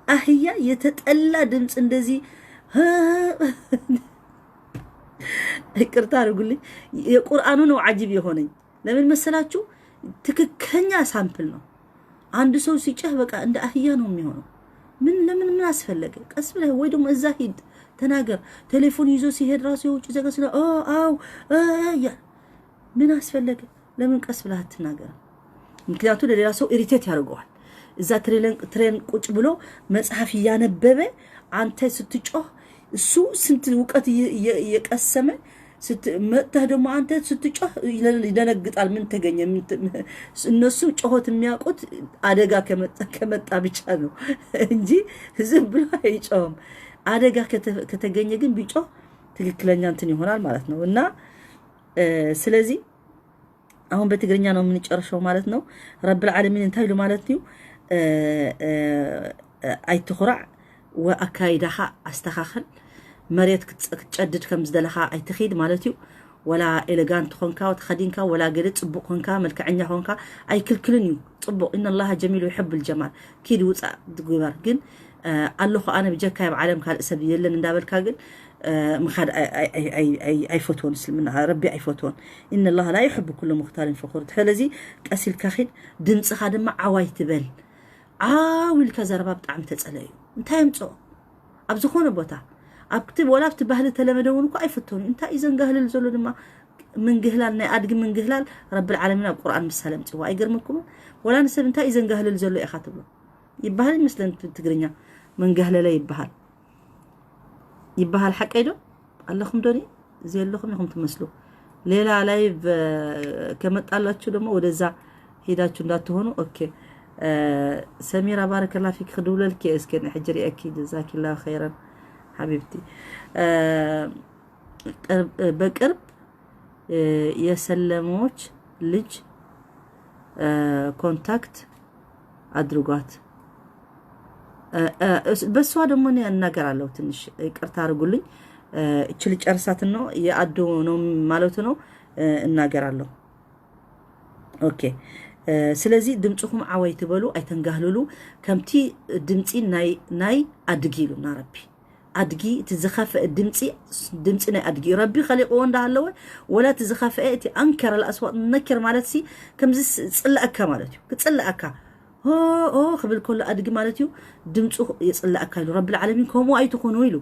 አህያ የተጠላ ድምፅ እንደዚህ ይቅርታ አድርጉልኝ፣ የቁርአኑ ነው አጂብ የሆነኝ። ለምን መሰላችሁ? ትክክለኛ ሳምፕል ነው። አንድ ሰው ሲጨህ በቃ እንደ አህያ ነው የሚሆነው። ምን ለምን ምን አስፈለገ? ቀስ ብለህ ወይ ደግሞ እዛ ሂድ ተናገር። ቴሌፎን ይዞ ሲሄድ ራሱ የውጭ ዜጋ ስለ ኦ አው እ፣ ያ ምን አስፈለገ? ለምን ቀስ ብለህ አትናገርም? ምክንያቱ ለሌላ ሰው ኢሪቴት ያደርገዋል። እዛ ትሬን፣ ትሬን ቁጭ ብሎ መጽሐፍ እያነበበ አንተ ስትጮህ እሱ ስንት እውቀት እየ-፣ እየ-፣ እየቀሰመ ስት-፣ መጥተህ ደግሞ አንተ ስትጮህ ይለ-፣ ይደነግጣል። ምን ተገኘ? ምን ተ-፣ እነሱ ጮኸት የሚያውቁት አደጋ ከመጣ፣ ከመጣ ብቻ ነው እንጂ ዝም ብሎ አይጮህም። አደጋ ከተ-፣ ከተገኘ ግን ቢጮህ ትክክለኛ እንትን ይሆናል ማለት ነው። እና፣ እ፣ ስለዚህ አሁን በትግርኛ ነው የምንጨርሰው ማለት ነው። ረብል ዓለሚን እንታይ ኢሉ ማለት እዩ? እ፣ እ፣ እ፣ ኣይትኹራዕ፣ ወኣካይዳኻ ኣስተኻኽል። መሬት ክትጸ-፣ ክትጨድድ ከም ዝደለኻ ኣይትኺድ ማለት እዩ። ወላ ኤሌጋንት ኾንካ ተኸዲንካ፣ ወላ ገለ ጽቡቕ ኾንካ፣ መልክዐኛ ኾንካ ኣይክልክልን እዩ። ጽቡቕ፣ ኢነ ላሃ ጀሚል ይሕብል ጀማል። ኪድ ውጻእ ግበር። ግን፣ እ፣ ኣለኹ ኣነ ብጀካይ ኣብ ዓለም ካልእ ሰብ የለን እንዳበልካ ግን፣ እ፣ ምኻድ ኣይ-፣ ኣይ-፣ ኣይ-፣ ኣይ-፣ ኣይ-፣ ኣይፈትዎን። እስልምና ረቢ ኣይፈትዎን። ኢነ ላሃ ላ ይሕቡ ኩሉ ሙኽታልን ፈኹር። ስለዚ ቀስ ኢልካ ኺድ፣ ድምፅኻ ድማ ዓው ኣይትበል። ዓው ኢልካ ዘረባ ብጣዕሚ ተፀለ እዩ። እንታይ የምፅኦ? ኣብ ዝኾነ ቦታ፣ ኣብቲ፣ ወላ ኣብቲ ባህሊ ተለመደ እውን እኮ ኣይፈትዎን እዩ። እንታይ እዩ ዘንጋህልል ዘሎ ድማ? ምንግህላል፣ ናይ ኣድጊ ምንግህላል ረብል ዓለሚን ኣብ ቁርኣን ምሳሌ ኣምፅዎ። ኣይገርመኩምን? ወላ ንሰብ እንታይ እዩ ዘንጋህልል ዘሎ ኢኻ ትብሎ? ይበሃል ይመስለን፣ ትግርኛ መንጋህለለ ይበሃል። ይበሃል ሓቀይ ዶ ኣለኹም ዶኒ? ዘለኹም ኢኹም ትመስሉ። ሌላ ላይቭ ከመጣላችሁ ደግሞ ወደዛ ሄዳችሁ እንዳትሆኑ። ኦኬ ሰሚራ ባረከላ ፊክ ክድውለልኪ እስከ ሕጂ ሪአኪ ጀዛኪላ ኸይረን ሓቢብቲ። በቅርብ የሰለሞች ልጅ ኮንታክት አድርጓት። በእሷ ደግሞ እኔ እናገራለሁ። ትንሽ ይቅርታ አድርጉልኝ። እች ልጨርሳት ነው የአዶ ነው ማለቱ ነው። እናገራለሁ። ኦኬ ስለዚ ድምፅኹም ዓወይ ትበሉ ኣይተንጋህልሉ። ከምቲ ድምፂ ናይ ናይ ኣድጊ ኢሉና ረቢ። ኣድጊ እቲ ዝኸፍአ ድምፂ ድምፂ ናይ ኣድጊ እዩ። ረቢ ከሊቕዎ እንዳሃለወ ወላ እቲ ዝኸፍአ እቲ ኣንከር ኣልኣስዋጥ ነኪር ማለት ሲ ከምዚ ጽላእካ ማለት እዩ። ክጽላእካ ሆ ሆ ክብል ከሎ ኣድጊ ማለት እዩ። ድምፁ የጽላእካ ኢሉ ረቢ ዓለሚን ከምኡ ኣይትኾኑ ኢሉ።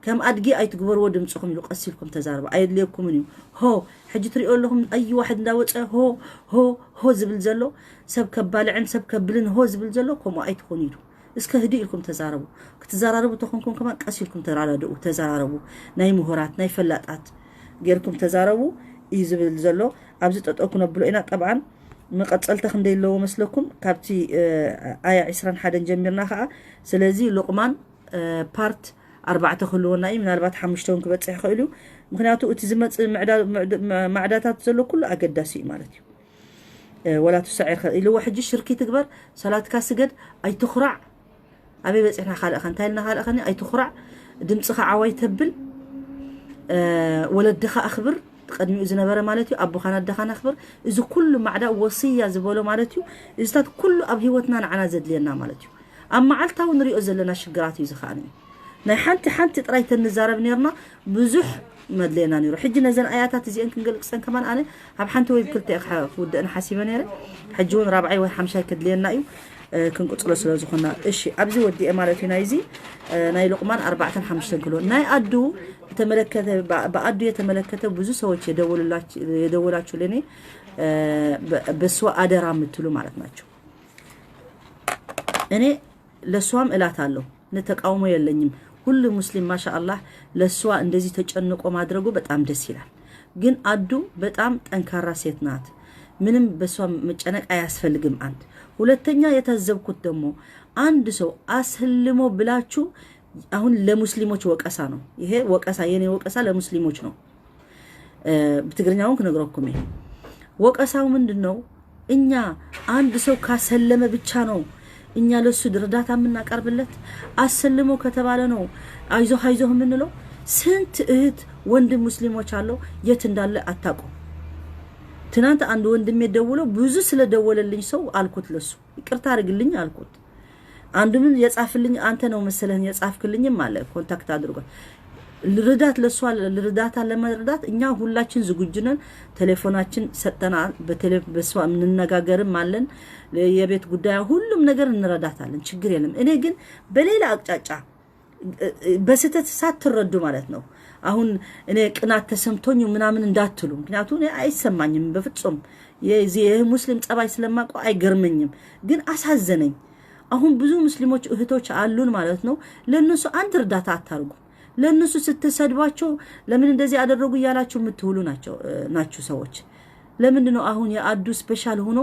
ከም ኣድጊ ኣይትግበርዎ ድምፅኹም ኢሉ ቀስ ኢልኩም ተዛርቡ። ኣየድልየኩምን እዩ። ሆ ሕጂ ትሪኦ ኣለኹም ኣይ ዋሕድ እንዳወፀ ሆ ሆ ሆ ዝብል ዘሎ ሰብ ከባልዕን ሰብ ከብልን ሆ ዝብል ዘሎ ከምኡ ኣይትኾኑ ኢሉ። እስከ ህድእ ኢልኩም ተዛረቡ። ክትዘራረቡ ተኾንኩም ከማን ቀስ ኢልኩም ተራዳድኡ፣ ተዘራረቡ። ናይ ምሁራት ናይ ፈላጣት ጌርኩም ተዛረቡ እዩ ዝብል ዘሎ። ኣብዚ ጠጠው ክነብሎ ኢና። ጠብዓን መቐፀልታ ክንደይ ኣለዎ መስለኩም? ካብቲ ኣያ ዕስራን ሓደን ጀሚርና ከዓ። ስለዚ ሉቕማን ፓርት ኣርባዕተ ክህልወና እዩ። ምናልባት ሓሙሽተ እውን ክበፅሕ ይኽእል እዩ። ምክንያቱ እቲ ዝመፅእ ማዕዳታት ዘሎ ኩሉ ኣገዳሲ እዩ ማለት እዩ። ወላ ትስዕር ኢልዎ ሕጂ ሽርኪ ትግበር ሰላትካ ስገድ ኣይትኹራዕ። ኣበይ በፂሕና ካልእኸ እንታይ ኢልና ካልእኸኒ ኣይትኹራዕ። ድምፅኻ ዓዋይ ተብል። ወለድኻ ኣኽብር። ቅድሚኡ ዝነበረ ማለት እዩ ኣቦኻን ኣደኻን ኣኽብር። እዚ ኩሉ ማዕዳ ወስያ ዝበሎ ማለት እዩ። እዚታት ኩሉ ኣብ ህይወትና ንዓና ዘድልየና ማለት እዩ። ኣብ መዓልታዊ ንሪኦ ዘለና ሽግራት እዩ ዝኸኣኒ። ናይ ሓንቲ ሓንቲ ጥራይ ተንዛረብ ነርና ብዙሕ መድለየና ነይሩ። ሕጂ ነዘን ኣያታት እዚአን ክንገልቅፀን ከማን ኣነ ኣብ ሓንቲ ወይ ክልተ ክውድእን ሓሲበ ነይረ። ሕጂ እውን ራብዓይ ወይ ሓምሻይ ከድልየና እዩ። ክንቅፅሎ ስለ ዝኾና እሺ ኣብዚ ወዲኤ ማለት እዩ። ናይዚ ናይ ሉቕማን ኣርባዕተን ሓሙሽተን ክሎ ናይ ኣዱ የተመለከተ ብኣዱ የተመለከተ ብዙ ሰዎች የደወላችሁልኔ በስዋ አደራ የምትሉ ማለት ናቸው። እኔ ለእሷም እላታለሁ። እኔ ተቃውሞ የለኝም። ሁሉ ሙስሊም ማሻአላህ ለእሷ እንደዚህ ተጨንቆ ማድረጉ በጣም ደስ ይላል። ግን አዱ በጣም ጠንካራ ሴት ናት። ምንም በእሷ መጨነቅ አያስፈልግም። አንድ ሁለተኛ የታዘብኩት ደግሞ አንድ ሰው አስልሞ ብላችሁ አሁን ለሙስሊሞች ወቀሳ ነው ይሄ ወቀሳ፣ የኔ ወቀሳ ለሙስሊሞች ነው። ብትግርኛውን ክነግረኩም ወቀሳው ምንድን ነው? እኛ አንድ ሰው ካሰለመ ብቻ ነው እኛ ለሱ እርዳታ የምናቀርብለት። አሰልሞ ከተባለ ነው አይዞህ አይዞህ የምንለው። ስንት እህት ወንድም ሙስሊሞች አለው የት እንዳለ አታውቁም። ትናንት አንድ ወንድሜ ደውሎ ብዙ ስለደወለልኝ ሰው አልኩት ለሱ ይቅርታ አድርግልኝ አልኩት። አንዱ ምን የጻፍልኝ አንተ ነው መሰለህ የጻፍክልኝም አለ ኮንታክት አድርጓል። ልርዳት ለሷ ልርዳታ ለመርዳት እኛ ሁላችን ዝግጁ ነን። ቴሌፎናችን ሰጠናል። በቴሌ በሷ የምንነጋገርም አለን። የቤት ጉዳይ ሁሉም ነገር እንረዳታለን። ችግር የለም። እኔ ግን በሌላ አቅጫጫ በስህተት ሳትረዱ ማለት ነው። አሁን እኔ ቅናት ተሰምቶኝ ምናምን እንዳትሉ፣ ምክንያቱ እኔ አይሰማኝም በፍጹም። የዚህ የሙስሊም ጸባይ ስለማውቀው አይገርመኝም፣ ግን አሳዘነኝ። አሁን ብዙ ሙስሊሞች እህቶች አሉን ማለት ነው። ለእነሱ አንድ እርዳታ አታርጉ። ለእነሱ ስትሰድቧቸው ለምን እንደዚህ አደረጉ እያላችሁ የምትውሉ ናቸው ናችሁ ሰዎች። ለምንድን ነው አሁን የአዱ ስፔሻል ሆኖ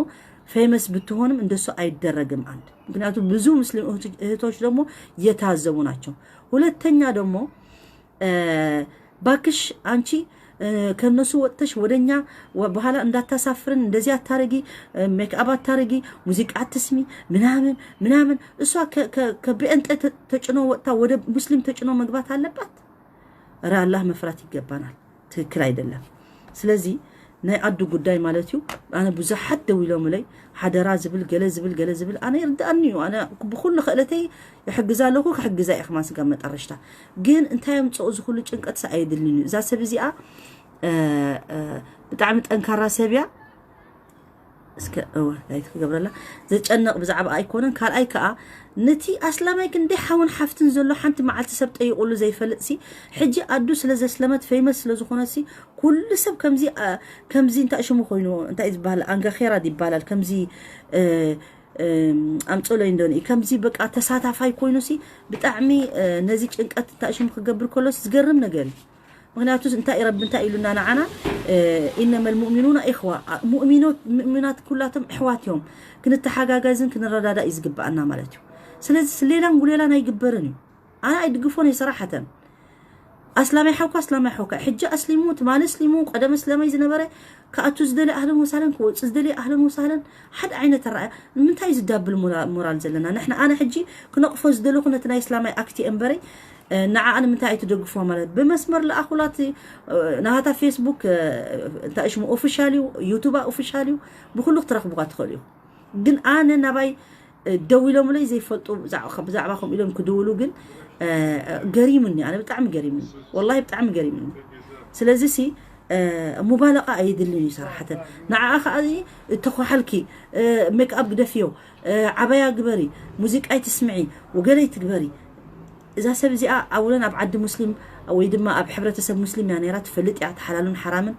ፌመስ ብትሆንም እንደሱ አይደረግም። አንድ ምክንያቱም ብዙ ሙስሊም እህቶች ደግሞ የታዘቡ ናቸው። ሁለተኛ ደግሞ ባክሽ አንቺ ከነሱ ወጥተሽ ወደኛ በኋላ እንዳታሳፍርን፣ እንደዚህ አታረጊ፣ ሜክአፕ አታረጊ፣ ሙዚቃ አትስሚ ምናምን ምናምን። እሷ ከቤንጤ ተጭኖ ወጥታ ወደ ሙስሊም ተጭኖ መግባት አለባት? ረ አላህ መፍራት ይገባናል። ትክክል አይደለም። ስለዚ ናይ ኣዱ ጉዳይ ማለት እዩ። ኣነ ብዙሓት ደው ኢሎምለይ ሓደራ ዝብል ገለ ዝብል ገለ ዝብል ኣነ ይርድኣኒ እዩ። ኣነ ብኩሉ ክእለተይ ይሕግዛ ኣለኹ፣ ክሕግዛ እየ ክማን ስጋብ መጠረሽታ። ግን እንታይ የምፅኦ እዚ ኩሉ ጭንቀት ሰ ኣየድልን እዩ። እዛ ሰብ እዚኣ ብጣዕሚ ጠንካራ ሰብ እያ። እስከ እወ ላይክ ክገብረላ ዘጨነቕ ብዛዕባ ኣይኮነን። ካልኣይ ከዓ ነቲ ኣስላማይ ክንደይ ሓውን ሓፍትን ዘሎ ሓንቲ መዓልቲ ሰብ ጠይቁሉ ዘይፈልጥ ሲ ሕጂ ኣዱ ስለ ዘስለመት ፌመስ ስለ ዝኾነት ሲ ኩሉ ሰብ ከምዚ ከምዚ እንታይ ሽሙ ኮይኑ እንታይ ዝበሃል ኣንጋኼራ ይባላል ከምዚ ኣምፅለይ እንደኒ ከምዚ በቃ ተሳታፋይ ኮይኑ ሲ ብጣዕሚ ነዚ ጭንቀት እንታይ ሽም ክገብር ከሎስ ዝገርም ነገር እዩ። ምክንያቱ እንታይ ረቢ እንታይ ኢሉና ንዓና ኢነመ ልሙእሚኑና ኢኽዋ፣ ሙእሚኖት ሙእሚናት ኩላቶም ኣሕዋት እዮም። ክንተሓጋገዝን ክንረዳዳ እዩ ዝግባኣና ማለት እዩ። ስለዚ ሌላን ጉሌላን ኣይግበርን እዩ። ኣነ ኣይድግፎን እየ ሰራሓተን። ኣስላማይ ሓውካ ኣስላማይ ሓውካ ሕጂ ኣስሊሙ ትማሊ ኣስሊሙ ቀደም ኣስላማይ ዝነበረ ክኣቱ ዝደሊ ኣህለን ወሳለን ክወፅእ ዝደሊ ኣህለን ወሳለን። ሓደ ዓይነት ኣረኣያ ንምንታይ እዩ ዝዳብል ሞራል ዘለና ንሕና ኣነ ሕጂ ክነቕፎ ዝደለኹ ነቲ ናይ ኣስላማይ ኣክቲ እምበረይ ንዓኣ ንምንታይ ኣይትደግፎ ማለት ብመስመር ለኣኹላት ናሃታ ፌስቡክ እንታይ ሽሙ ኦፊሻል እዩ ዩቱባ ኦፊሻል እዩ ብኩሉ ክትረኽብዋ ትኽእል እዩ ግን ኣነ ናባይ ደው ኢሎምለይ ዘይፈልጡ ብዛዕባ ከምኡ ኢሎም ክድውሉ ግን ገሪሙኒ ኣነ ብጣዕሚ ገሪሙኒ ወላሂ ብጣዕሚ ገሪሙኒ ስለዚ ሲ ሙባለቃ ኣይድልን እዩ ሰራሕተን ንዓኣ ከዓ እተኳሓልኪ ሜክኣፕ ግደፍዮ ዓበያ ግበሪ ሙዚቃ ኣይትስምዒ ወገለይ ትግበሪ እዛ ሰብ እዚኣ ኣውለን ኣብ ዓዲ ሙስሊም ወይ ድማ ኣብ ሕብረተሰብ ሙስሊም እያ ነራ ትፈልጥ እያ ተሓላሉን ሓራምን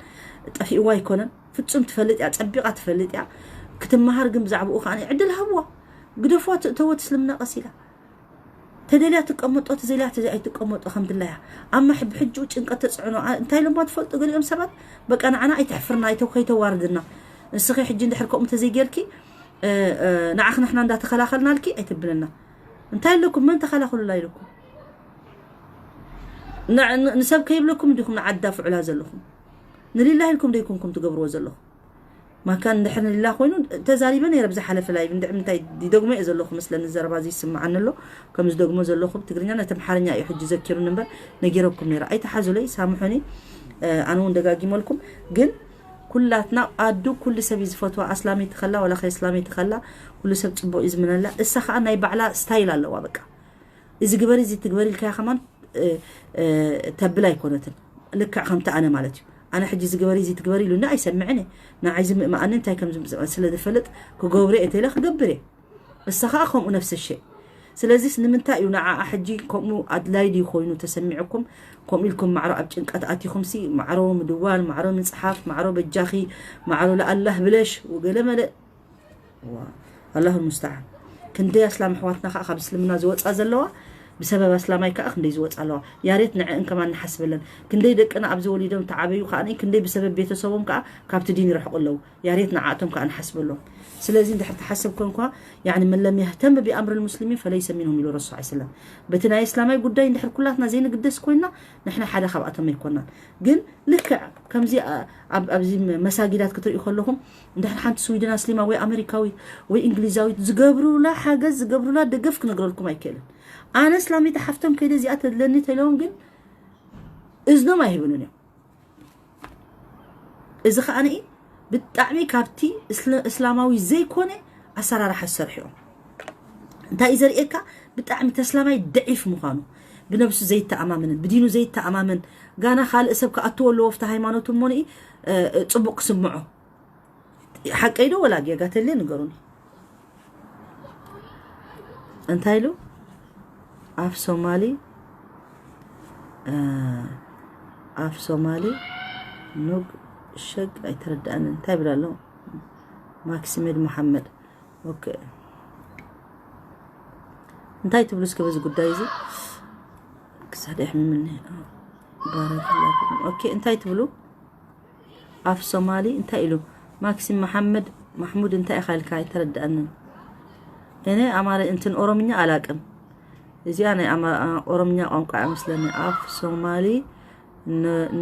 ጠፊእዋ ኣይኮነን ፍጹም ትፈልጥ እያ ጸቢቓ ትፈልጥ እያ ክትመሃር ግን ብዛዕባኡ ከዓ ዕድል ሃብዋ ግደፍዋ ትእተወት እስልምና ቀሲላ ተደልያ ትቀመጦ ተዘልያ ተዘይ ኣይትቀመጦ ከም ድላያ ኣማ ብሕጅኡ ጭንቀት ተፅዕኖ እንታይ ኢሎማ ትፈልጡ ገሊኦም ሰባት በቃ ንዓና ኣይትሕፍርና ኣይተው ከይተዋርድና ንስኺ ሕጂ እንድሕር ከምኡ ተዘይጌርኪ ንዓኽ ንሕና እንዳተኸላኸልናልኪ ኣይትብለና እንታይ ኣለኩም መን ተኸላኸሉላ ኢለኩም ንሰብ ከይብለኩም እንዲኹም ንዓዳ ፍዑላ ዘለኹም ንሊላ ኢልኩም ደይኮንኩም ትገብርዎ ዘለኹም ማካ እንድሕር ንሊላ ኮይኑ ተዛሪበ ነይረ ብዝሓለፈ ላይቭ እንድሕር ምንታይ ይደግሞ እየ ዘለኹ መስለኒ ዘረባ እዚ ይስምዓኒ ኣሎ ከም ዝደግሞ ዘለኹ ብትግርኛ ነቲ ኣምሓርኛ እዩ ሕጂ ዘኪሩኒ እምበር ነጊረኩም ነይረ ኣይተሓዙለይ ሳምሑኒ ኣነ እውን ደጋጊመልኩም ግን ኩላትና ኣዱ ኩሉ ሰብ እዩ ዝፈትዋ ኣስላመይቲ ከላ ወላ ከይስላመይቲ ከላ ኩሉ ሰብ ፅቡቅ እዩ ዝምነላ እሳ ከዓ ናይ ባዕላ ስታይል ኣለዋ በቃ እዚ ግበሪ እዚ ትግበሪ ኢልካያ ከማን ተብል ኣይኮነትን ልክዕ ከምቲ ኣነ ማለት እዩ ኣነ ሕጂ ዝግበሪ እዚ ትግበሪ ኢሉኒ ኣይሰምዕን እየ ንዓይ ዝምእመኣኒ እንታይ ከም ዝምፅእ ስለ ዝፈልጥ ክገብሮ እየ ተኢለ ክገብር እየ እሳ ከዓ ከምኡ ነፍሰ ሸ ስለዚስ ንምንታይ እዩ ንዓኣ ሕጂ ከምኡ ኣድላይ ድዩ ኮይኑ ተሰሚዕኩም ከምኡ ኢልኩም ማዕሮ ኣብ ጭንቀት ኣቲኹም ሲ ማዕሮ ምድዋል ማዕሮ ምፅሓፍ ማዕሮ በጃኺ ማዕሮ ለኣላህ ብለሽ ወገለ መለ ኣላሁ ሙስተዓን ክንደይ ኣስላም ኣሕዋትና ከዓ ካብ እስልምና ዝወፃ ዘለዋ ብሰበብ ኣስላማይ ከዓ ክንደይ ዝወፃ ኣለዋ ያሬት ንዕእን ከማን ንሓስበለን ክንደይ ደቅና ኣብዚ ወሊዶም ተዓበዩ ከዓ ክንደይ ብሰበብ ቤተሰቦም ከዓ ካብቲ ዲን ይረሕቁ ኣለዉ ያሬት ንዓእቶም ከዓ ንሓስበሎም ስለዚ እንድሕር ትሓስብ ኮንኳ يعني من لم يهتم بأمر المسلمين فليس منهم ኢሉ ረሱል ስ ሰለም በቲ ናይ እስላማይ ጉዳይ እንድሕር ኩላትና ዘይንግደስ ኮይና ንሕና ሓደ ካብኣቶም ኣይኮናን ግን ልክዕ ከምዚ ኣብዚ መሳጊዳት ክትርእዩ ከለኹም እንድሕር ሓንቲ ስዊድን ኣስሊማ ወይ ኣሜሪካዊት ወይ እንግሊዛዊት ዝገብሩላ ሓገዝ ዝገብሩላ ደገፍ ክነግረልኩም ኣይክእልን ኣነ እስላሚት ሓፍቶም ከይደ እዚኣ ተድለኒ ተለዎም ግን እዝኖም ኣይህብኑን እዮም እዚ ከዓ ብጣዕሚ ካብቲ እስላማዊ ዘይኮነ ኣሰራርሓ ዝሰርሑ እዮም እንታይ እዩ ዘርእየካ ብጣዕሚ ተስላማይ ደዒፍ ምዃኑ ብነብሱ ዘይተኣማምንን ብዲኑ ዘይተኣማምን ጋና ካልእ ሰብ ክኣትዎ ኣለዎ ፍቲ ሃይማኖቱ እሞኒ ፅቡቅ ክስምዖ ሓቀይ ዶ ወላ ጌጋ ተልየ ንገሩኒ እንታይ ኢሉ ኣፍ ሶማሊ ኣፍ ሶማሊ ኑግ ሸግ ኣይተረዳእንን እንታይ ብላ ኣሎ ማክሲሜድ መሓመድ ኦኬ እንታይ ትብሉ እስከ በዚ ጉዳይ እዚ ክሳድ ይሕምምኒ ባረከላ ኦኬ እንታይ ትብሉ ኣፍ ሶማሊ እንታይ ኢሉ ማክሲም መሓመድ ማሕሙድ እንታይ ኢኻ ኢልካ ኣይተረድኣንን እኔ አማረ እንትን ኦሮምኛ አላቅም እዚኣ ናይ ኦሮምኛ ቋንቋ እያ መስለኒ ኣፍ ሶማሊ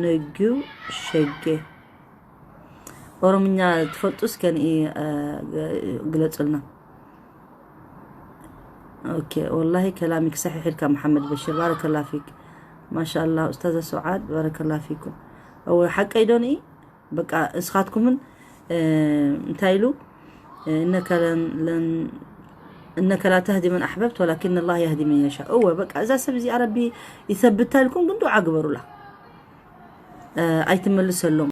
ነጊው ሸጌ ኦሮምኛ ትፈልጡ እስከ ግለጹልና ኦኬ ወላሂ ከላሚክ ሰሒሕ ኢልካ መሓመድ በሽር ባረከላ ፊክ ማሻላ ኡስታዘ ሱዓድ ባረከላ ፊኩም እወ ሓቀይ ዶ ንኢ በቃ እስኻትኩምን እንታይ ኢሉ እነከ ላ ተህዲ መን ኣሕበብት ወላኪን ላ የህዲ መን የሻ እወ በቃ እዛ ሰብ እዚኣ ረቢ ይሰብታ ኢልኩም ግን ዱዓ ግበሩላ ኣይትመልሰሎም